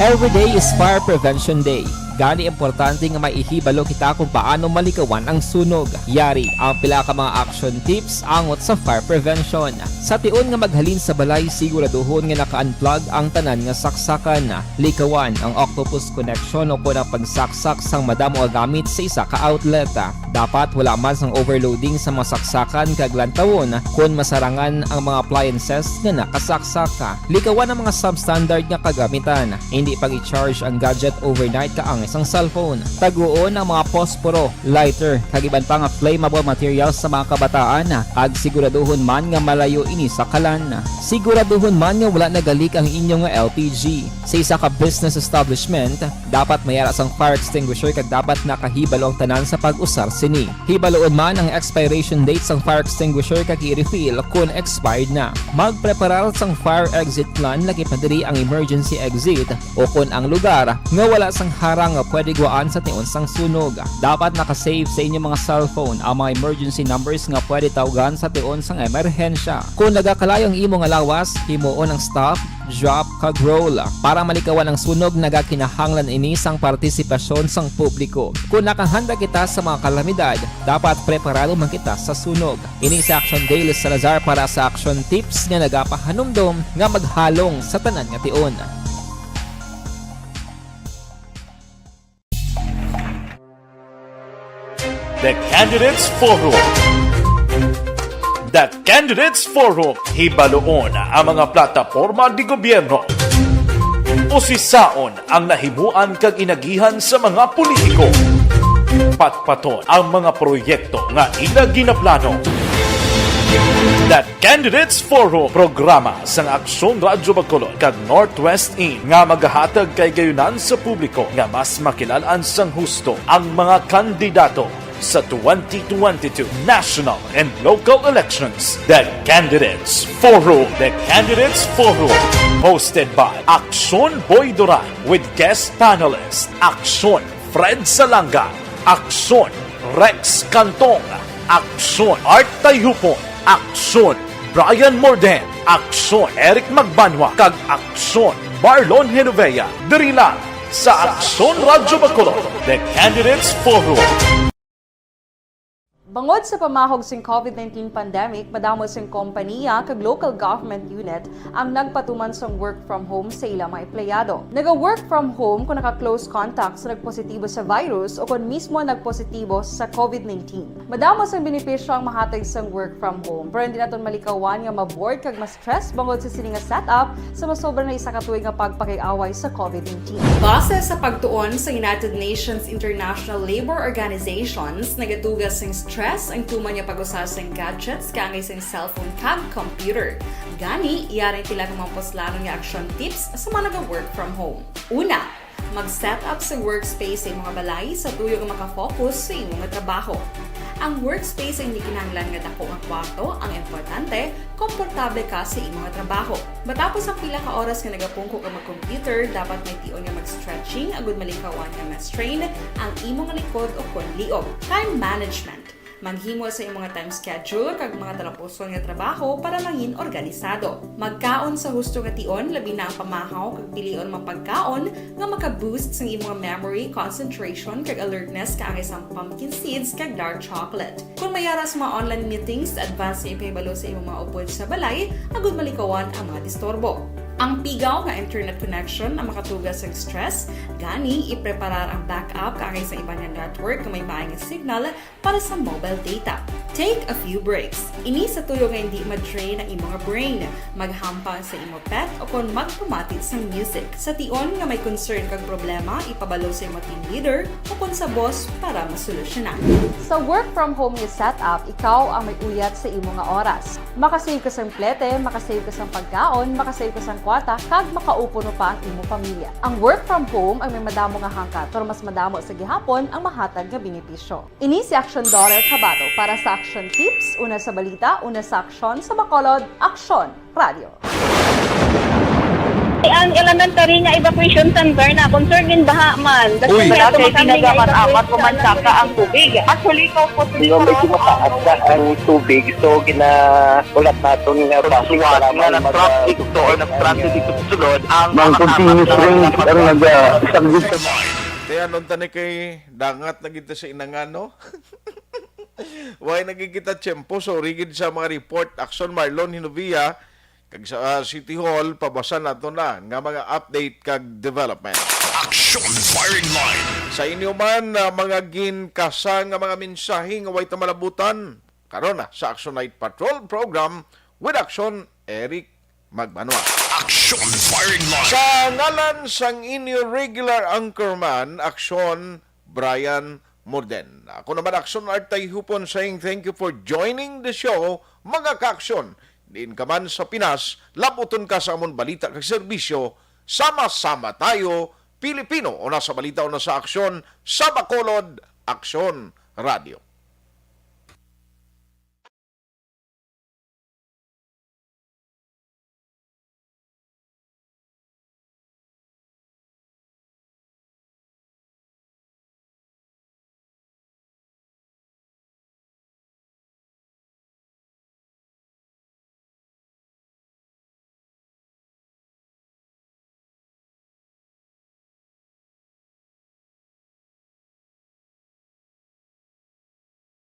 Every day is Fire Prevention Day. Gani, importante nga may ihibalo kita kung paano malikawan ang sunog. Yari ang pila ka mga action tips angot sa fire prevention. Sa tion nga maghalin sa balay, siguraduhon nga naka-unplug ang tanan nga saksakan. Likawan ang octopus connection o kon ang pagsaksak sang madamo nga gamit sa isa ka outlet. Dapat wala man sang overloading sa mga saksakan kag lantawon kon masarangan ang mga appliances nga nakasaksak. Likawan ang mga substandard nga kagamitan. Hindi pag-i-charge ang gadget overnight kaangay sang cellphone. Taguon ang mga posporo, lighter, kag iban pa nga flammable materials sa mga kabataan, kag siguraduhon man nga malayo ini sa kalan. Siguraduhon man nga wala nagalik ang inyo nga L P G. Sa isa ka business establishment, dapat may ara sang fire extinguisher kag dapat nakahibalo ang tanan sa pag-usar sini. Hibaloon man ang expiration date sang fire extinguisher kag i-refill kon expired na. Magpreparar sang fire exit plan, lakip na diri ang emergency exit o kon ang lugar nga wala sang harang nga pwede gwaan sa tion sang sunog. Dapat naka-save sa inyo mga cellphone ang mga emergency numbers nga pwede tawgan sa tion sang emerhensya. Kon nagakalayo ang imo nga lawas, himuon ang stop, drop, kag roll. Para malikawan ang sunog, nagakinahanglan ini sang partisipasyon sang publiko. Kon nakahanda kita sa mga kalamidad, dapat preparado man kita sa sunog. Ini si Action Daily Salazar para sa Action Tips nga nagapahanumdom nga maghalong sa tanan nga tion. The Candidates Forum. The Candidates Forum. Hibaloon ang mga plataporma de gobyerno. Usisaon ang nahimuan kag inagihan sa mga politiko. Patpaton ang mga proyekto nga ila ginaplano. The Candidates Forum, programa sang Aksyon Radyo Bacolod kag Northwest In nga magahatag kahigayunan sa publiko nga mas makilal-an sang husto ang mga kandidato sa twenty twenty-two national and local elections. The Candidates Forum. The Candidates Forum, hosted by Aksyon Boy Duran with guest panelist Aksyon Fred Salanga, Aksyon Rex Cantong, Aksyon Art Tayupon, Aksyon Brian Morden, Aksyon Eric Magbanwa, kag Aksyon Marlon Genovea, diri lang sa Aksyon Radyo Bacolod, The Candidates Forum. Bangod sa pamahog sing COVID nineteen pandemic, madamo sing kompaniya kag local government unit ang nagpatuman sang work from home sa ila mga empleyado. Naga-work from home kon naka-close contact sa nagpositibo sa virus o kon mismo nagpositibo sa COVID nineteen. Madamo sang benepisyo ang mahatag sang work from home, pero hindi naton malikawan nga ma-bored kag ma-stress bangod sa sini nga setup sa masobra na isa ka tuig nga pagpakig-away sa COVID nineteen. Base sa pagtuon sa United Nations International Labor Organizations, nagatuga sing stress ang tuman nga pag-usa sing gadgets kaangay sing cellphone kag computer. Gani, yari ang pila ka mga puslanon nga action tips sa mga naga-work from home. Una, mag-set up sa workspace sa imo nga balay sa tuyo nga maka-focus sa imo nga trabaho. Ang workspace ang hindi kinahanglan nga dako nga kwarto, ang importante, komportable ka sa imo nga trabaho. Matapos ang pila ka oras nga nagapungko ka mag-computer, dapat may tion nga mag-stretching agud malikawan nga ma-strain ang imo nga likod o kon liog. Time management. Maghimo sa imong time schedule kag mga talapuson nga trabaho para mangin organisado. Magkaon sa husto nga tion, labi na ang pamahaw kag pilion mga pagkaon nga maka-boost sang imong memory, concentration, kag alertness kaangay sang pumpkin seeds kag dark chocolate. Kung may ara sa mga online meetings, advance nga ipahibalo sa imong mga upod sa balay agud malikawan ang mga disturbo. Ang pigaw nga internet connection ang makatuga sa stress, gani ipreparar ang backup kaangay sa iban nga network nga may maay nga signal para sa mobile data. Take a few breaks. Ini sa tuyo nga hindi ma-drain ang imong brain. Maghampang sa imo pet o kon magpamati sang music. Sa tion nga may concern kag problema, ipabalo sa imo team leader o kon sa boss para masolusyonan. Sa work from home nga setup, ikaw ang may uyat sa imo nga oras. Makasave ka sang plete, makasave ka sang pagkaon, makasave ka sang kwarta, kag makaupo no pa ang imo pamilya. Ang work from home ang may madamo nga hangkat, pero mas madamo sa gihapon ang mahatag nga benepisyo. Ini si Action Daughter Kabato para sa Action Tips, una sa balita, una sa aksyon, sa Bacolod, Action Radio. Ang elementary nga evacuation center na concern gin baha man. Uy, wala kay tinaga man amat ko man saka ang tubig. Actually, ko po Yung medyo mataas na ang tubig, so ginaulat naton nga basi para nga mag- nag-traffic to or nag-transit dito sa sulod ang mga continuous rain ang nag-, ah, saglit sa Kaya nung tani kay dangat na gid sa inangan, no? Way na gid kita tiyempo, so rigid sa mga report, Action Marlon Hinovia, kag sa, ah, City Hall, pabasa nato na nga mga update kag development. Action Firing Line. Sa inyo man, ah, mga ginkasa nga mga mensahe nga way ta malabutan, karon na sa Action Night Patrol Program with Action Eric Magbanwa. Action Firing Line. Sa ngalan sang inyo regular anchorman, Action Brian Morden. Ako naman, Action Art Tayhupon, saying thank you for joining the show, mga ka-aksyon. Diin ka man sa Pinas, labuton ka sa amon balita kag serbisyo. Sama-sama tayo, Pilipino, o nasa balita o nasa aksyon, sa Bacolod, Aksyon Radio.